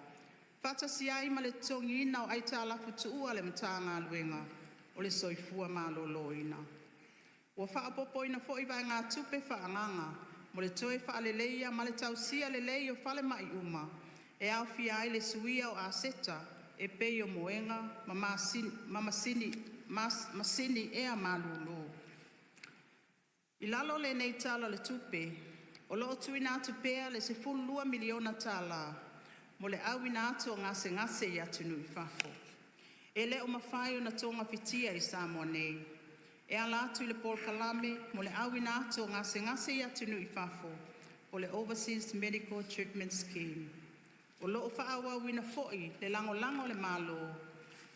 faatasi ai ma le totogiina o aitalafu tuua a le Matagaluega o le Soifua Maloloina. Ua faaopoopoina foi vaegatupe faaagaga mo le toe faaleleia ma le tausia lelei o falemai uma, e aofia ai le suia o aseta e pei o moega ma masini ea malulu. I lalo o lenei Tala o le Tupe, o loo tuuina atu pea le 12 miliona tala mo le auina atu o gasegase i atunuu i fafo e le o mafai ona togafitia i Samoa nei, e ala atu i le polokalame mo le Auina atu o Gasegase i Atunuu i Fafo (Overseas Medical Treatment Scheme). O loo faaauauina foi le lagolago a le Malo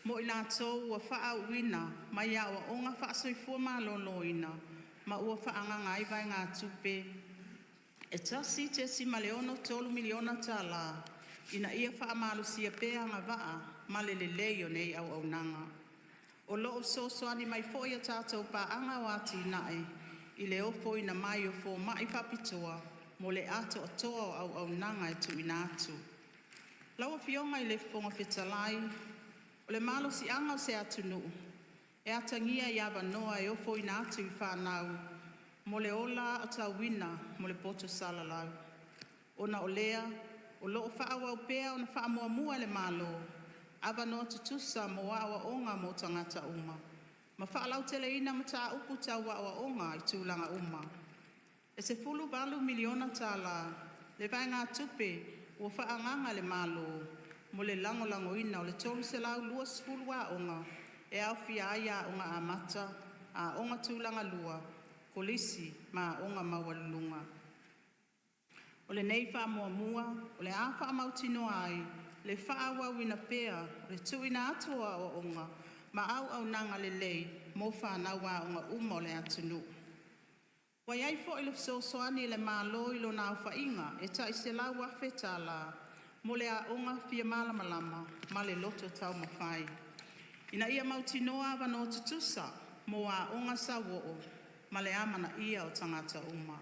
mo i latou ua faauuina mai aoaoga faa-soifua maloloina ma ua faaagaga ai vaegatupe e $1.63 miliona tala ina ia faamalosia pea agavaa ma le lelei o nei auaunaga. O loo fesoasoani mai foi a tatou Paaga o Atinae i le ofoina mai o fomai faapitoa mo le atoatoa o auaunaga e tuuina atu. Lau Afioga i le Fofoga Fetalai, O le malosiaga o se atunuu e atagia i avanoa e ofoina atu i fanau mo le ola aotauina mo le poto salalau. Ona o lea, o loo faaauau pea ona faamuamua e le Malo avanoa tutusa mo aoaoga mo tagata uma, ma faalauteleina mataupu tau aoaoga i tulaga uma. E 18 miliona tala le vaegatupe ua faaagaga e le Malo mo le lagolagoina o le 320 aoga e aofia ai Aoga Amata, Aoga Tulagalua, Kolisi ma Aoga Maualuluga. O lenei faamuamua o le a faamautinoa ai le faaauauina pea o le tuuina atu o aoaoga ma auaunaga lelei mo fanau aoga uma o le atunuu. Ua i ai foi le fesoasoani a le Malo i lona aofaiga e tai $100,000 tala mo le Aoga Fia Malamalama ma le Loto Taumafai, ina ia mautinoa avanoa tutusa mo aoga sauoo ma le amanaia o tagata uma.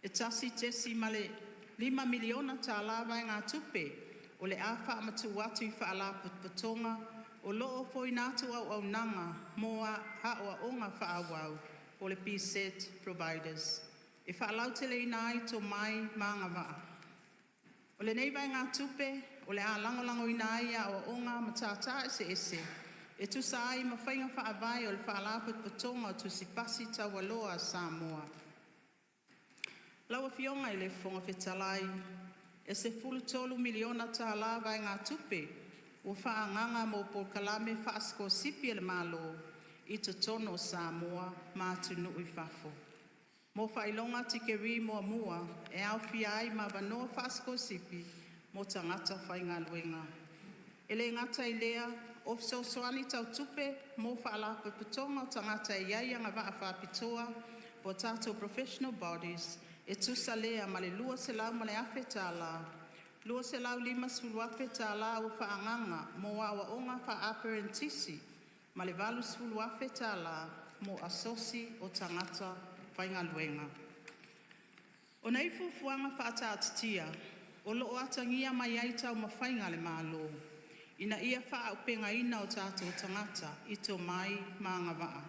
E 1.5 miliona tala vaegatupe o le a faamatuu atu i Faalapotopotoga o loo ofoina atu auaunaga mo aoaoga faaauau (PSET Providers) e faalauteleina ai tomai ma agavaa. O lenei vaegatupe o le a lagolagoina ai aoaoga a Matata Eseese e tusa ai ma faiga faavae o le Faalapotopotoga o Tusi Pasi Taualoa a Samoa. Lau Afioga i le Fofoga Fetalai, E 13 miliona tala vaegatupe ua faaagaga mo polokalame faasikolasipi a le Malo i totonu o Samoa ma atunuu i fafo mo faailoga tikeri muamua e aofia ai ma avanoa faasikolasipi mo tagata faigaluega. E le gata i lea o fesoasoani tau tupe mo Faalapotopotoga o tagata e iai agavaa faapitoa poo tatou Professional Bodies. E tusa lea ma le $200,000 tala, $250,000 tala ua faaagaga mo aoaoga faa-aperenitisi ma le $80,000 tala mo asosi o tagata faigaluega. O nei fuafuaga faataatitia o loo atagia mai ai taumafaiga a le Malo ina ia faaauupegaina o tatou tagata i tomai ma agavaa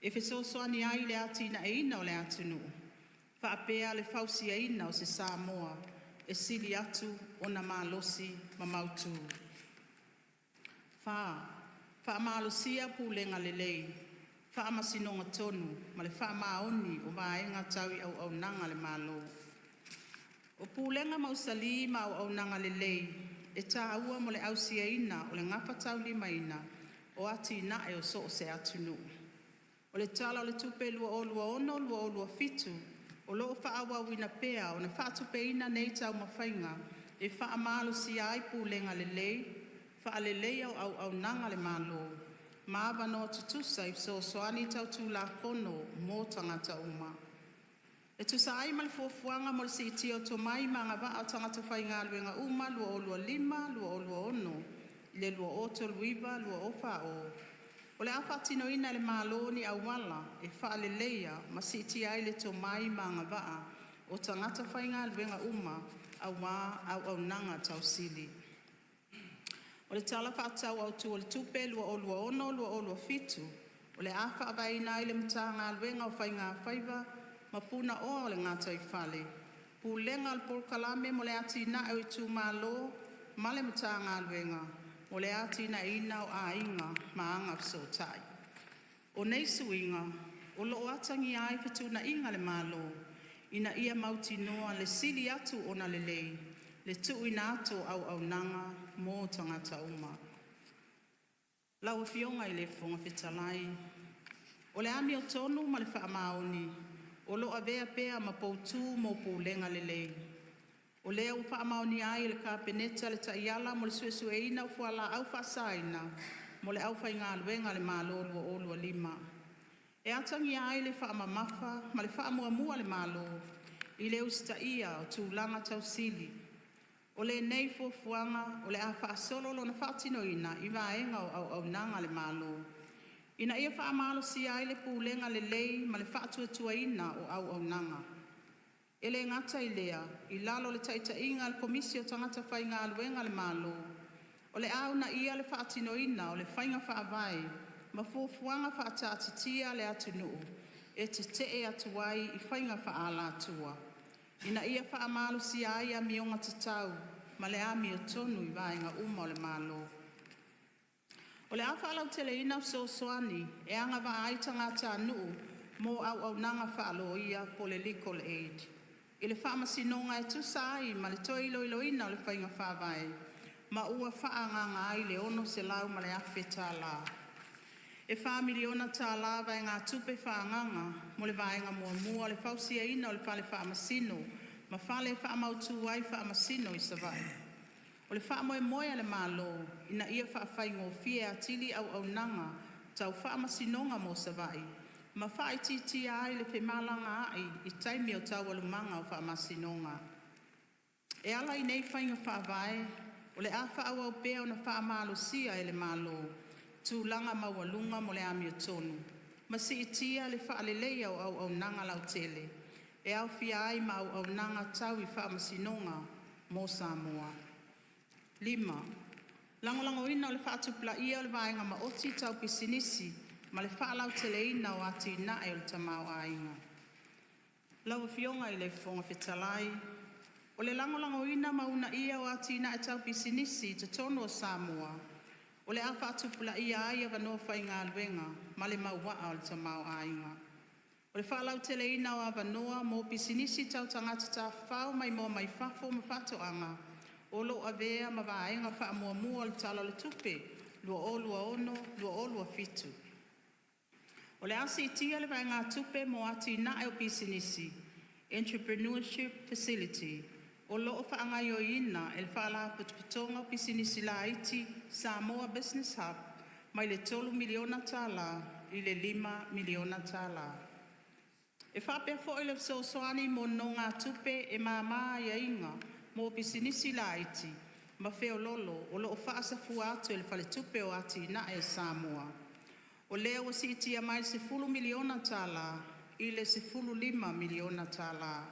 e fesoasoani ai i le atinaeina o le atunuu faapea le fausiaina o se Samoa e sili atu ona malosi ma mautu. 4. Faamalosia Pulega Lelei, Faamasinoga Tonu ma le Faamaoni o Vaega Tau i Auaunaga a le Malo. O pulega mausali ma auaunaga lelei e taua mo le ausiaina o le gafataulimaina o atinae o so o se atunuu. O le Tala o le Tupe 2026/2027 o loo faaauauina pea ona faatupeina nei taumafaiga e faamalosia ai pulega lelei, faaleleia o auaunaga a le Malo ma avanoa tutusa i fesoasoani tau Tulafono mo tagata uma. E tusa ai ma le fuafuaga mo le siitia o tomai ma agavaa o tagata faigaluega uma 2025-2026 i le 2039-2040, o le a faatinoina e le Malo ni auala e faaleleia ma siitia ai le tomai ma agavaa o tagata faigaluega uma aua auaunaga tau sili. O le Tala Faatatau Autu o le Tupe 2026/2027 o le a faavaeina ai le Matagaluega o Faigafaiva ma Punaoa o le Gataifale, Pulega o le Polokalame mo le Atinae o Itumalo ma le Matagaluega mo le Atinaeina o Aiga ma Agafesootai. O nei suiga o loo atagia ai fetuunaiga a le Malo ina ia mautinoa le sili atu ona lelei le tuuina atu o auaunaga mo tagata uma. Lau Afioga i le Fofoga Fetalai, o le amiotonu ma le faamaoni o loo avea pea ma poutu mo pulega lelei. O lea ua faamaonia ai e le Kapeneta le Taiala mo le Suesueina o Fualaau Faasaina mo le Aufaigaluega a le Malo 2025. E atagia ai le faamamafa ma le faamuamua a le Malo i le usitaia o tulaga tausili. O lenei fuafuaga o le a faasolo lona faatinoina i vaega o auaunaga a le Malo ina ia faamalosia ai le pulega lelei ma le faatuatuaina o auaunaga. E le gata i lea, i lalo o le taitaiga a le Komisi o Tagata Faigaluega a le Malo, o le a uunaia le faatinoina o le faiga faavae ma fuafuaga faataatitia a le atunuu e tetee atu ai i faiga faaalatua, ina ia faamalosia ai amioga tatau ma le amiotonu i vaega uma o le Malo. O le a faalauteleina fesoasoani e agavaa ai tagatanuu mo auaunaga faaloia po o le Legal Aid i le Faamasinoga e tusa ai ma le toe iloiloina o le Faiga Faavae ma ua faaagaga ai le $600,000 tala. E $4 miliona tala vaegatupe faaagaga mo le vaega muamua o le fausiaina o le Fale Faamasino ma fale e faamautu ai Faamasino i Savaii. O le faamoemoe a le Malo ina ia faafaigofie atili auaunaga tau faamasinoga mo Savaii ma faaitiitia ai le femalagaa'i i taimi o taualumaga o faamasinoga. E ala i nei faiga faavae, o le a faaauau pea ona faamalosia e le Malo tulaga maualuga mo le amiotonu ma siitia le faaleleia o auaunaga lautele e aofia ai ma auaunaga tau i faamasinoga mo Samoa. 5. Lagolagoina o le faatupulaia o le Vaega Maoti Tau Pisinisi ma le faalauteleina o atinae o le tamaoaiga. Lau Afioga i le Fofoga Fetalai, O le lagolagoina ma uunaia o atinae tau pisinisi i totonu o Samoa o le a faatupulaia ai avanoa faigaluega ma le mauaa o le tamaoaiga. O le faalauteleina o avanoa mo pisinisi tau tagata tafafao maimoa mai fafo ma faatoaga o loo avea ma vaega faamuamua o le Tala o le Tupe 2026/2027. O le a siitia le vaegatupe mo atinae o pisinisi (Entrepreneurship Facility) o loo faagaoioiina e le Faalapotopotoga o Pisinisi Laiti Samoa Business Hub mai le $3 miliona tala i le $5 miliona tala. E faapea foi le fesoasoani mo nonogatupe e māmā aiaiga mo pisinisi laiti ma feololo o lo'o faasafua atu e le Faletupe o Atinae a Samoa. O lea ua siitia mai le 10 miliona tala i le 15 miliona tala.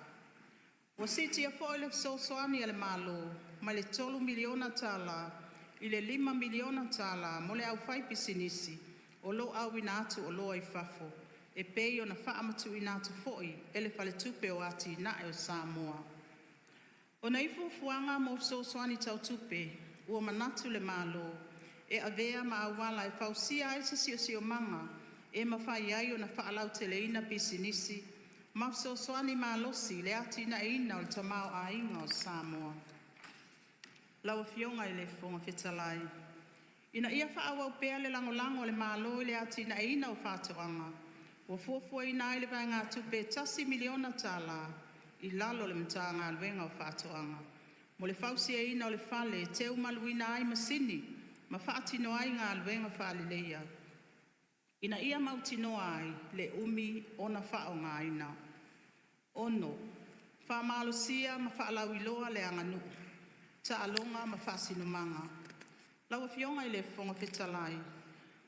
Ua siitia foi le fesoasoani a le Malo mai le 3 miliona tala i le 5 miliona tala mo le aufaipisinisi o lo'o auina atu oloa i fafo, e pei ona faamatuuina atu foi e le Faletupe o Atinae o Samoa. O nei fuafuaga mo fesoasoani tau tupe ua manatu le Malo e avea ma auala e fausia ai se siosiomaga e mafai ai ona faalauteleina pisinisi ma fesoasoani malosi i le atinaeina o le tamaoaiga o Samoa. Lau Afioga i le Fofoga Fetalai, Ina ia faaauau pea le lagolago a le Malo i le atinaeina o faatoaga, ua fuafuaina ai le vaegatupe e tasi miliona tala i lalo o le Matagaluega o Faatoaga mo le fausiaina o le fale e teumaluina ai masini ma faatino ai galuega faaleleia ina ia mautinoa ai le umi ona faaaogaina. 6. Faamalosia ma faalauiloa le Aganuu, Taaloga ma Faasinomaga. Lau Afioga i le Fofoga Fetalai,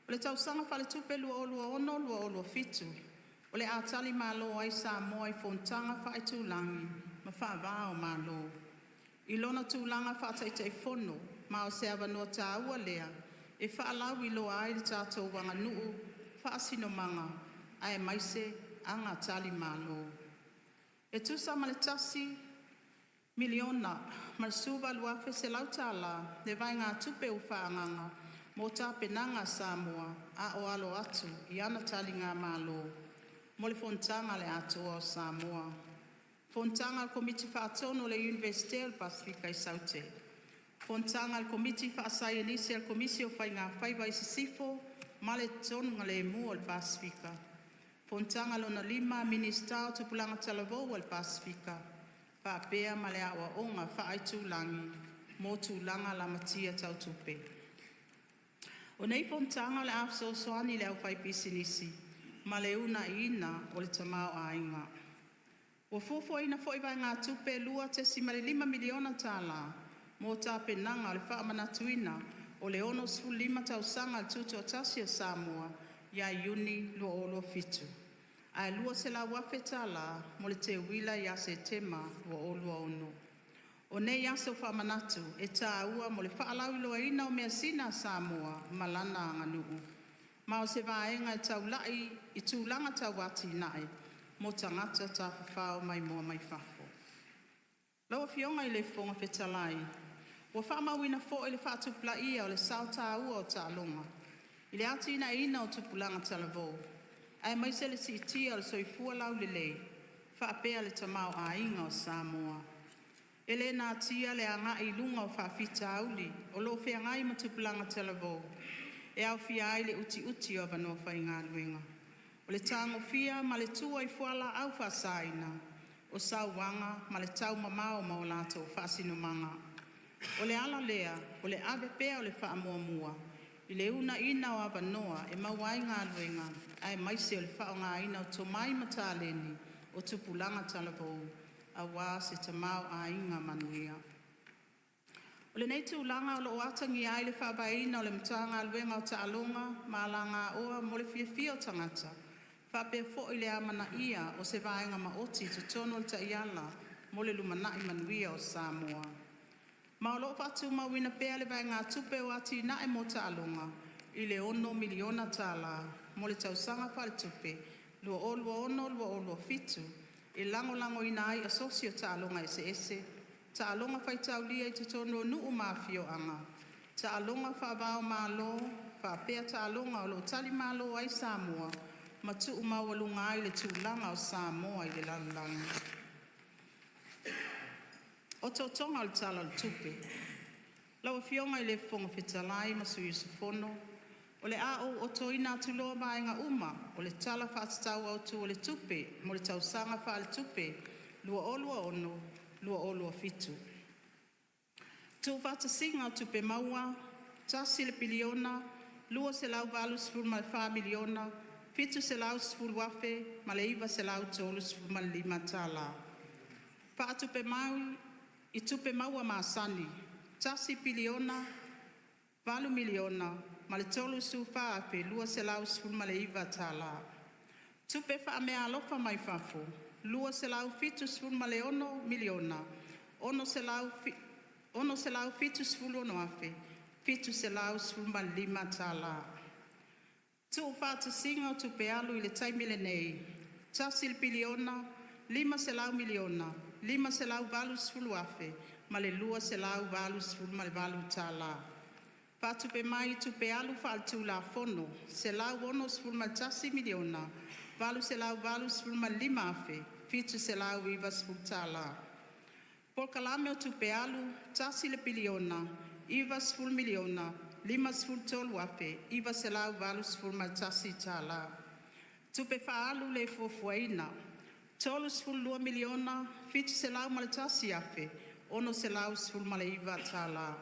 O le tausaga faaletupe 2026/2027 o le a talimalo ai Samoa i fonotaga faaitulagi ma faava-o-Malo, i lona tulaga faa-Taitaifono ma o se avanoa taua lea e faalauiloa ai le tatou aganuu, faasinomaga aemaise aga talimalo. E tusa ma le $1,018,100 tala le vaegatupe ua faaagaga mo tapenaga a Samoa a o alo atu i ana taligamalo mo le Fonotaga a le Atoa o Samoa, Fonotaga a le Komiti Faatonu a le Iunivesite o le Pasefika i Saute, Fonotaga a le Komiti Faasaienisi a le Komisi o Faigafaiva i Sisifo ma le Togalaulemu o le Pasefika, Fonotaga Lona Lima a Minisita o Tupulaga Talavou a le Pasefika, faapea ma le Aoaoga Faaitulagi mo Tulaga Lamatia Tau Tupe. O nei fonotaga o le a fesoasoani i le aufaipisinisi ma le uunaiina o le tamaoaiga. Ua fuafuaina foi vaegatupe e 2.5 miliona tala mo tapenaga o le faamanatuina o le 65 tausaga o le Tutoatasi o Samoa ia Iuni 2027, ae 200,000 tala mo le teuila ia Setema 2026. O nei aso faamanatu e taua mo le faalauiloaina o measina a Samoa ma lana aganuu, ma o se vaega e taulai i tulaga tau atinae mo tagata tafafao maimoa mai fafo. Lau Afioga i le Fofoga Fetalai, Ua faamauina foi le faatupulaia o le sao taua o taaloga i le atinaeina o tupulaga talavou, aemaise le siitia o le soifua laulelei faapea le tamaoaiga o Samoa. E le natia le agai i luga o faafitauli o lo'o feagai ma tupulaga talavou, e aofia ai le utiuti o avanoa faigaluega, o le tagofia ma le tua i fualaau faasaina, o sauaga ma le taumamao ma o latou faasinomaga. O le ala lea o le ave pea o le faamuamua i le uunaina o avanoa e maua ai galuega aemaise o le faaaogaina o tomai ma taleni o tupulaga talavou aua se tamaoaiga manuia. O lenei tulaga o loo atagia ai le faavaeina o le Matagaluega o Taaloga ma Alagaoa mo le Fiafia o Tagata faapea foi le amanaia o se vaega maoti i totonu o le Taiala mo le Lumanai Manuia o Samoa. Ma o loo faatumauina pea le vaegatupe o atinae mo taaloga i le 6 miliona tala mo le tausaga faaletupe 2026/2027 e lagolagoina ai asosi o taaloga eseese, taaloga faitaulia i totonu o nuu ma afioaga, taaloga faavaomalo faapea taaloga o loo talimalo ai Samoa ma tuumaualuga ai le tulaga o Samoa i le lalolagi. Otootoga o le Tala o le Tupe. Lau Afioga i le Fofoga Fetalai ma sui usufono, O le a ou otoina atu loa vaega uma o le Tala Faatatau Autu o le Tupe mo le tausaga faaletupe 2026/2027. Tuufaatasiga o Tupe Maua: $1, 284, $710,935 tala. Faatupe mai i tupe maua masani 1 piliona 8 miliona ma le 34,219 tala. Tupe faameaalofa mai fafo 276 miliona 676 afe 715 tala. Tuufaatasiga o tupe alu i le taimi lenei 1 piliona 500 miliona 580 afe ma le 288 tala. Faatupe mai i tupe alu faaletulafono 161 miliona 885 afe 790 tala. Polokalame o Tupe Alu 1 piliona 90 miliona 53 afe 981 tala. Tupe Faaalu le Fuafuaina 32 miliona 701 afe 619 tala.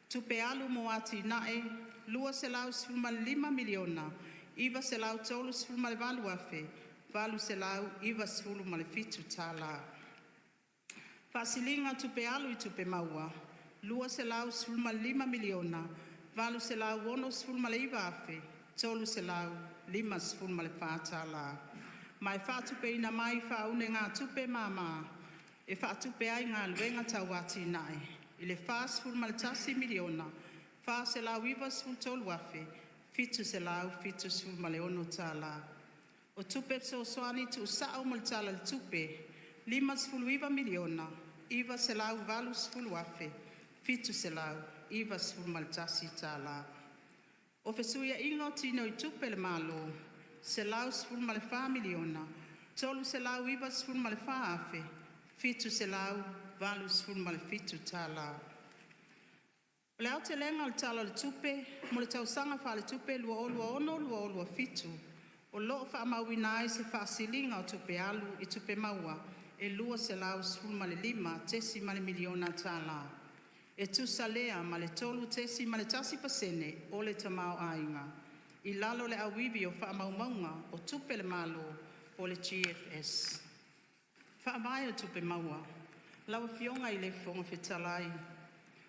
Tupe Alu mo Atinae 215 miliona 938 afe 897 tala. Faasiliga o Tupe Alu i Tupe Maua 215 miliona 869 afe 354 tala. Ma e faatupeina mai faaunegatupe mama e faatupe ai galuega tau atinae i le 41 miliona 493 afe 776 tala. O tupe fesoasoani tuusao mo le Tala o le Tupe 59 miliona 980 afe 791 tala. O fesuiaiga o tinoitupe a le Malo 114 miliona 394 afe 787 tala. O le aotelega o le Tala o le Tupe mo le tausaga faaletupe 2026/2027 o loo faamauina ai se faasiliga o tupe alu i tupe maua e 215.1 miliona tala. E tusa lea ma le 3.1% o le tamaoaiga i lalo o le auivi o faamaumauga o tupe a le Malo po o le GFS. Faavae o Tupe Maua. Lau Afioga i le Fofoga Fetalai,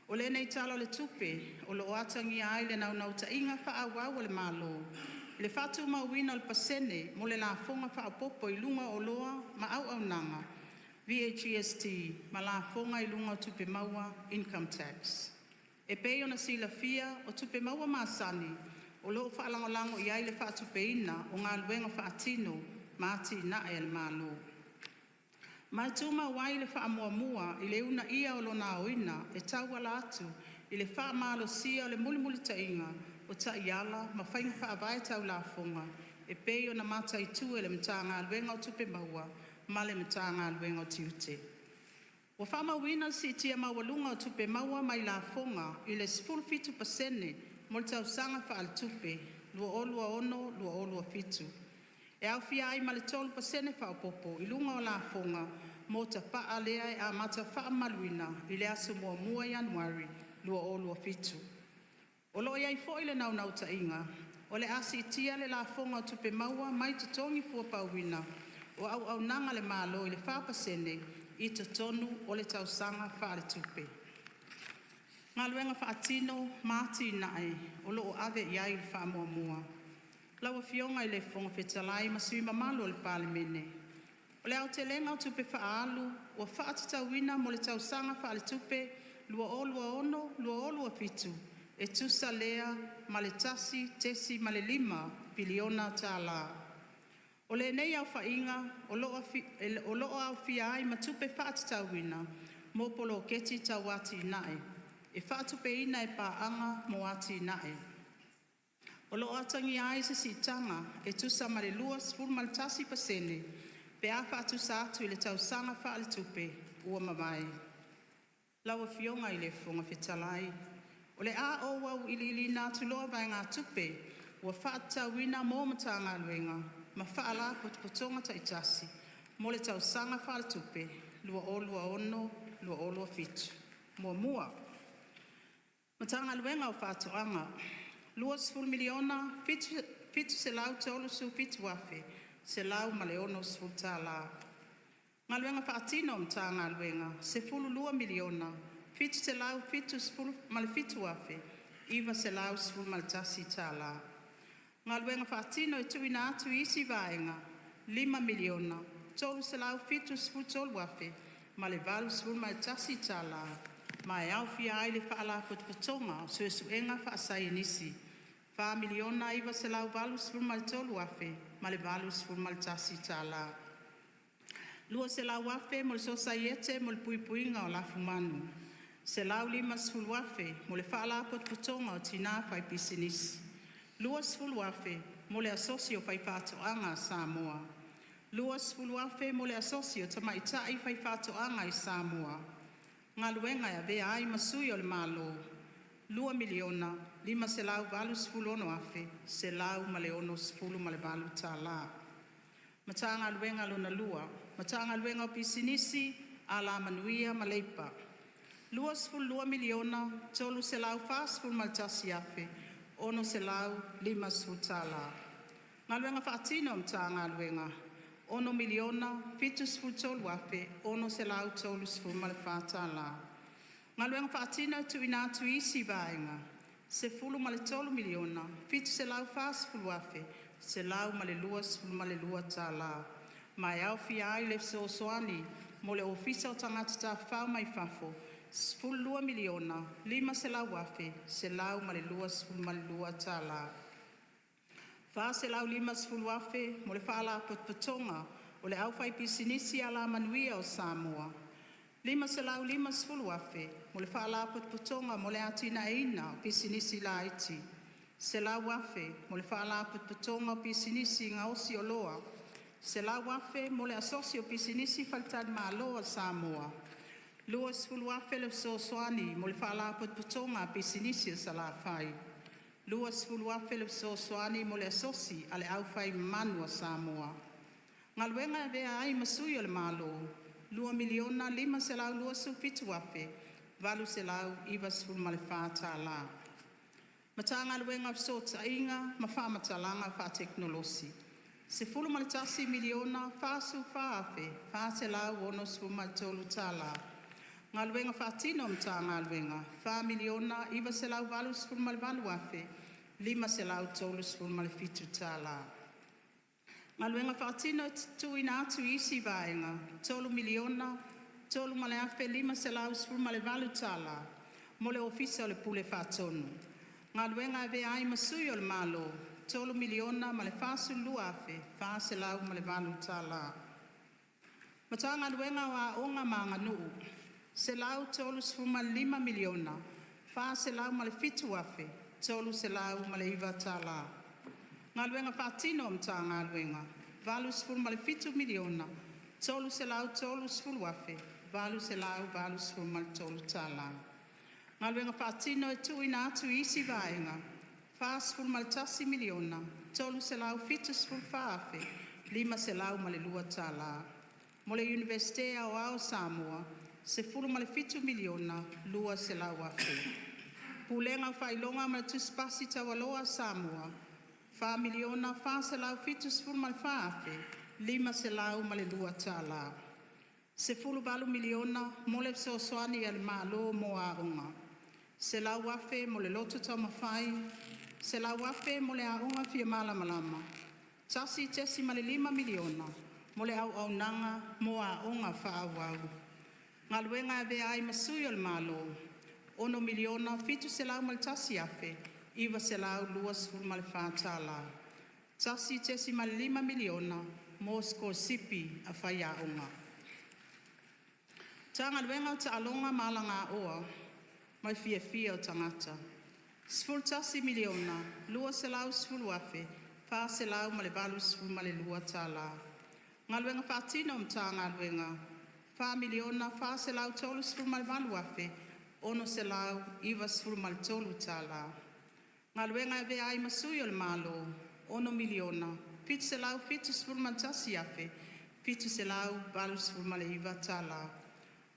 o lenei Tala o le Tupe o loo atagia ai le naunautaiga faaauau a le Malo i le faatumauina o le pasene mo le lafoga faaopopo i luga o oloa ma auaunaga VAGST ma lafoga i luga o tupe maua income tax. E pei ona silafia o tupe maua masani o loo faalagolago iai le faatupeina o galuega faatino ma atinae a le Malo. Ma e tumau ai le faamuamua i le uunaia o lona aoina e tauala atu i le faamalosia o le mulimulitaiga o taiala ma faiga faavae tau lafoga e pei ona mataitu e le Matagaluega o Tupe Maua ma le Matagaluega o Tiute. Ua faamauina le siitia maualuga o tupe maua mai lafoga i le 17% mo le tausaga faaletupe 2026/2027, e aofia ai ma le 3% faaopopo i luga o lafoga mo tapaa lea e amata faamamaluina i le aso 1 Ianuari 2027. O loo i ai foi le naunautaiga o le a siitia le lafoga o tupe maua mai totogi fuapauina o auaunaga a le Malo i le 4% i totonu o le tausaga faaletupe. Galuega Faatino ma Atinae o loo ave iai le faamuamua. Lau Afioga i le Fofoga Fetalai ma sui usufono mamalu o le Palemene, O le aotelega o tupe faaalu ua faatatauina mo le tausaga faaletupe 2026/2027 e tusa lea ma le 1.5 piliona tala. O lenei aofaiga o loo aofia ai ma tupe faatatauina mo poloketi tau atinae e faatupeina e paaga mo atinae. O loo atagia ai se siitaga e tusa ma le 21% pe a faatusa atu i le tausaga faaletupe ua mavae. Lau Afioga i le Fofoga Fetalai, o le a ou auiliiliina atu loa vaegatupe ua faatatauina mo Matagaluega ma Faalapotopotoga taitasi mo le tausaga faaletupe 2026/2027. 1. Matagaluega o Faatoaga 20,715,690. $737,160 tala. Galuega Faatino a Matagaluega $12,777,911 tala. Galuega Faatino e tuuina atu i isi Vaega $5,373,081 tala ma e aofia ai le Faalapotopotoga o Suesuega Faasaienisi $4,983,081 tala. $200,000 mo le Sosaiete mo le Puipuiga o Lafumanu. $150,000 mo le Faalapotopotoga o Tina Faipisinisi. $20,000 mo le Asosi o Faifaatoaga a Samoa. $20,000 mo le Asosi o Tamaitai Faifaatoaga i Samoa. Galuega e Avea ai ma Sui o le Malo $2,586,168 Matagaluega Lona Lua, Matagaluega o Pisinisi, Alamanuia ma Leipa $22,341,650. Galuega Faatino a Matagaluega $6,073,634. Galuega Faatino e Tuuina atu i isi Vaega $13,740,122 ma e aofia ai le fesoasoani mo le Ofisa o Tagata Tafafao mai Fafo $12,500,122. $450,000 mo le Faalapotopotoga o le Aufaipisinisi Alamanuia o Samoa. $550,000 mo le Faalapotopotoga mo le Atinaeina o Pisinisi Laiti. $100,000 mo le Faalapotopotoga o Pisinisi Gaosi Oloa. $100,000 mo le Asosi o Pisinisi Faletalimalo a Samoa. $20,000 le fesoasoani mo le Faalapotopotoga a Pisinisi a Salafai. $20,000 le fesoasoani mo le Asosi a le Au Fai Manu a Samoa. Galuega e Avea ai ma Sui o le Malo $2,527,894. Matagaluega o Fesootaiga ma Faamatalaga Faatekonolosi $11,044,463. Galuega Faatino a Matagaluega $4,988,537. Galuega Faatino e Tuuina atu i isi Vaega $3,003,518 mo le Ofisa o le Pule Faatonu. Galuega e Avea ai ma Sui o le Malo $3,042,408. Matagaluega o Aoga ma Aganuu $135,407,309. Galuega Faatino a Matagaluega $87,330,883. Galuega Faatino e Tuuina atu i isi Vaega $41,374,502. Mo le Iunivesite Aoao o Samoa $17,200,000. Pulega o Faailoga ma le Tusi Pasi Taualoa a Samoa $4,474,502. $18miliona mo le fesoasoani a le Malo mo aoga. $100,000 mo le Loto Taumafai, $100,000 mo le Aoga Fia Malamalama, $1.5miliona mo le auaunaga mo aoga faaauau. Galuega e Avea ai ma Sui o le Malo $6,701,924. $1.5miliona mo sikolasipi a faiaoga. Matagaluega o Taaloga ma Alagaoa ma le Fiafia o Tagata $11,210,482. Galuega Faatino a Matagaluega $4,438,693. Galuega e Avea ai ma Sui o le Malo $6,771,789.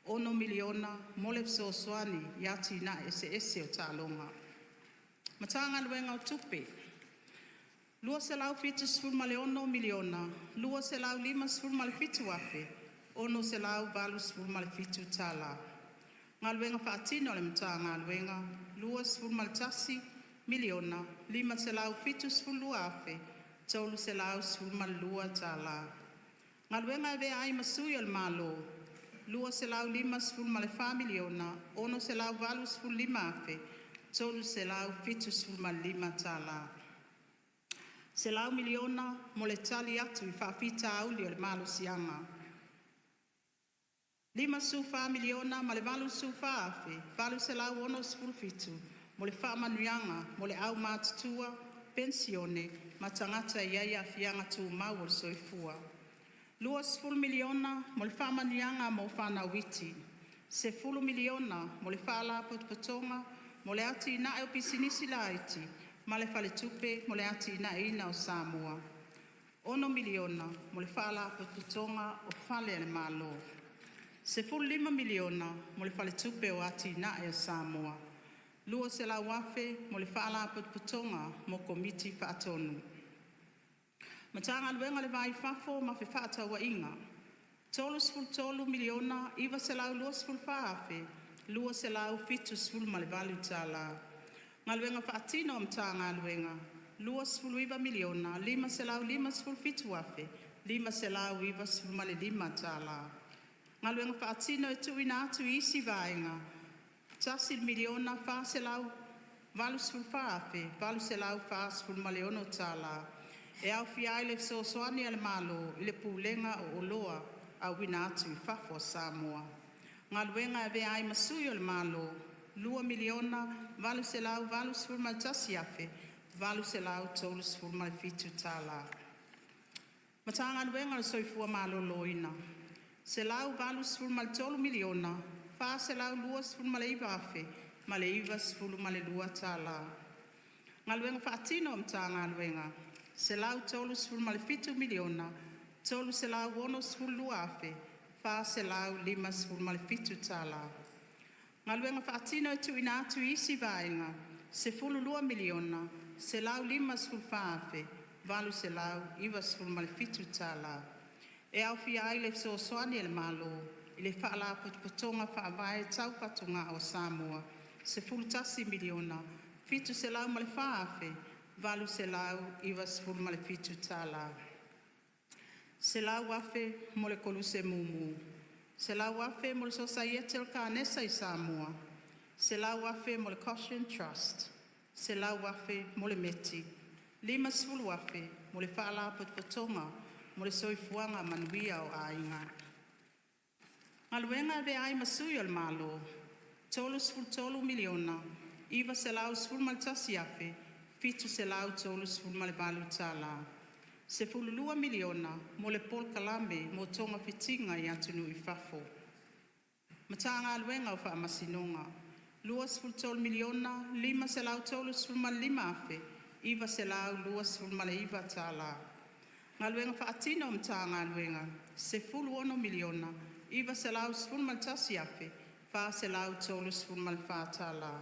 $6miliona mo le fesoasoani i atinae eseese o taaloga. Matagaluega o Tupe. $276,257,687 tala. Galuega Faatino a le Matagaluega $21,572,312 tala. Galuega e Avea ai ma Sui o le Malo $254,685,375 tala. $100miliona mo le tali atu i faafitauli o le malosiaga. $54miliona ma le $84,867 mo le faamanuiaga mo le aumatutua, penisione ma tagata e iai aafiaga tumau o le soifua. $20miliona mo le faamanuiaga mo fanau iti. $10miliona mo le Faalapotopotoga mo le Atinae o Pisinisi Laiti ma le Faletupe mo le Atinaeina o Samoa. $6miliona mo le Faalapotopotoga o Fale a le Malo. $15miliona mo le Faletupe o Atinae a Samoa. $200,000 mo le Faalapotopotoga mo Komiti Faatonu. Matagaluega o le Va-i-Fafo ma Fefaatauaiga $33,924,278 tala. Galuega Faatino a Matagaluega $29,557,595 tala. Galuega Faatino e tuuina atu i isi Vaega $1,484,846 tala e aofia ai le fesoasoani a le Malo i le Pulega o Oloa Auina atu i Fafo a Samoa. Galuega e Avea ai ma Sui o le Malo $2,881,837 tala. Matagaluega o le Soifua Maloloina $183,429,092 tala. Galuega Faatino a Matagaluega $137,362,457 tala. Galuega Faatino e tuuina atu i isi Vaega $12,154,897 tala E aofia ai le fesoasoani a le Malo i le Faalapotopotoga Faavae Tau Fatugao a Samoa $11,704,897 tala. $100,000 mo le Koluse Mumu. $100,000 mo le Sosaiete o le Kanesa i Samoa. $100,000 mo le Goshen Trust. $100,000 mo le METI. $50,000 mo le Faalapotopotoga mo le Soifuaga Manuia o Aiga. Galuega e Avea ai ma Sui o le Malo $33,911,738 tala. $12miliona mo le Polokalame mo Togafitiga i Atunuu i Fafo. Matagaluega o Faamasinoga $23,535,929 tala. Galuega Faatino a Matagaluega $16,911,434 tala.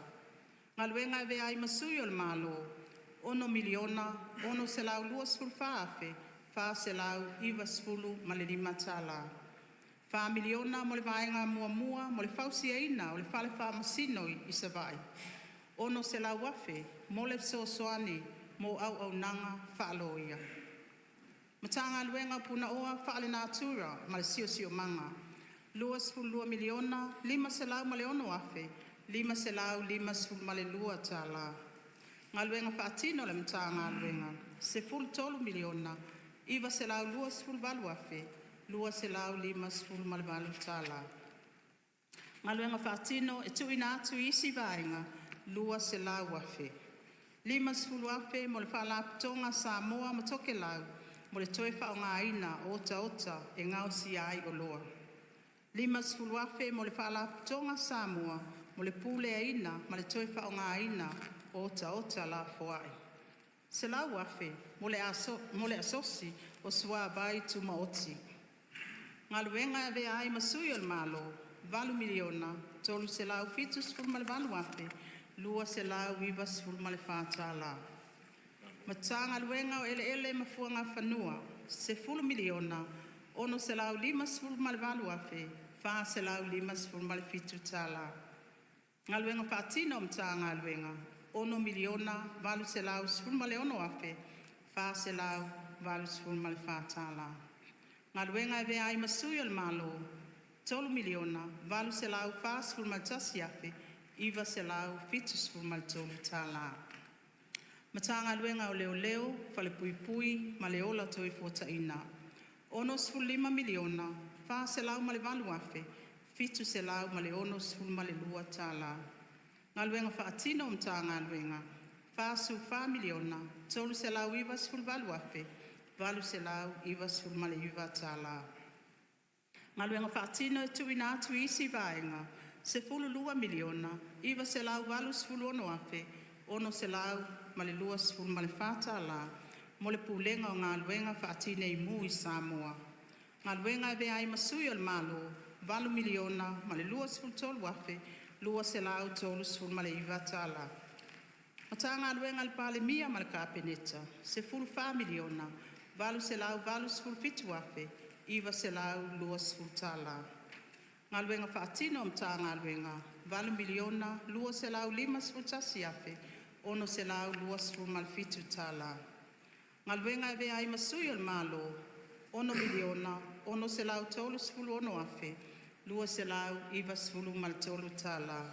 Galuega e Avea ai ma Sui o le Malo $6,624,495 tala. $4miliona mo le Vaega Muamua mo le fausiaina o le Fale Faamasino i Savaii. $600,000 mo le fesoasoani mo auaunaga faaloia. Matagaluega o Punaoa Faalenatura ma le Siosiomaga $22,506,552 tala. Galuega Faatino a le Matagaluega $13,928,258 tala. Galuega Faatino e tuuina atu i isi Vaega $200,000. $50,000 mo le Faalapotopotoga a Samoa ma Tokelau mo le toe faaaogaina o otaota e gaosia ai oloa. $50,000 mo le Faalapotopotoga a Samoa mo le Puleaina ma le toe faaaogaina o otaota lafoai. $100,000 mo le Asosi o Suavai Tumaoti. Galuega e Avea ai ma Sui o le Malo $8,378,294 tala. Matagaluega o Eleele ma Fuagafanua, $10,658,457. Galuega Faatino a Matagaluega, $6,816,484. Galuega e Avea ai ma Sui o le Malo, $3,841,973. Matagaluega o Leoleo, Falepuipui ma le Ola Toefuataina, $65,408,762. Galuega Faatino a Matagaluega, $44,398,899. Galuega Faatino e tuuina atu i isi Vaega, $12,986,624 mo le Pulega o Galuega Faatineimu i Samoa. Galuega e Avea ai ma Sui o le Malo, $8,023,239. Matagaluega a le Palemia ma le Kapeneta, $14,887,920. Galuega Faatino a Matagaluega, $8,251,627. Galuega e Avea ai ma Sui o le Malo, $6,636,293.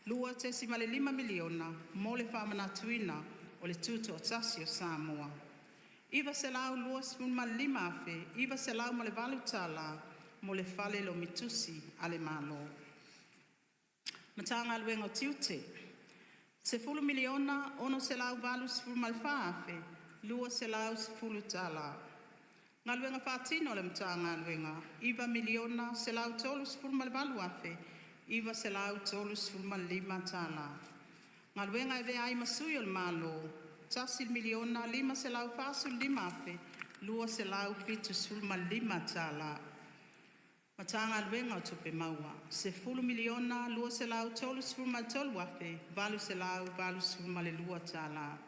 $2.5miliona mo le faamanatuina o le Tutoatasi o Samoa. $925,908 mo le Fale Lomi Tusi a le Malo. Matagaluega o Tiute, $10,684,210. Galuega Faatino a le Matagaluega, $9,138,935. Galuega e Avea ai ma Sui o le Malo, $1,545,275. Matagaluega o Tupe Maua, $10,233,882.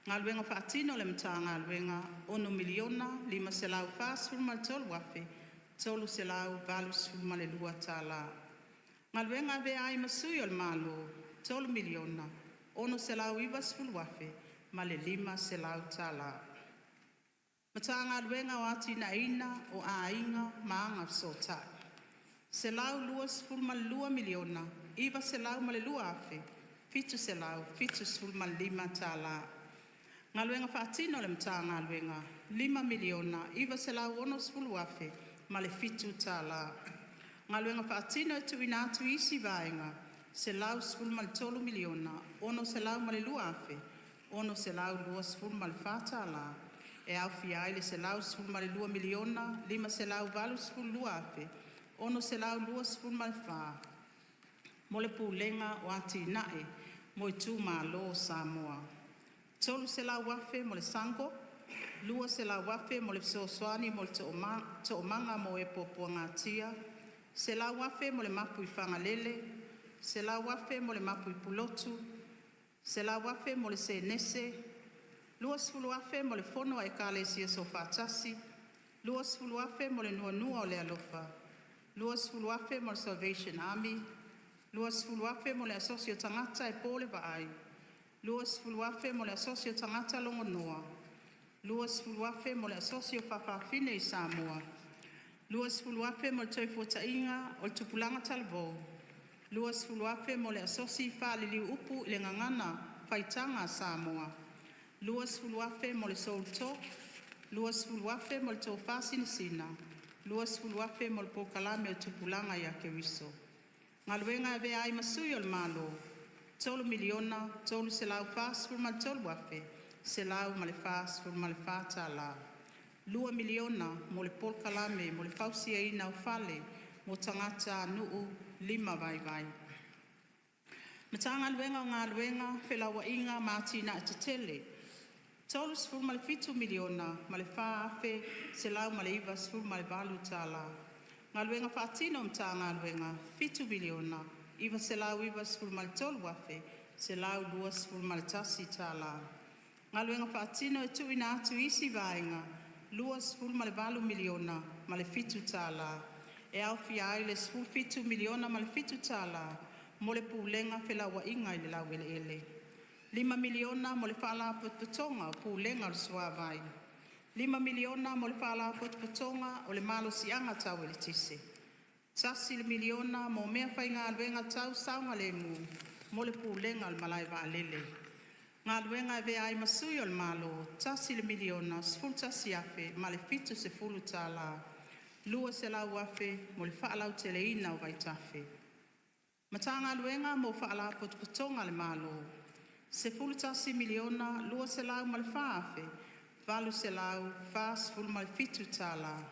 Galuega Faatino a le Matagaluega, $6,543,382. Galuega e Avea ai ma Sui o le Malo, $3,690,500. Matagaluega o Atinaeina o Aiga ma Agafesootai, $122,902,775. Galuega Faatino a le Matagaluega, $5,960,007. Galuega Faatino e tuuina atu i isi Vaega, $113,602,624 e aofia ai le $112,582,624 mo le Pulega o Atinae mo Itumalo o Samoa. $300,000 mo le SUNGO, $200,000 mo le Fesoasoani mo le Toomaga mo E Puapuagatia, $100,000 mo le Mapu i Fagalele, $100,000 mo le Mapu i Pulotu, $100,000 mo le Senese, $20,000 mo le Fono a Ekalesia Soofaatasi, $20,000 mo le Nuanua o le Alofa, $20,000 mo le Salvation Army, $20,000 mo le Asosi o Tagata e Po le Vaai, $20,000 mo le Asosi o Tagata Logonoa, $20,000 mo le Asosi o Faafafine i Samoa, $20,000 mo le Toefuataina o le Tupulaga Talavou, $20,000 mo le Asosi Faaliliu Upu i le Gagana Faitaga a Samoa, $20,000 mo le Soul Talk, $20,000 mo le Tofa Sinasina, $20,000 mo le Polokalame o Tupulaga ia Keriso. Galuega e Avea ai ma Sui o le Malo, $3,343,144. $2miliona mo le polokalame mo le fausiaina o fale mo tagatanu'u lima vaivai. Matagaluega o Galuega, Felauaiga ma Atinae Tetele, $37,004,198. Galuega Faatino a Matagaluega, $7,993,121. Galuega Faatino e tuuina atu i isi Vaega $28 miliona ma le $7 tala e aofia ai le $17 miliona ma le $7 tala mo le Pulega Felauaiga i le Laueleele; $5 miliona mo le Faalapotopotoga o Pulega o le Suavai; $5 miliona mo le Faalapotopotoga o le Malosiaga Tau Eletise; $1 miliona mo meafaigaluega tau saogalemu mo le Pulega o le Malae Vaalele. Galuega e Avea ai ma Sui o le Malo $1,011,070. $200,000 mo le faalauteleina o vaitafe. Matagaluega mo Faalapotopotoga a le Malo: $11,204,847.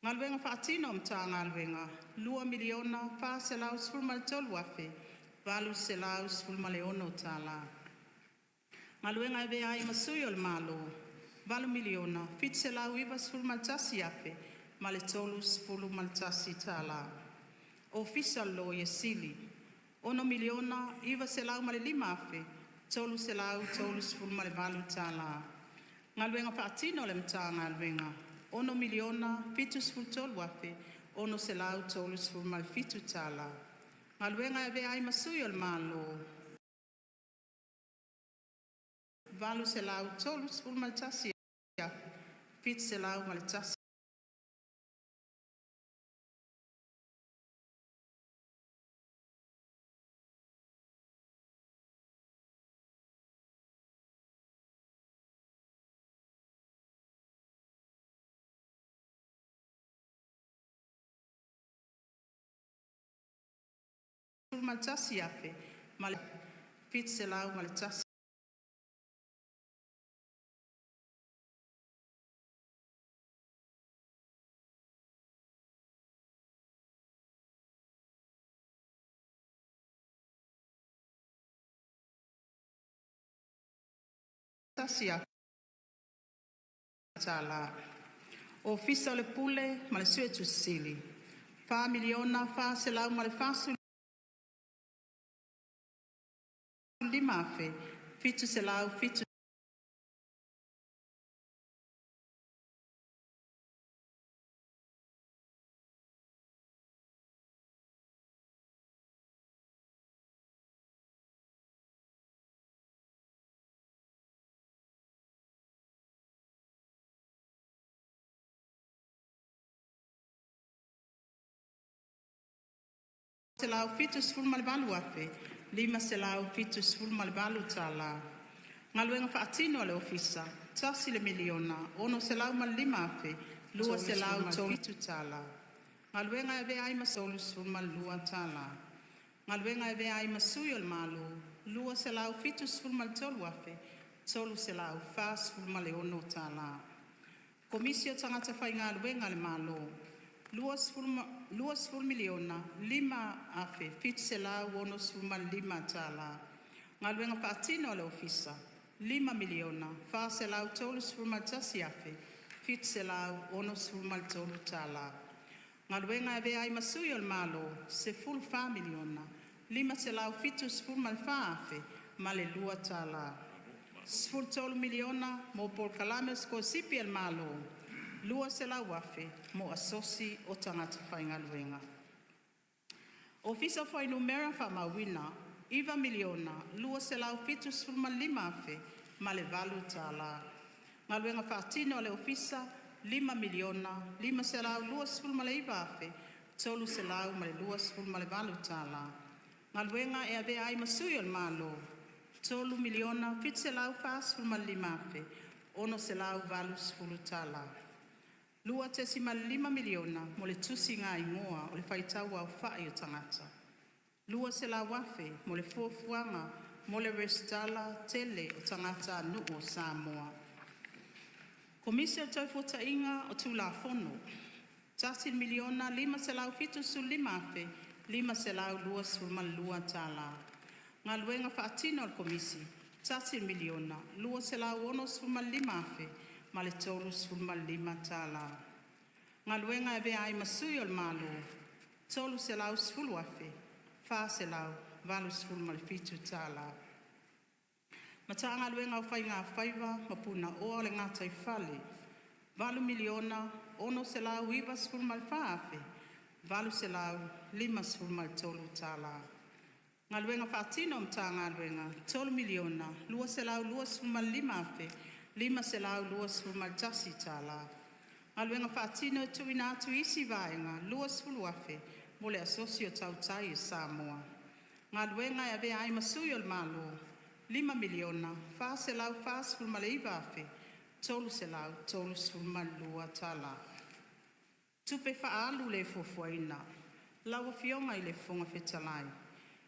Galuega Faatino a Matagaluega: $2,413,816. Galuega e Avea ai ma Sui o le Malo: $8,791,031. Ofisa o le Loia Sili: $6,905,338. Galuega Faatino a le Matagaluega: $6,073,637. Galuega e Avea ai ma Sui o le Malo: $831,701. Ofisa o le Pule ma le Suetusi Sili: $4,445,770. Galuega Faatino a le Ofisa: $1,605,237. Galuega e Avea ai ma $32. Galuega e Avea ai ma Sui o le Malo: $273,346. Komisi o Tagata Faigaluega a le Malo: $20,005,765. Galuega Faatino a le Ofisa: $5,431,763. Galuega e Avea ai ma Sui o le Malo: $14,574,002. $13miliona mo polokalame o sikolasipi a le Malo, $200,000 mo asosi o tagata faigaluega. Ofisa o Fuainumera Faamauina $9,275,008. Galuega Faatino a le Ofisa $5,529,328. Galuega e Avea ai ma Sui o le Malo $3,745,680. $2.5miliona mo le tusigaigoa o le faitau aofai o tagata. $200,000 mo le fuafuaga mo le resitala tele o tagatanuu o Samoa. Komisi o le Toefuataiga o Tulafono $1,575,522. Galuega Faatino a le Komisi $1,265,035. Galuega e Avea ai ma Sui o le Malo $310,487. Matagaluega o Faigafaiva ma Punaoa o le Gataifale $8,694,853 tala. Galuega Faatino a Matagaluega $3,225,521 tala. Galuega Faatino e tuuina atu i isi Vaega $20,000 mo le Asosi o Tautai a Samoa. Galuega e Avea ai ma Sui o le Malo $5,449,332 tala. Tupe Faaalu le Fuafuaina. Lau Afioga i le Fofoga Fetalai,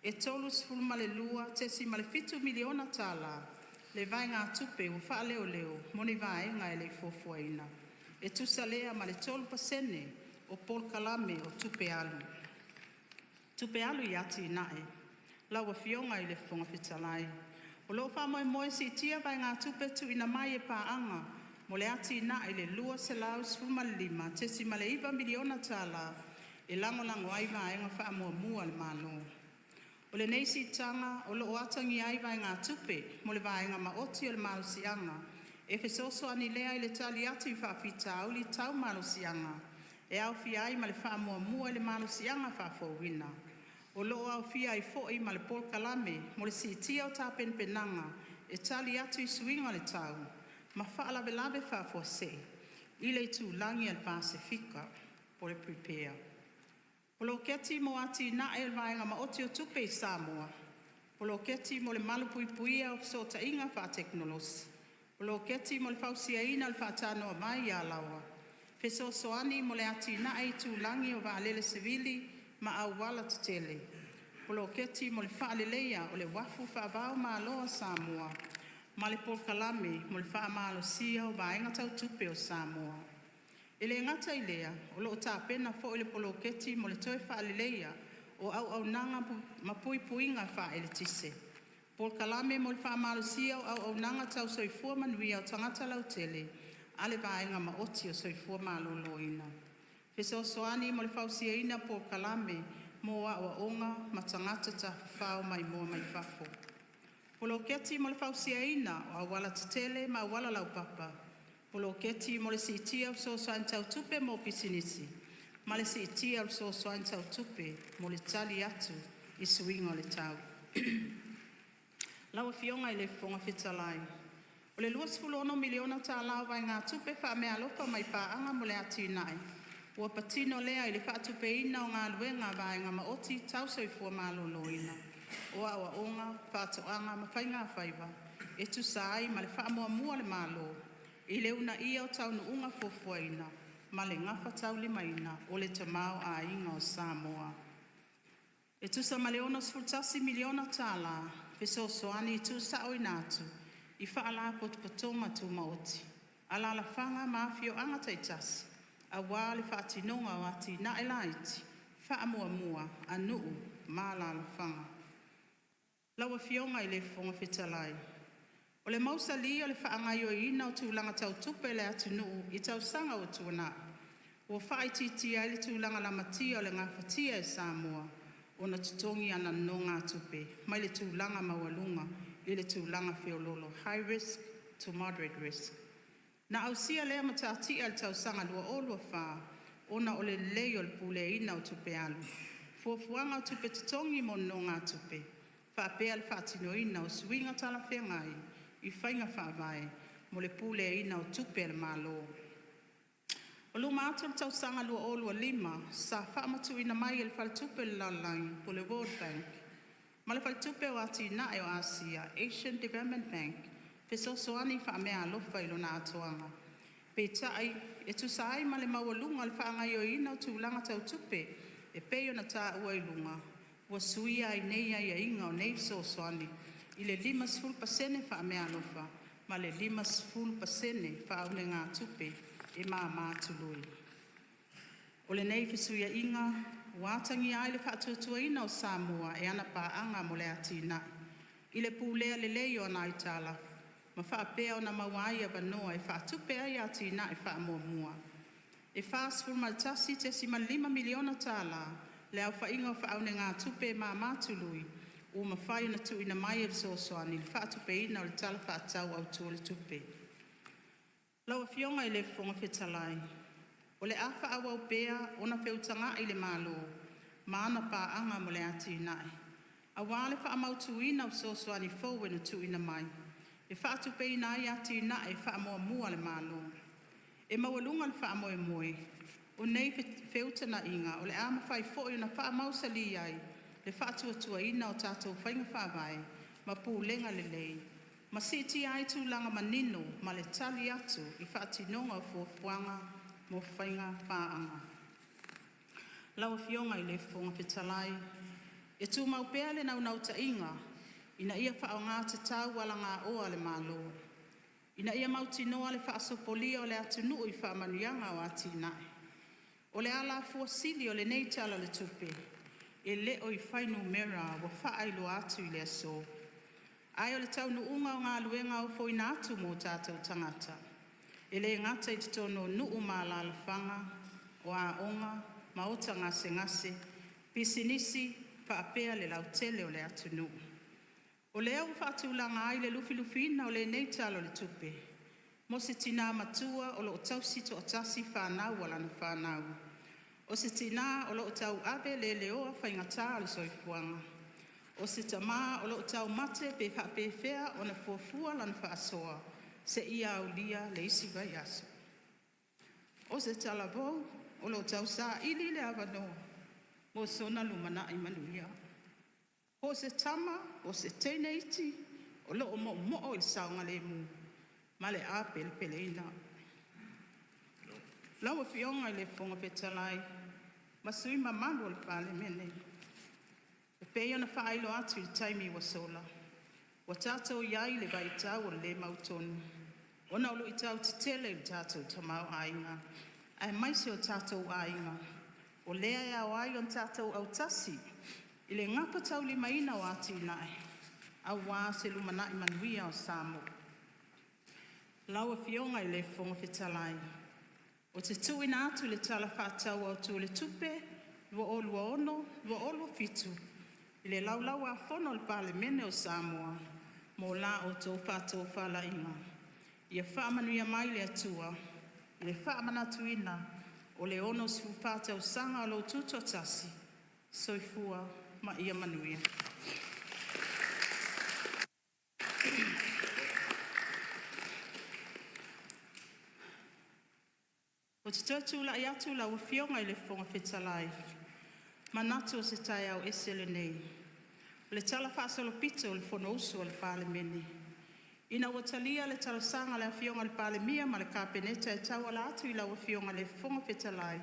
e $32.7 miliona tala le vaegatupe ua faaleoleo mo ni vaega e lei fuafuaina. E tusa lea ma le 3% o polokalame o tupe alu. Tupe Alu i Atinae. Lau Afioga i le Fofoga Fetalai, O loo faamoemoe e siitia vaegatupe tuuina mai e paaga mo le atinae i le $215.9 miliona tala e lagolago ai vaega faamuamua a le Malo. O lenei siitaga o loo atagia ai vaegatupe mo le vaega maoti o le malosiaga e fesoasoani lea i le tali atu i faafitauli tau malosiaga e aofia ai ma le faamuamua i le malosiaga faafouina. O loo aofia ai foi ma le polokalame mo le siitia o tapenapenaga e tali atu i suiga o le tau ma faalavelave faafuasei i le itulagi a le Pasefika (PREPARE). Poloketi mo Atinae o le Vaega Maoti o Tupe i Samoa, Poloketi mo le Malupuipuia o Fesootaiga Faatekonolosi, Poloketi mo le Fausiaina o le Faatanoavai i Alaoa, Fesoasoani mo le Atinae Itulagi o Vaalele Savili ma Auala Tetele, Poloketi mo le Faaleleia o le Uafu Faavaomalo a Samoa ma le Polokalame mo le Faamalosia o Vaega Tau Tupe o Samoa. E le gata i lea, o loo tapena foi le poloketi mo le toe faaleleia o auaunaga ma puipuiga faaeletise, polokalame mo le faamalosia o auaunaga tau soifua manuia o tagata lautele a le Vaega Maoti o Soifua Maloloina. Fesoasoani mo le fausiaina o polokalame mo aoaoga ma tagata tafafao maimoa mai fafo. Poloketi mo le fausiaina o auala tetele ma auala laupapa, poloketi mo le siitia o fesoasoani tau tupe mo pisinisi ma le siitia o le fesoasoani tau tupe mo le tali atu i suiga o le tau. Lau Afioga i le Fofoga Fetalai, O le 26 miliona tala o vaegatupe faameaalofa mai paaga mo le atinae, ua patino lea i le faatupeina o galuega a vaega maoti tau soifua maloloina, o aoaoga, faatoaga ma faigafaiva e tusa ai ma le faamuamua a le Malo i le uunaia o taunuuga fuafuaina ma le gafataulimaina o le tamaoaiga o Samoa. E tusa ma le 61 miliona tala fesoasoani tuusaoina atu i Faalapotopotoga Tumaoti, alaalafaga ma afioaga taitasi aua le faatinoga o atinae laiti faamuamua a nuu ma alaalafaga. Lau Afioga i le Fofoga Fetalai, O le mausali o le faagaoioiina o tulaga tau tupe a le atunuu i tausaga ua tuanai, ua faaitiitia ai le tulaga lamatia o le gafatia e Samoa ona totogi ana nonogatupe mai le tulaga maualuga i le tulaga feoloolo (high risk to moderate risk). Na ausia lea matatia i le tausaga 2024 ona o le lelei o le puleaina o tupe alu, fuafuaga o tupe totogi mo nonogatupe, faapea le faatinoina o suiga talafeagai i faiga faavae mo le puleaina o tupe a le Malo. O luma atu o le tausaga 2025, sa faamatuuina mai e le Faletupe o le Lalolagi po o le World Bank ma le Faletupe o Atinae o Asia (Asian Development Bank) fesoasoani faameaalofa i lona atoaga. Peitai, e tusa ai ma le maualuga o le faagaoioiina o tulaga tau tupe e pei ona taua i luga, ua suia ai nei aiaiga o nei fesoasoani i le 50% faameaalofa ma le 50% faaunegatupe e mama tului. O lenei fesuiaiga ua atagia ai le faatuatuaina o Samoa e ana Paaga mo le Atinae i le pulea lelei o ana aitalafu ma faapea ona maua ai avanoa e faatupe ai atinae faamuamua. E 41.5 miliona tala le aofaiga o faaunegatupe e mama tului. ua mafai ona tuuina mai e fesoasoani i le faatupeina o le Tala Faatatau Autu o le Tupe. Lau Afioga i le Fofoga Fetalai, o le a faaauau pea ona feutaga'i le Malo ma ana Paaga mo le Atinae, auā le faamautuina o fesoasoani fou e na tuuina mai e faatupeina ai atinae faamuamua a le Malo. E maualuga le faamoemoe o nei feutaga'iga o le a mafai foi ona faamausalī ai le faatuatuaina o tatou faiga faavae ma pulega lelei ma siitia ai tulaga manino ma le tali atu i faatinoga o fuafuaga mo faiga paaga. Lau Afioga i le Fofoga Fetalai, e tumau pea le naunauta'iga ina ia faaaogā tatau alagaoa a le Malo ina ia mautinoa le faasopolia o le atunuu i faamanuiaga o atinae. O le alafua sili o lenei Tala o le Tupe, e le o i fuainumera ua faailoa atu i le asō, ae o le taunuuga o galuega ofoina atu mo o tatou tagata, e le gata i totonu o nuu ma alaalafaga, o aoga, maota gasegase, pisinisi faapea le lautele o le atunuu. O lea ua faatulaga ai le lufilufiina o lenei Tala o le Tupe mo se Tinā Matua o loo tausi toatasi fanau a lana fanau, o se Tinā o loo tauave leleoa faigata o le soifuaga, o se Tamā o loo taumate pe faapefea ona fuafua lana faasoa seia aulia le isi vaiaso. O se talavou o loo tausaili le avanoa mo sona lumanai manuia. Po o se tama po o se teine iti o loo moomoo i le saogalemu ma le apelepeleina. Lau Afioga i le Fofoga Fetalai ma sui usufono mamalu o le Palemene, e pei ona faailoa atu i le taimi ua sola, ua tatou i ai i le vaitau o le le mautonu ona o luitau tetele i le tatou tamaoaiga aemaise o tatou aiga. O lea e ao ai ona tatou autasi i le gafataulimaina o atinae aua se lumanai manuia o Samoa. Lau Afioga i le Fofoga Fetalai, ou te tuuina atu le Tala Faatatau Autu o le Tupe 2026/2027 i le Laulau-a-Fono a le Palemene o Samoa mo la outou faatofalaiga. Ia faamanuia mai le Atua i le faamanatuina o le 64 tausaga o lou Tutoatasi. Soifua ma ia manuia. Ou te toe tulai atu lau Afioga i le Fofoga Fetalai, manatu o se taeao ese lenei, o le talafaasolopito o le Fonousu a le Palemene, ina ua talia le talosaga a le Afioga i le Palemia ma le Kapeneta e tauala atu i lau Afioga i le Fofoga Fetalai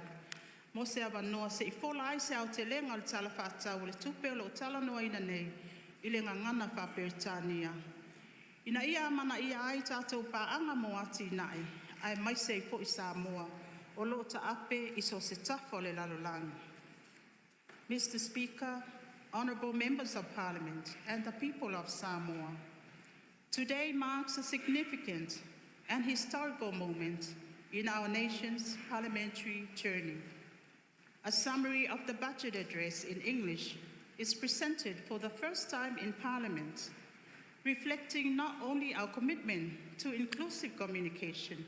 mo se avanoa se i fola ai se aotelega o le Tala Faatatau o le Tupe o lo o talanoaina nei i le Gagana Faa-Peretania, ina ia amanaia ai tatou paaga mo atinae aemaise ai foi Samoa o lo o taape i so o se tafa o le lalolagi. Mr. Speaker, Honourable Members of Parliament and the people of Samoa, today marks a significant and historical moment in our nation's parliamentary journey. A summary of the budget address in English is presented for the first time in Parliament, reflecting not only our commitment to inclusive communication,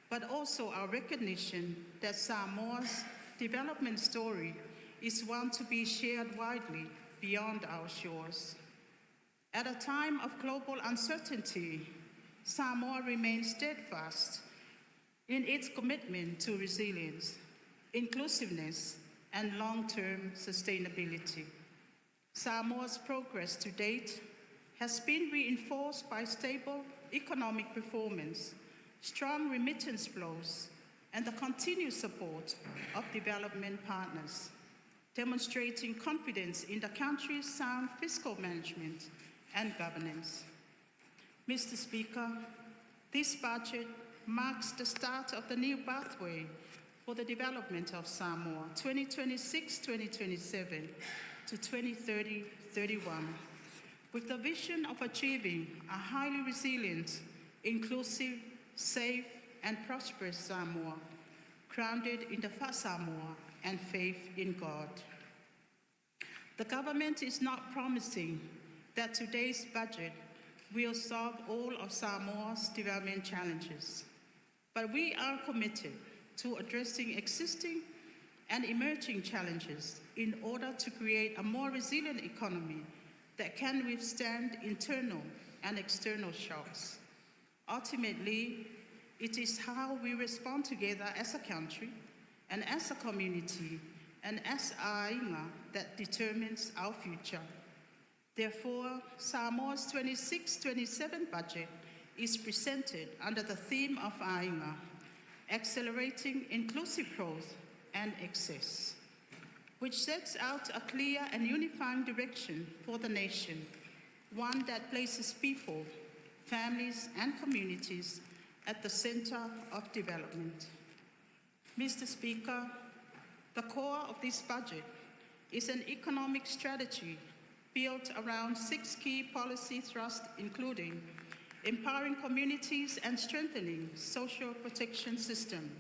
but also our recognition that Samoa's development story is one to be shared widely beyond our shores. At a time of global uncertainty, Samoa remains steadfast in its commitment to resilience, inclusiveness, and long-term sustainability. Samoa's progress to date has been reinforced by stable economic performance, strong remittance flows, and the continued support of development partners, demonstrating confidence in the country's sound fiscal management and governance. Mr. Speaker, this budget marks the start of the new pathway for the development of Samoa 2026-2027 to 2030-31, with the vision of achieving a highly resilient, inclusive, safe and prosperous Samoa, grounded in the Samoa and faith in God. The government is not promising that today's budget will solve all of Samoa's development challenges. But we are committed to addressing existing and emerging challenges in order to create a more resilient economy that can withstand internal and external shocks. Ultimately, it is how we respond together as a country and as a community and as Aiga that determines our future. Therefore, Samoa's 26-27 budget is presented under the theme of Aiga, accelerating inclusive growth and access, which sets out a clear and unifying direction for the nation, one that places people, families and communities at the center of development. Mr. Speaker, the core of this budget is an economic strategy built around 6 key policy thrusts, including empowering communities and strengthening social protection system,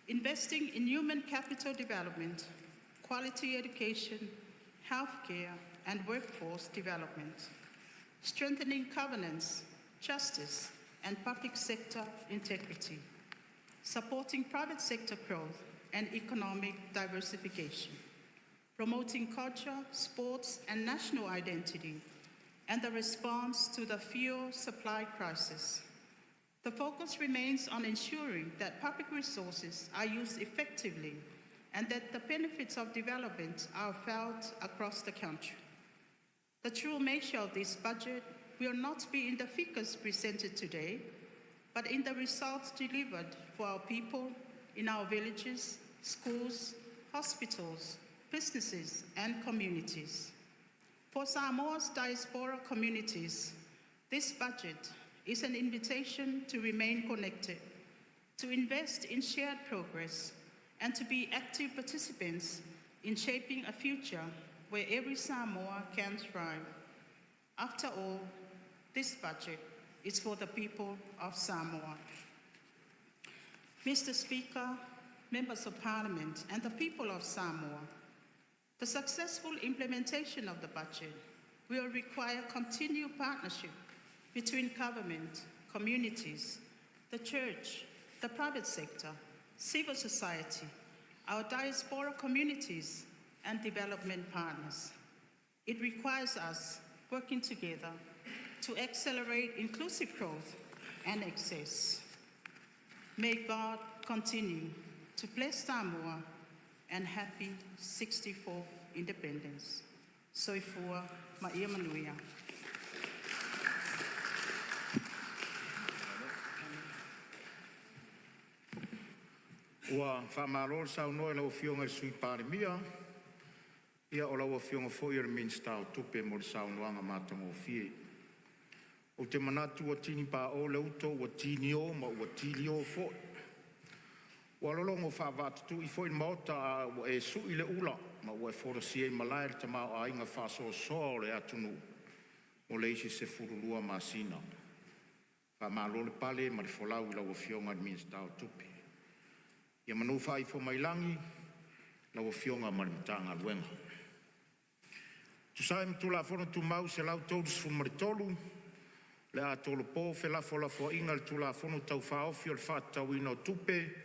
investing in human capital development, quality education, healthcare, and workforce development, strengthening governance, justice, and public sector integrity, supporting private sector growth and economic diversification, promoting culture, sports, and national identity, and the response to the fuel supply crisis. The focus remains on ensuring that public resources are used effectively and that the benefits of development are felt across the country. The true measure of this budget will not be in the figures presented today, but in the results delivered for our people in our villages, schools, hospitals, businesses, and communities. For Samoa's diaspora communities, this budget is an invitation to remain connected, to invest in shared progress, and to be active participants in shaping a future where every Samoa can thrive. After all, this budget is for the people of Samoa. Mr. Speaker, members of Parliament, and the people of Samoa, the successful implementation of the budget will require continued partnership between government, communities, the church, the private sector, civil society, our diaspora communities, and development partners. It requires us working together to accelerate inclusive growth and access. May God continue to bless Samoa and happy 64th independence. Soifua ma ia manuia. Ua faamalo le saunoa i lau Afioga i le Sui Palemia, ia o lau Afioga foi o le Minisita o Tupe mo le saunoaga matagofie. Ou te manatu ua tini paao le uto ua tinio ma ua tilio foi. Ua lologo faavaatutui foi le Maota a ua e sui le ula ma ua e folasia i malae le tamaoaiga faasoasoa o le atunuu mo le isi 12 masina. Faamalo le pale ma le folau i lau Afioga i le Minisita o Tupe. Ia manu faaifo mai lagi lau Afioga ma le Matagaluega. E tusa ai ma Tulafono Tumau 133, o le a tolopo felafolafoaiga i le Tulafono Tau Faaofi o le Faatatauina o Tupe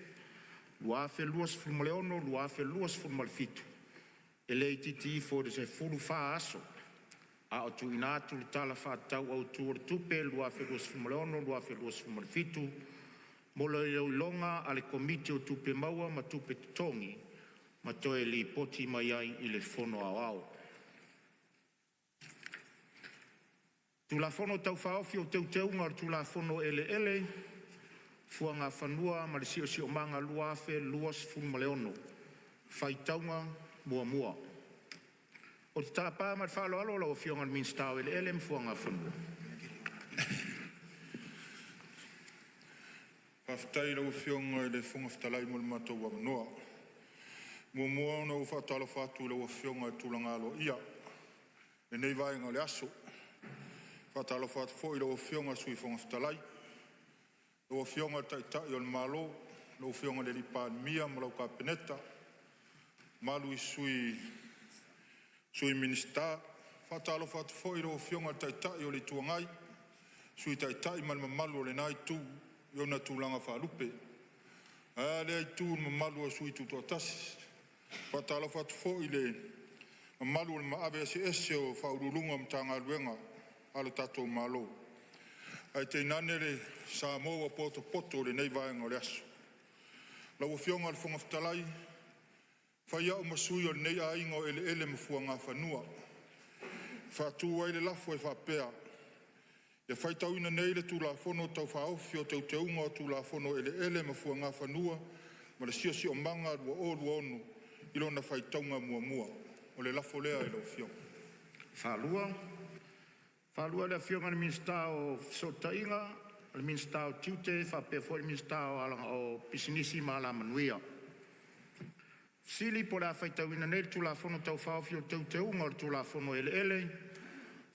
2026/2027 e le itiiti ifo i le 14 aso a o tuuina atu le Tala Faatatau Autu o le Tupe 2026/2027 mo le iloiloga a le Komiti o Tupe Maua ma Tupe Totogi ma toe lipoti mai ai i le Fono Aoao. Tulafono Tau Faaofi o Teuteuga o le Tulafono o Eleele, Fuagafanua ma le Siosiomaga 2026 – Faitauga Muamua. Ou te tapa ma le faaaloalo lau Afioga i le Minisita o Eleele ma Fuagafanua. Faafetai i lau Afioga i le Fofoga Fetalai mo le matou avanoa. E muamua ona ou faatalofa atu i lau Afioga i le tulaga aloaia i lenei vaega o le aso. E faatalofa atu foi i lau Afioga i le Sui Fofoga Fetalai, lau Afioga i le Taitai o le Malo, lau Afioga i le Palemia ma lau Kapeneta, mamalu i Sui Minisita. Faatalofa atu foi i lau Afioga i le Taitai o le Itu Agai, Sui Taitai ma le mamalu o lena Itu i ona tulaga faalupe. Ae a lea itu i le mamalu o sui tutoatasi. Faatalofa atu foi i le mamalu o le maave eseese o Ofisa Sili o Pulega o Matagaluega a le tatou Malo, ae tainane le Samoa ua potopoto i lenei vaega o le aso. Lau Afioga i le Fofoga Fetalai, fai au ma sui o lenei aiga o eleele ma fuagafanua, e faatu ai le lafo e faapea, Ia faitauina nei le Tulafono Tau Faaofi o Teuteuga o Tulafono o Eleele ma Fuagafanua ma le Siosiomaga 2026 i lona faitauga muamua. O le lafo lea i lau Afioga. E faatoa lau Afioga i le Minisita o Fesootaiga, le Minisita o Tiute faapea foi le Minisita o Pisinisi ma Alamanuia. Po o le a faitauina nei le Tulafono Tau Faaofi o Teuteuga o le Tulafono o Eleele,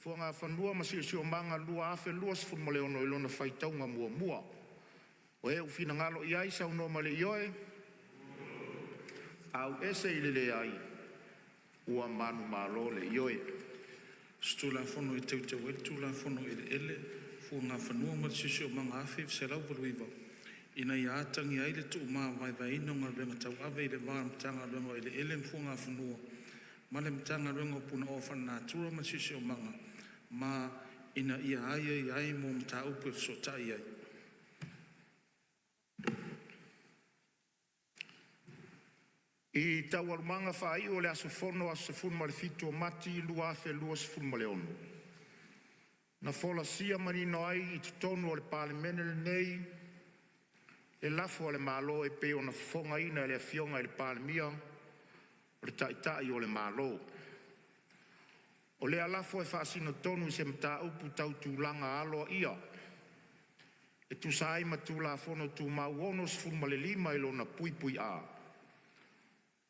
Fuagafanua ma Siosiomaga 2026 i lona faitauga muamua. O e ua finagalo i ai saunoa mai i le ioe, ae ua manumalo le Ioe. Tulafono e Teuteu ai le Tulafono o Eleele, Fuagafanua ma le Siosiomaga 1989, ina ia atagia ai le tuumavaevaeina o galuega tauave i le va o le Matagaluega o Eleele ma Fuagafanua ma le Matagaluega o Punaoa Faalenatura ma le Siosiomaga, ma ina ia aiaia ai mo mataupu e fesootai ai. I Taualumaga faaiu o le aso fono aso 17 Mati 2026, na folasia manino ai i totonu o le Palemene lenei le lafo a le Malo e pei ona fofogaina e le Afioga i le Palemia, o le Taitai o le Malo. O lea lafo e faasino tonu i se mataupu tau tulaga aloaia e tusa ai ma Tulafono Tumau 65 i lona (A),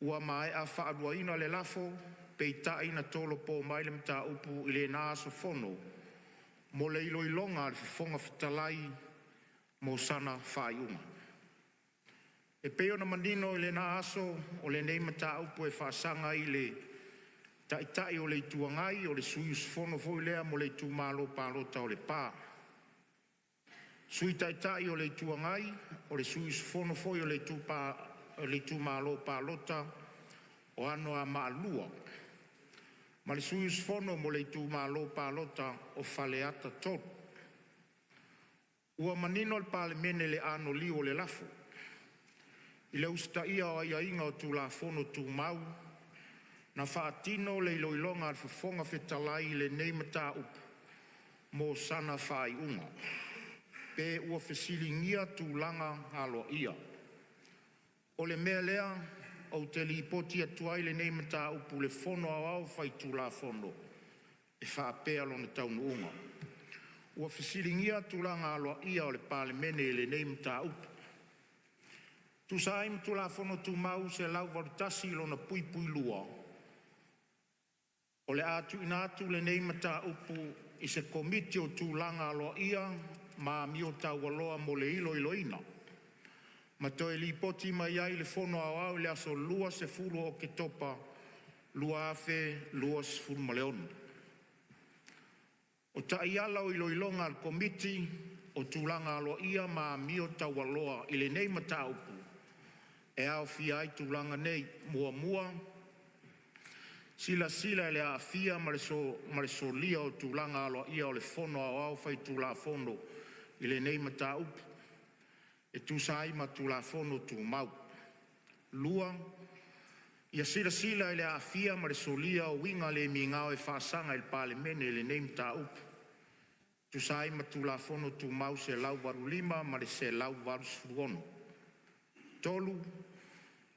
ua maea faaluaina le lafo, peitai na tolopo mai le mataupu i lena aso fono mo le iloiloga a le Fofoga Fetalai mo sana faaiuga. E pei ona manino i lena aso, o lenei mataupu e faasaga i le Taitai o le Itu Agai, o le sui usufono foi lea mo le itumalo palota o Lepa. Sui Taitai o le Itu Agai, o le sui usufono foi o le itumalo palota o Anoamaa 2, ma le sui usufono mo le itumalo palota o Faleata 3. Ua manino le Palemene i le anoliu o le lafo, i le usitaia o aiaiga o Tulafono Tumau, na faatino le iloiloga a le Fofoga Fetalai i lenei mataupu mo sana faaiuga, pe ua fesiligia tulaga aloaia. O le mea lea, ou te lipoti atu ai lenei mataupu i le Fono Aoao Faitulafono e faapea lona taunuuga: Ua fesiligia tulaga aloaia o le Palemene i lenei mataupu. E tusa ai ma Tulafono Tumau 181(2), o le a tuuina atu lenei mataupu i se Komiti o Tulaga Aloaia ma Amio Taualoa mo le iloiloina, ma toe lipoti mai ai i le Fono Aoao i le aso 20 Oketopa 2026. O taiala o iloiloga a le Komiti o Tulaga Aloaia ma Amio Taualoa i lenei mataupu e aofia ai tulaga nei: 1. Silasila i le aafia ma le solia o tulaga aloaia o le Fono Aoao Faitulafono i lenei mataupu e tusa ai ma Tulafono Tumau. 2. Ia silasila i le aafia ma le solia o uiga le migao e faasaga i le Palemene i lenei mataupu e tusa ai ma Tulafono Tumau 185 ma le 186. 3.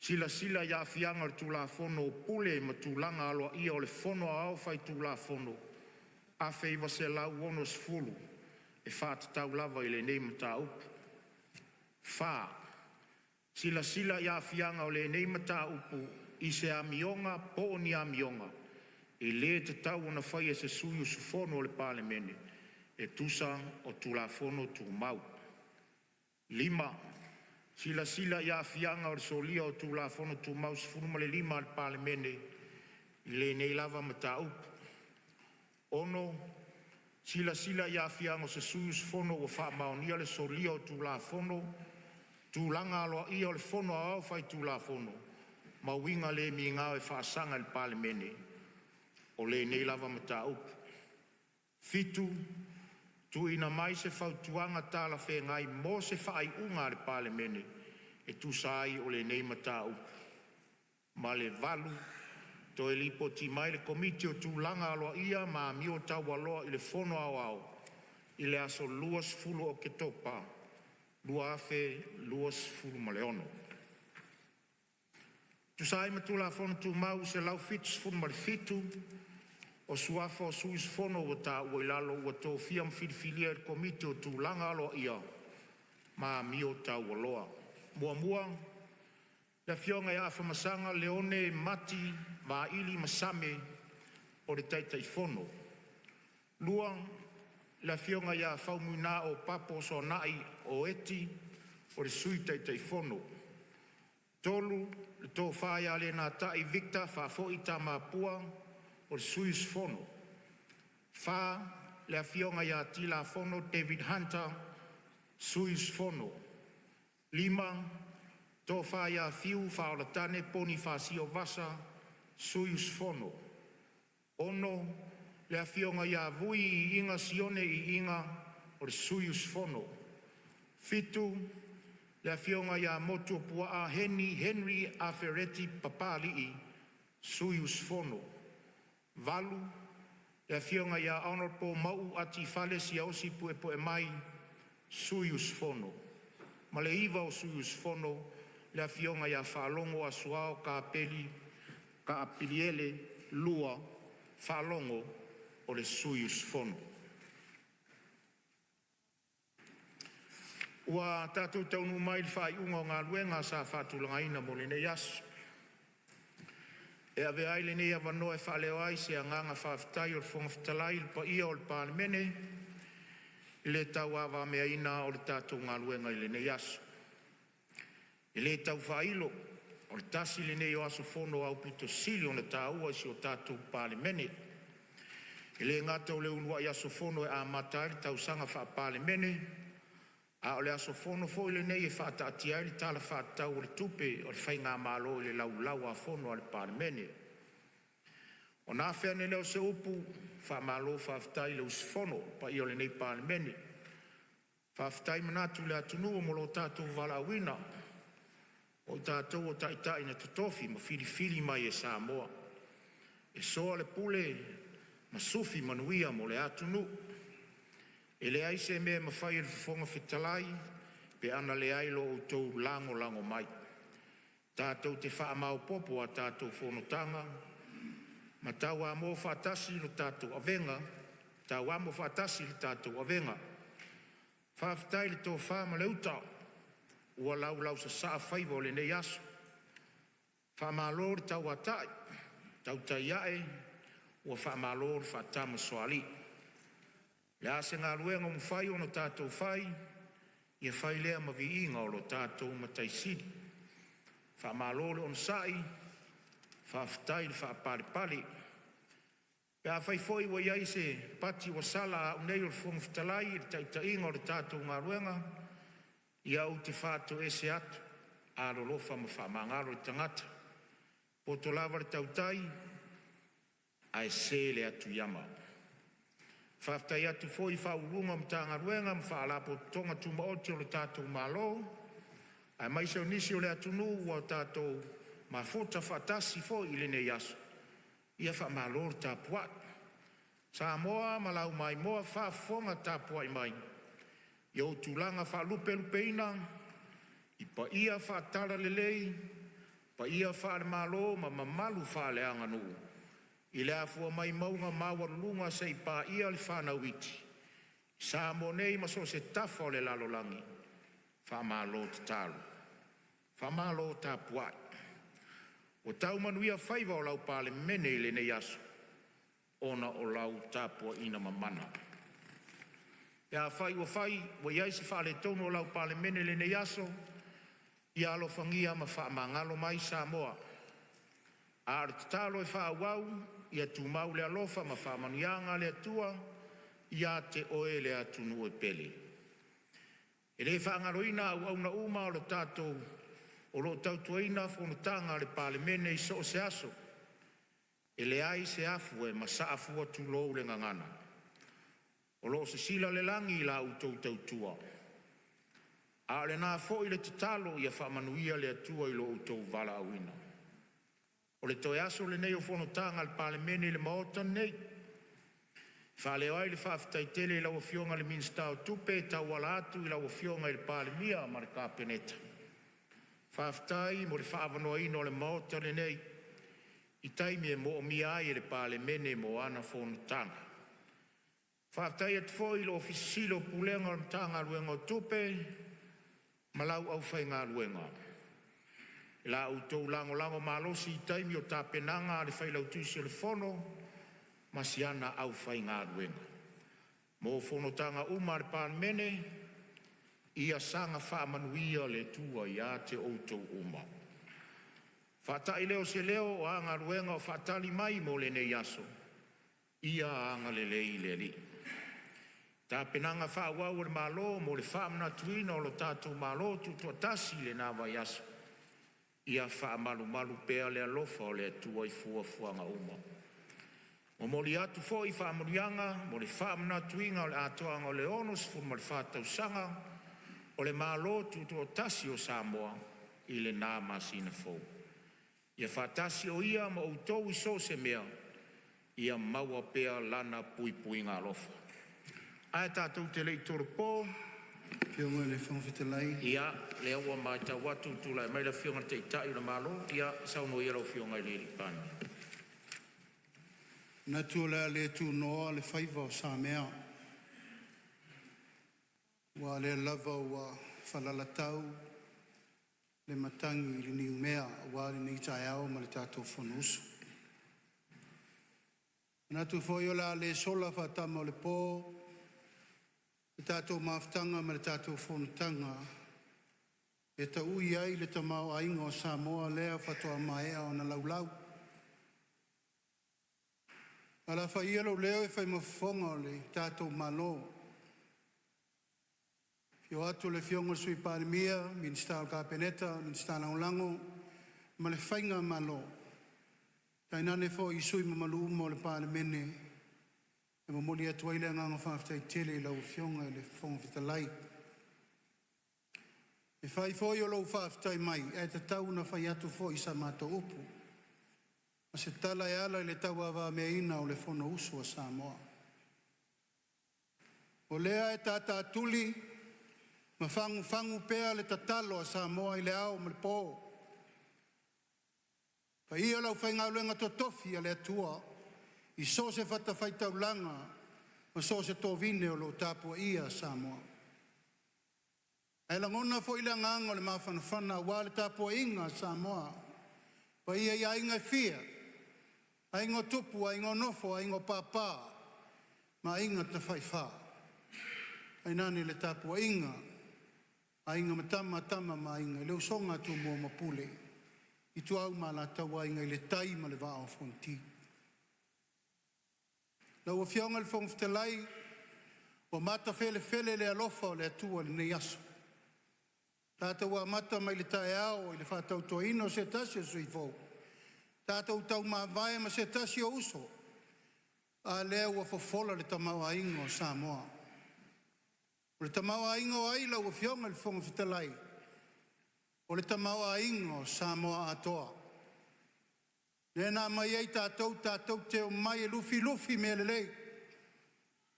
Silasila i aafiaga o le Tulafono o Pule ma Tulaga Aloaia o le Fono Aoao Faitulafono 1960 e faatatau lava i lenei mataupu. 4. Silasila i aafiaga o lenei mataupu i se amioga po o ni amioga e le tatau ona faia e se sui usufono o le Palemene e tusa o Tulafono Tumau. 5. Silasila i aafiaga o le solia o Tulafono Tumau 15 a le Palemene i lenei lava mataupu. 6. Silasila i aafiaga o se sui usufono ua faamaonia le solia o Tulafono o Tulaga Aloaia o le Fono Aoao Faitulafono ma uiga le migao e faasaga i le Palemene o lenei lava mataupu. 7. Tuuina mai se fautuaga talafeagai mo se faaiuga a le Palemene e tusa ai o lenei mataupu. 8. Toe lipoti mai le Komiti o Tulaga Aloaia ma Amio Taualoa i le Fono Aoao i le aso 20 Oketopa 2026. E tusa ai ma Tulafono Tumau 177, o suafa o sui usufono ua taua i lalo ua tofia ma filifilia e le Komiti o Tulaga Aloaia ma Amio Taualoa: 1. Le Afioga AFAMASAGA Leone Mati Vaili Masame o le Taitaifono. 2. Afioga FAUMUINAO Papo Soanai Eti O le Sui Taitaifono. 3. Tofa LENATAI Victor Faafoi Tamapua o le sui usufono. 4. Afioga TILAFONO David Hunter, Sui Usufono. 5. Tofa FIU Faolatane Ponifasio Vasa, Sui Usufono. 6. Afioga VUI Iiga Sione Iiga, Sui Usufono. 7. Afioga MOTUAPUAA Henry Afereti Papalii, Sui Usufono. 8. Afioga Hon MAUU Ati Fale Siaosi Puepuemai, Sui Usufono. 9. Sui Usufono: Afioga FAALOGO Asoao Kapiliele II Faalogo, Sui Usufono. Ua tatou taunuu mai i le faaiuga o galuega sa faatulagaina mo lenei aso. E avea ai lenei avanoa e faaleo ai se agaga faafetai o le Fofoga Fetalai i le paia o le Palemene i le tauavameaina o le tatou galuega i lenei aso. E le tau faailo, o le tasi lenei o aso fono aupito sili ona taua i si o tatou Palemene. E le gata o le uluai aso fono e amata ai le tausaga faa-Palemene, a o le aso fono foi lenei e faataatia ai le Tala Faatatau o le Tupe o le Faigamalo i le Laulau-a-Fono a le Palemene. Ona afe ane lea o se upu, faamalo faafetai le usufono i le paia o lenei Palemene. Faafetai manatu i le atunuu mo lo tatou valaauina, o tatou o taitai na totofi ma filifili mai e Samoa e soa le pule ma sufi manuia mo le atunuu. E leai se mea e mafai e le Fofoga Fetalai pe ana leai lo outou lagolago mai. Tatou te faamaopoopo a tatou fonotaga ma tauamo faatasi le tatou avega. Faafetai i le tofa ma le uta ua laulausasaa faiva o lenei aso. Faamalo le tauatai, tautai a'e ua faamalo le faatamasoalii. O le a se galuega ua mafai ona tatou fai, ia fai lea ma viiga o lo tatou Matai Sili. Faamalo le onosai, faafetai le faapalepale. Pe afai foi ua i ai se pati ua sala a au nei o le Fofoga Fetalai i le taitaiga o le tatou galuega, ia ou te faatoese atu, alolofa ma faamagalo le tagata. E poto lava le tautai ae se le atu i ama. E faafetai atu foi i Ofisa Sili o Pulega o Matagaluega ma Faalapotopotoga Tumaoti a le tatou Malo, aemaise o nisi o le atunuu ua tatou mafuta faatasi foi i lenei aso, ia faamalo le tapuai. Samoa ma lau maimoa faafofoga tapuai mai i ou tulaga faalupelupeina, i paia faale-Talalelei, paia faale-Malo ma mamalu faaleaganuu, i le afua mai mauga maualuluga seia paia le fanau iti, i Samoa nei ma so o se tafa o le lalolagi, faamalo tatalo, faamalo tapuai. Ua tau manuia faiva o lau Palemene i lenei aso ona o lau tapuaiga mamana. Pe afai ua i ai se faaletonu o lau Palemene i lenei aso, ia alofagia ma faamagalo mai Samoa. A o le tatalo e faaauau, Ia tumau le alofa ma faamanuiaga a le Atua ia te oe le atunuu e pele. E le faagaloina auauna uma o lo o tautuaina fonotaga a le Palemene i so o se aso. E leai se afu e masaa fua, tulou le gagana. O lo o sisila le lagi i la outou tautua, a o lena foi le tatalo ia faamanuia le Atua i lo outou valaauina. O le toe aso lenei o fonotaga a le Palemene i le Maota nei, e faaleo ai le faafetai tele i lau Afioga i le Minisita o Tupe e tauala atu i lau Afioga i le Palemia ma le Kapeneta. Faafetai mo le faaavanoaina o le Maota lenei i taimi e moomia ai e le Palemene mo ana fonotaga. Faafetai atu foi i le Ofisa Sili o Pulega o le Matagaluega o Tupe ma lau aufaigaluega i la outou lagolago malosi i taimi o tapenaga a le Failautusi o le Fono ma siana aufaigaluega mo fonotaga uma a le Palemene. Ia saga faamanuia le Atua ia te outou uma. Ona faatai lea o se leo, o a galuega o faatali mai mo lenei aso, ia agalelei le Alii i tapenaga faaauau a le Malo mo le faamanatuina o le tatou Malo Tutoatasi i lena vaiaso. Ia faamalumalu pea le alofa o le Atua i fuafuaga uma. Momoli atu foi faamanuiaga mo le faamanatuina o le atoaga o le 64 tausaga o le Malo Tutoatasi o Samoa i lena masina fou. Ia faatasi o Ia ma outou i so o se mea, ia maua pea Lana puipuiga alofa. Ae tatou te le i tolopo, Afioga i le Fofoga Fetalai. Ia, o lea ua matau atu ua tulai mai le Afioga i le Taitai o le Malo. Ia, saunoa ia lau Afioga i le Palemia. E manatu o le a le tunoa le faiva o Samea, aua o lea lava ua falalatau le matagi i le niumea aua lenei taeao ma le tatou fonousu. E manatu foi o le a le sola faatama o le po le tatou mafutaga ma le tatou fonotaga e taui ai le tamaoaiga o Samoa lea faatoa maea ona laulau. Ae o le a fai ia lou leo e fai ma fofoga o le tatou Malo. Afio atu le Afioga i le Sui Palemia, Minisita o le Kapeneta, Minisita Lagolago ma le Faigamalo, tainane foi sui usufono mamalu uma o le Palemene, e momoli atu ai le agaga faafetai tele i lau Afioga i le Fofoga Fetalai. E fai foi o lou faafetai mai, ae tatau ona fai atu foi sa matou upu ma se tala e ala i le tauavameaina o le Fonousu a Samoa. O lea e tatatuli ma fagufagu pea le tatalo a Samoa i le ao ma le po, paia o le aufaigaluega totofi a le Atua i so o se fatafaitaulaga ma so o se tovine o lo o tapuaia Samoa. Ae lagona foi le agaga o le mafanafana aua le tapuaiga a Samoa, paia i aiga e fia, aiga o tupu, aiga o nofo, aiga o papa ma aiga tafaifa, tainane le tapuaiga a Aiga ma Tama, Tama ma Aiga, le usoga a Tumua ma Pule, Ituau ma Alataua, Aiga i le Tai ma le Vaa o Fonoti. Lau Afioga i le Fofoga Fetalai, ua matafelefele le alofa o le Atua i lenei aso. Tatou amata mai le taeao i le faatautoina o se tasi o sui usufono fou, tatou taumavae ma se tasi o uso, a lea ua fofola le tamaoaiga o Samoa. O le tamaoaiga o ai lau Afioga i le Fofoga Fetalai? O le tamaoaiga o Samoa atoa. Lea na aumai ai tatou tatou te omai e lufilufi mea lelei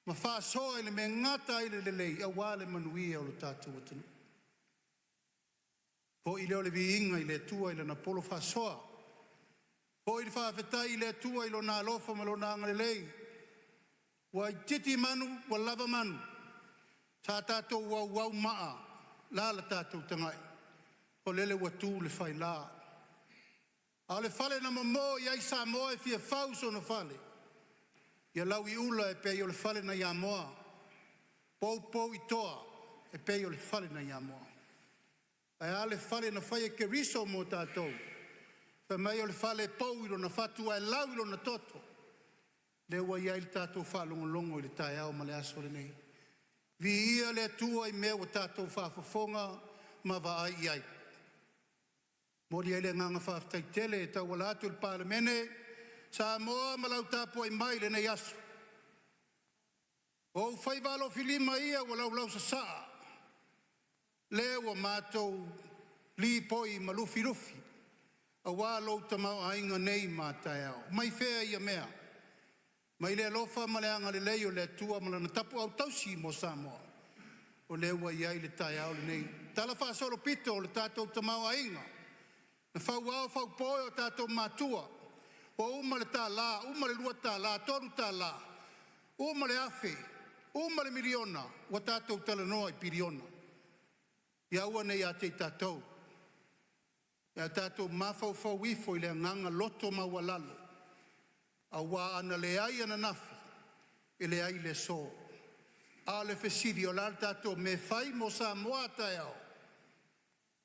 ma faasoa i le mea e gata ai le lelei aua le manuia o le tatou atunuu. Foi lea o le viiga i le Atua i Lana polo faasoa, foi le faafetai i le Atua i Lona alofa ma Lona agalelei ua itiiti manu ua lava manu, sa tatou auau maa, la le tatou tagai, o lele ua tu le faila. A o le fale na momo i ai Samoa e fia fau sona fale, ia lauiula e pei o le fale nai Amoa, poupou i toa e pei o le fale nai Amoa. Ae a le fale na fai e Keriso mo tatou? Fai mai o le fale e pou i lona fatu ae lau i lona toto. Lea ua i ai le tatou faalogologo i le taeao ma le aso lenei. Viia le Atua i mea ua tatou faafofoga ma vaai i ai. Momoli ai le agaga faafetai tele e tauala atu i le Palemene Samoa ma lau tapuai mai i lenei aso. O ou faiva alofilima ia ua laulausasaa, lea ua matou lipoi ma lufilufi aua lou tamaoaiga nei ma a taeao. Mai fea ia mea? Mai le alofa ma le agalelei o le Atua ma Lana tapuau tausi mo Samoa, o lea ua i ai le taeao lenei. Talafaasolopito o le tatou tamaoaiga, na fauao faupo e o tatou matua, ua uma le $1, uma le $2, $3, uma le $1,000, uma le $1miliona, ua tatou talanoa i piliona. Ia aua ne i ia te i tatou, ae tatou mafaufau ifo i le agaga loto maualalo, aua ana leai ananafi, e leai le aso. A o le fesili, o le a le tatou mea e fai mo Samoa a taeao?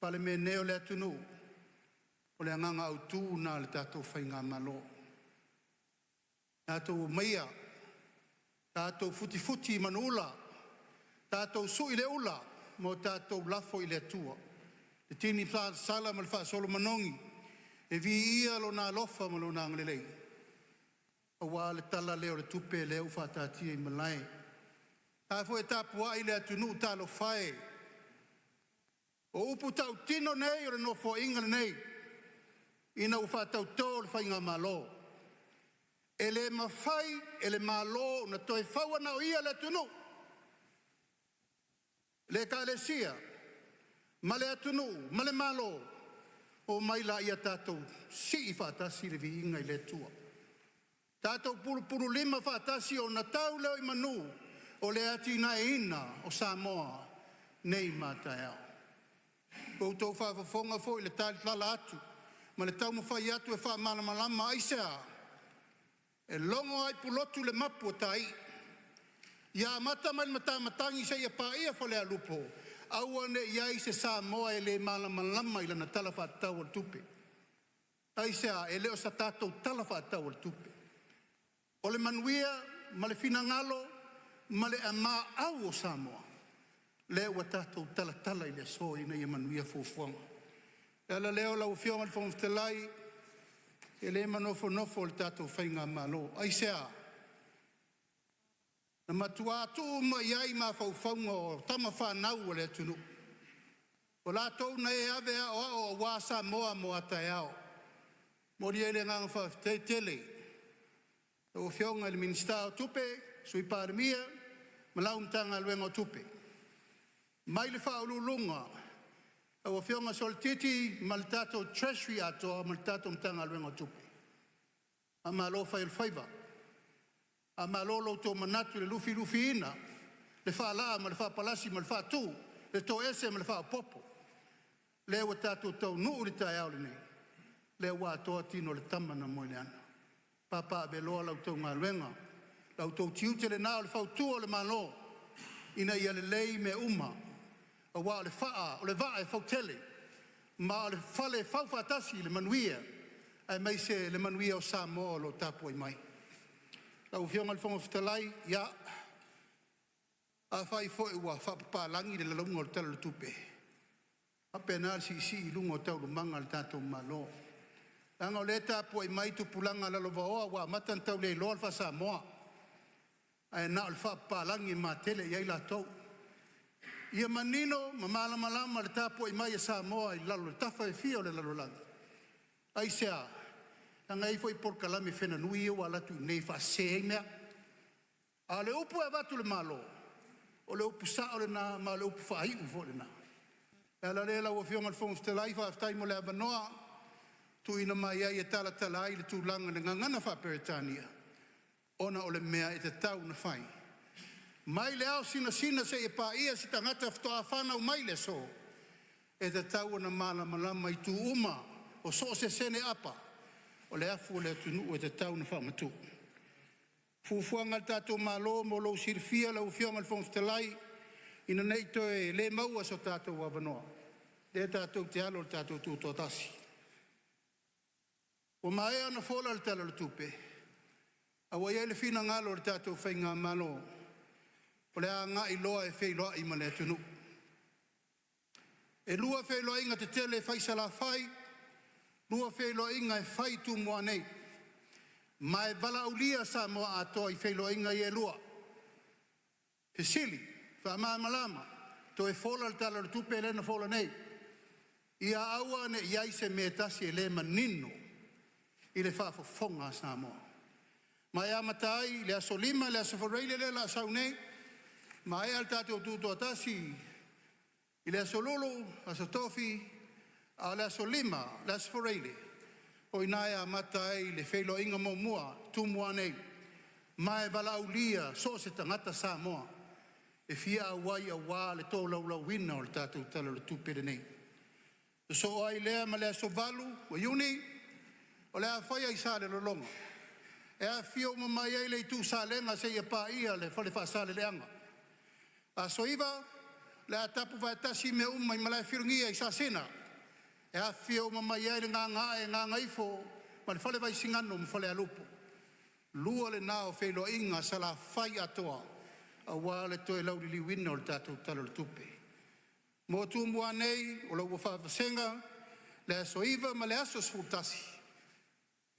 Palemene o le atunuu, o le agaga autu lena o le tatou faigamalo. Tatou omaia, tatou futifuti i manuula, tatou sui le ula ma o tatou lafo i le Atua le tini faasala ma le faasolo manogi e viia Lona alofa ma Lona agalelei aua le tala lea o le tupe lea ua faataatia i malae. A foi e tapuai le atunuu, talofa e, o upu tautino nei o le Nofoaiga lenei ina ua faatauto le faigamalo, e le mafai e le Malo ona toe fauina na o ia le atunuu, le Ekalesia ma le atunuu ma le Malo, omai laia tatou sii faatasi le viiga i le Atua. Tatou pulupululima faatasi ona tau lea i manu o le atinaeina o Samoa nei ma a taeao. Ua outou faafofoga foi i le talatala atu ma le taumafai atu e faamalamalama. Aisea? E logo lava i Pulotu le mapu a tai. Ia amata mai i le matamatagi seia paia Falealupo, aua ne i i ai se Samoa e le malamalama i lana Tala Faatatau o le Tupe. Aisea? E le o se tatou Tala Faatatau o le Tupe, o le manuia ma le finagalo ma le au o Samoa lea ua tatou talatala i le aso ina ia manuia fuafuaga. O le ala lea lau Afioga i le Fofoga Fetalai, e le ma nofonofo le tatou faigamalo. Aisea? Na matua tuu uma i ai mafaufauga o tama fanau a le atunuu, o latou na e ave e aoao aua Samoa mo a taeao. E momoli ai le agaga faafetai tele i lau Afioga i le Minisita o Tupe, Sui Palemia ma lau Matagaluega o Tupe, mai le Faauluuluga lau Afioga Sualitiiti ma le tatou Treasury atoa ma le tatou Matagaluega o Tupe, faamalo fai o le faiva, faamalo lo outou manatu i le lufilufiina, le faalaa ma le faapalasi ma le faatu, le toese ma le faaopoopo. Lea ua tatou taunuu i le taeao lenei, lea ua atoa tino o le tama na moe i le ana. Papaaveloa la outou galuega, la outou tiute lena o le fautua o le Malo ina ia lelei mea uma aua o le faa o le vaa e fautele ma o le fale e faufaatasi le manuia aemaise le manuia o Samoa o lo o tapuai mai. Lau Afioga i le Fofoga Fetalai, ia afai foi ua faapapalagi le lalauga o le Tala o le Tupe, e faapena le siisii i luga o taualumaga a le tatou Malo, leaga o lea e tapuai mai tupulaga lalovaoa ua amata ona tauleiloa le faasamoa ae na o le faapapalagi e matele i ai latou. Ia manino ma malamalama le tapuai mai a Samoa i tafa e fia o le lalolagi. Aisea? Leaga e i ai foi polokalame fenanui ia ua alu atu i inei e faasese ai mea. A o le upu e avatu e le Malo, o le upu sao lena ma o le upu faaiu foi lena. O le ala lea lau Afioga i le Fofoga Fetalai, faafetai mo le avanoa ua tuuina mai ai e talatala ai le tulaga i le gagana faa-Peretania ona o le mea e tatau ona fai. Mai le ao sinasina seia paia se tagata faatoa fanau mai le aso, e tatau ona malamalama i itu uma o so o se sene apa o le afu o le atunuu e tatau ona faamatuu. O fuafuaga a le tatou Malo mo lou silafia lau Afioga i le Fofoga Fetalai, ina nei toe le maua so tatou avanoa, lea tatou te alo i le tatou tutoatasi. Ua maea ona fola le Tala o le Tupe, A ua i ai le finagalo o le tatou Faigamalo, o le a agai loa e feiloai ma le atunuu. E 2 feiloaiga tetele e fai i Salafai, 2 feiloaiga e fai i Tumua nei, ma e valaaulia Samoa atoa i feiloaiga ia e 2. Fesili, faamalamalama, toe fola le Tala o le Tupe lea na fola nei. Ia aua ne i i ai se mea e tasi e le manino i le faafofoga a Samoa. Ma e amata ai i le aso 5 le aso Faraile lea o le a sau nei, maea le tatou tutoatasi i le aso Lulu, aso Tofi, a o le aso 5 le aso Faraile, o i ina e amata ai le feiloaiga muamua i Tumua nei, ma e valaaulia so o se tagata Samoa e fia auai aua le tolaulauina o le tatou Tala o le Tupe lenei. Sosoo ai lea ma le aso 8 Iuni o le a faia i Salelologa e afifio uma mai ai le Itu Salega seia paia le Fale Faasaleleaga. Aso 9 o le a tapu faatasi mea uma i Malaefilogia i Sasina e afifio uma mai ai le Gagaae, Gagaifo ma le Fale Vaisigano ma Falealupo. Lua lena o feiloaiga a Salafai atoa aua le toe lauliliuina o le tatou Tala o le Tupe. Mo Tumua nei, o lo ua faavasega le aso 9 ma le aso 11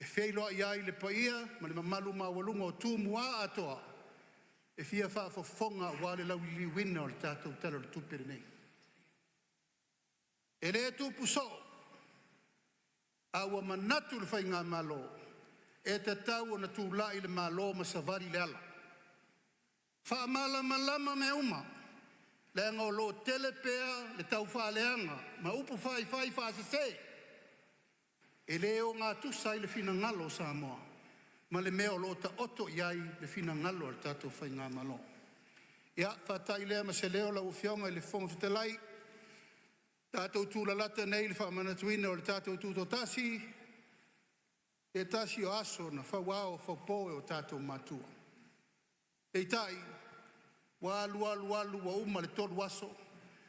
e feiloai ai le paia ma le mamalu maualuga o Tumua atoa e fia faafofoga aua le lauliliuina o le tatou Tala o le Tupe lenei. E le tupu soo, a ua manatu le Faigamalo e tatau ona tulai le Malo ma savali le ala, faamalamalama mea uma leaga o lo o tele pea le taufaaleaga ma upu faifai faasese e le ogatusa ai le finagalo o Samoa ma le mea o lo o taoto i ai le finagalo o le tatou Faigamalo. Ia faatai lea ma se leo lau Afioga i le Fofoga Fetalai, tatou tulalata nei i le faamanatuina o le tatou Tutoatasi, se tasi o aso na fauao faupo e o tatou matua. Peitai ua alu alu alu ua uma le 3 aso,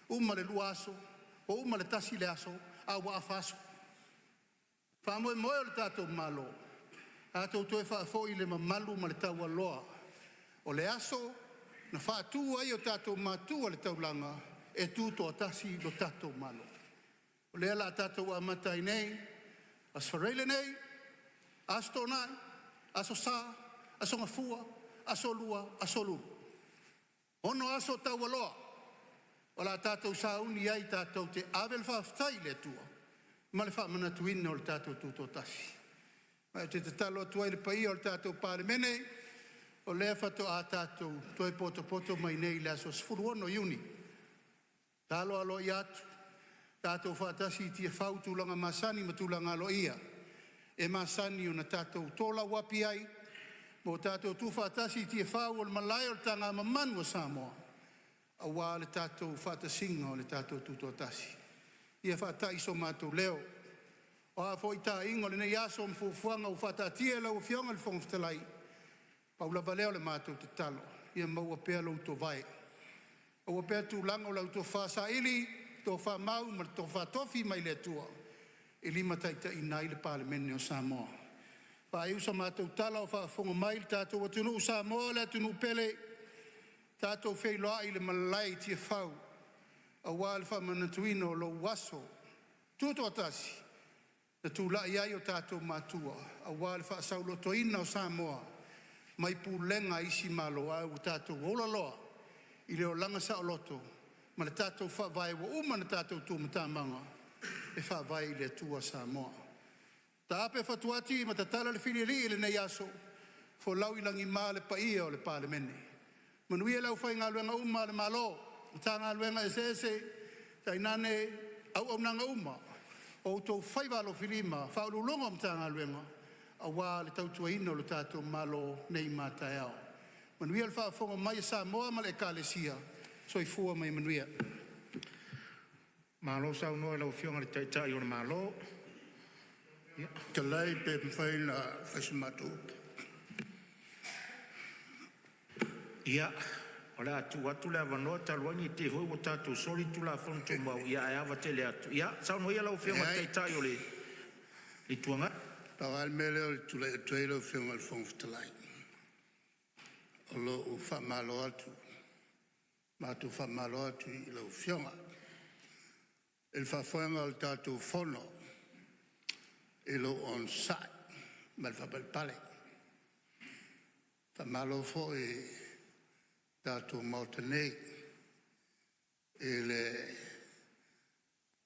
uma le 2 aso, ua uma le 1 aso, a ua afa aso. Faamoemoe o le tatou Malo tatou toe faafoi le mamalu ma le taualoa o le aso na faatu ai e tatou matua le taulaga e tutoatasi lo tatou Malo. O lea o le a tatou amata ai nei, Aso Faraile nei, Aso Toonai, Aso Sa, Aso Gafua, Aso Lua, Aso Lulu, 6 aso taualoa o le a tatou sauni ai tatou te ave le faafetai i le Atua ma le faamanatuina o le tatou Tutoatasi. Ma ou te tatalo atu ai i le paia o le tatou Palemene, o lea faatoa tatou toe potopoto mai nei i le aso 16 Iuni. Tatalo aloaia atu, tatou faatasi i Tiafau i tulaga masani ma tulaga aloaia e masani ona tatou tolauapi ai ma o tatou tuufaatasi i Tiafau o le malae o le tagamamanu a Samoa aua le tatou faatasiga o le tatou Tutoatasi. Ia faatai so matou leo. O a foi taiga o lenei aso ma fuafuaga ua faataatia e lau Afioga i le Fofoga Fetalai, pau lava lea o le matou tatalo, ia maua pea lo outou vae, maua pea tulaga o la outou tofa saili, tofa mau ma le tofa tofi mai le Atua e limataitaiina ai le Palemene o Samoa. Faaiu sa matou tala o faafofoga mai le tatou atunuu Samoa le atunuu pele, tatou feiloai i le malae i Tiafau aua le faamanatuina o lou aso Tutoatasi na tulai ai o tatou matua aua le faasaolotoina o Samoa mai pulega a isi Malo ae ua tatou ola loa i le olaga saoloto ma le tatou Faavae ua uma ona tatou tumatamaga e faavae i le Atua Samoa. Taape fatuati ma tatala le filialii i lenei aso, folau i lagima le paia o le Palemene. Manuia le aufaigaluega uma a le Malo, Matagaluega eseese tainane auaunaga uma o outou faiva alofilima i Ofisa Sili o Pulega o Matagaluega aua le tautuaina o le tatou Malo nei ma a taeao. Manuia le faafofoga mai a Samoa ma le Ekalesia. Soifua ma ia manuia. Malo saunoa i lau Afioga i le Taitai o le Malo. Fetalai pe mafai ona fai sa matou upu. Ia, o le a tuu atu le avanoa talu ai ne i te i foi ua tatou soli le Tulafono Tumau, ae ava tele atu. Ia, saunoa ia lau Afioga i le Leai, Taitai o le Itu Agai. pau lava le mea lea ou te tulai atu ai lau Afioga i le Fofoga Fetalai, O lou faamalo atu, matou faamalo atu i lau Afioga. I le faafoega o le tatou Fono i lou onosai ma le faapalepale. Faamalo foi i le tatou Maota nei i le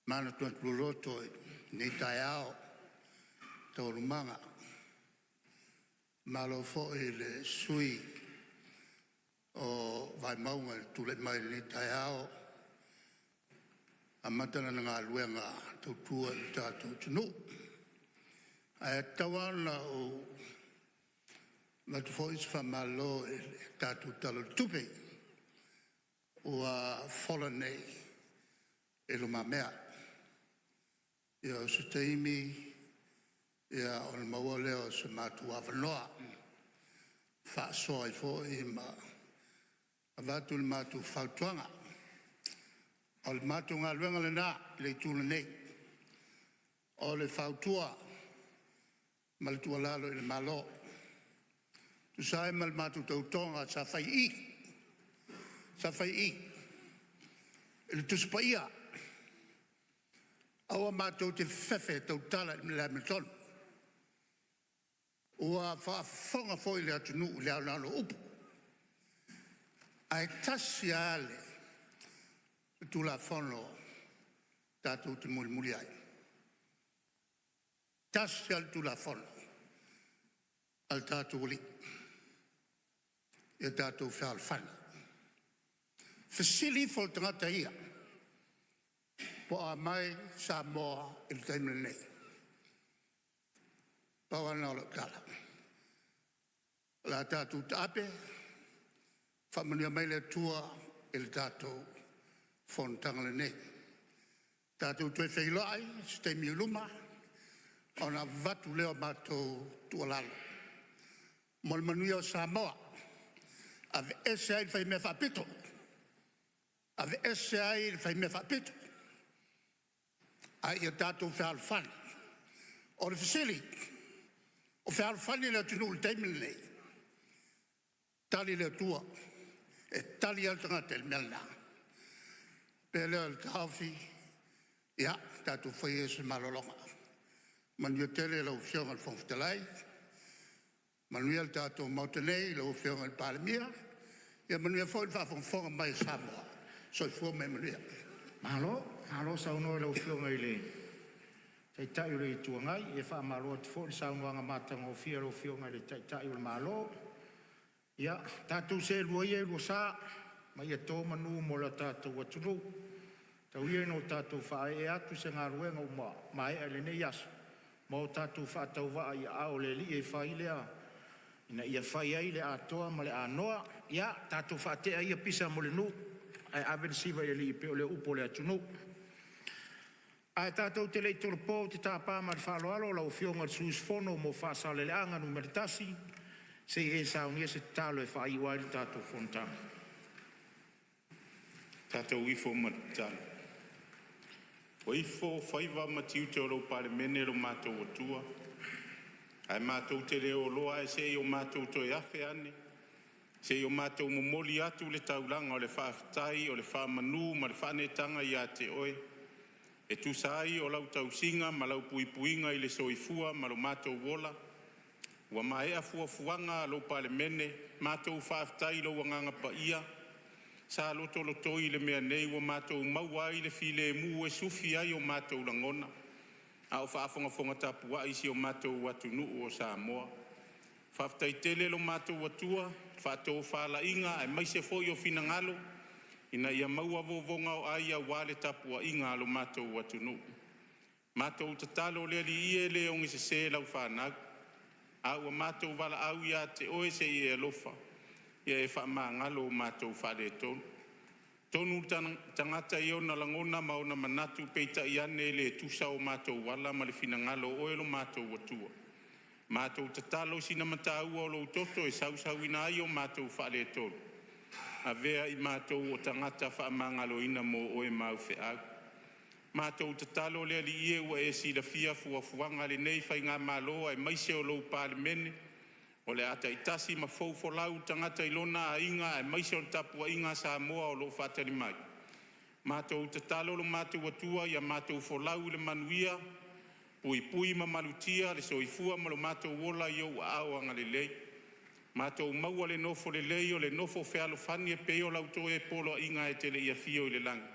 manatunatu loloto i lenei taeao i taualumaga. Malo foi i le sui usufono o Vaimauga i le tulai mai i lenei taeao e amata lana galuega tautua i le tatou atunuu. Ae tatau lava ona ou avatu foi se faamalo i le tatou Tala o le Tupe ua fola nei i lumamea. Ia o se taimi ona maua lea o se matou avanoa e faasoa ai foi ma avatu le matou fautuaga. O le matou galuega lena i le Itu lenei, o le fautua ma le tuualalo i le Malo e tusa ai ma le matou tautoga sa fai i i, sa fai i i i le Tusi Paia, aua matou te fefefe e tautala i le amiotonu. Ua faafofoga foi le atunuu i le aoao o upu, ae tasi lava le Tulafono tatou te mulimuli ai, tasi lava le Tulafono a le tatou Alii, ia tatou fealofani. Fesili ifo i le tagata ia po o a mai Samoa i le taimi lenei. Pau lava lena o lau tala. O le a tatou taape, faamanuia mai le Atua i le tatou fonotaga lenei. Tatou toe feiloai i se taimi o i luma ona avatu lea o matou tuualalo mo le manuia o Samoa. Aveese ai le faimea faapito, aveese ai le faimea faapito, a ia tatou fealofani. O le fesili; o fealofani le atunuu i le taimi lenei? Tali le Atua, e tali lava le tagata i le mea lena. Ona faapea lea o le taofi, ia tatou faia ia se malologa. Manuia tele lau Afioga i le Fofoga Fetalai, manuia le tatou Maota nei, lau Afioga i le Palemia, ia manuia foi le faafogafoga mai a Samoa. Soifua ma ia manuia. Malo, malo saunoa i lau Afioga i le Taitai o le Itu Agai. E faamalo atu foi i le saunoaga matagofie a lau Afioga i le Taitai o le Malo. Ia tatou seelua ia i lua sa ma ia to manu mo le tatou atunuu. Tau ia ina o tatou faaee atu i se galuega ua maea i lenei aso ma o tatou faatauvaa i aao o le Alii e fai ina ia fai ai le atoa ma le anoa. Ia tatou faatea ia pisa mo le nuu ae ave le siva i le Alii e pei o le upu a le atunuu. Ae tatou te le i tolopo, ou te tapa ma le faaaloalo lau Afioga i le sui usufono mo Faasaleleaga 1 se i e saunia se tatalo e faaiu ai le tatou fonotaga. Ua ifo faiva ma tiute o lau Palemene lo matou Atua, ae matou te le oloa ae se i o matou toe afe ane se i o matou momoli atu le taulaga o le faafetai, o le faamanu ma le faaneetaga ia te Oe, e tusa ai o lau tausiga ma lau puipuiga i le soifua ma lo matou ola. Ua maea fuafuaga a lou Palemene, matou faafetai i lou Agaga Paia sa lotolotoi i le mea nei ua matou maua ai le filemu e sufi ai o matou lagona a o faafogafoga tapuai si o matou atunuu o Samoa. Faafetai tele lo matou Atua i faatofalaiga aemaise foi o finagalo ina ia maua vovoga o ai aua le tapuaiga a lo matou atunuu. Matou tatalo le Alii e, e le ogesese lau fanau, a ua matou valaau ia te Oe se i e alofa ia e faamagalo matou faaletonu. Tonu le tagata i ona lagona ma ona manatu, peitai ane e le tusa o matou ala ma le finagalo o Oe lo matou Atua. Matou tatalo i sina mataua o lou toto e sausauina ai o matou faaletonu, avea i matou o tagata faamagaloina mo Oe ma au feau. Matou tatalo le Alii e, ua e silafia fuafuaga a lenei faigamalo aemaise o lou Palemene. O le a taitasi ma fou folau le tagata i lona aiga aemaise o le tapuaiga a Samoa o lo o faatali mai. Matou tatalo lo matou Atua ia matou folau i le manuia, puipui ma malutia le soifua ma lo matou ola i ou aao agalelei. Matou maua le nofo lelei o le nofo fealofani e pei o lau toe poloaiga e te le i afio i le lagi.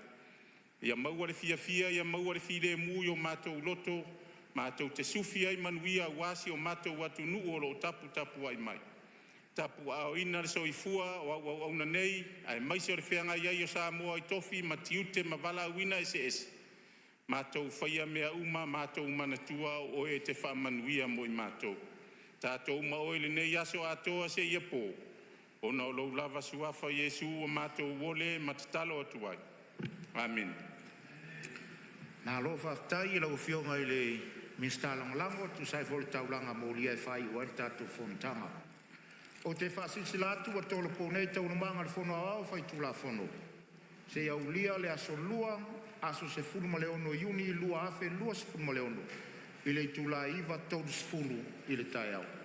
Ia maua le fiafia, ia maua le filemu i o matou loto matou te sufi ai manuia aua si o matou atunuu o lo o taputapuai mai. Tapuaaoina le soifua o au auauna nei aemaise o le feagai ai o Samoa i tofi ma tiute ma valaauina eseese, matou faia mea uma matou manatua o Oe e te faamanuia mo i matou. Tatou ma Oe i lenei aso atoa seia po, ona o lou lava Suafa Iesu ua matou ole ma tatalo atu ai. Amene. Malo faafetai i lau Afioga i le Minisita Lagolago e tusa ai foi o le taulaga molia e faaiu ai le tatou fonotaga. Ou te faasilasila atu ua tolopo nei Taualumaga a le Fono Aoao Faitulafono seia aulia le aso Lua, aso 16 Iuni 2026 i le itula e 9:30 i le taeao.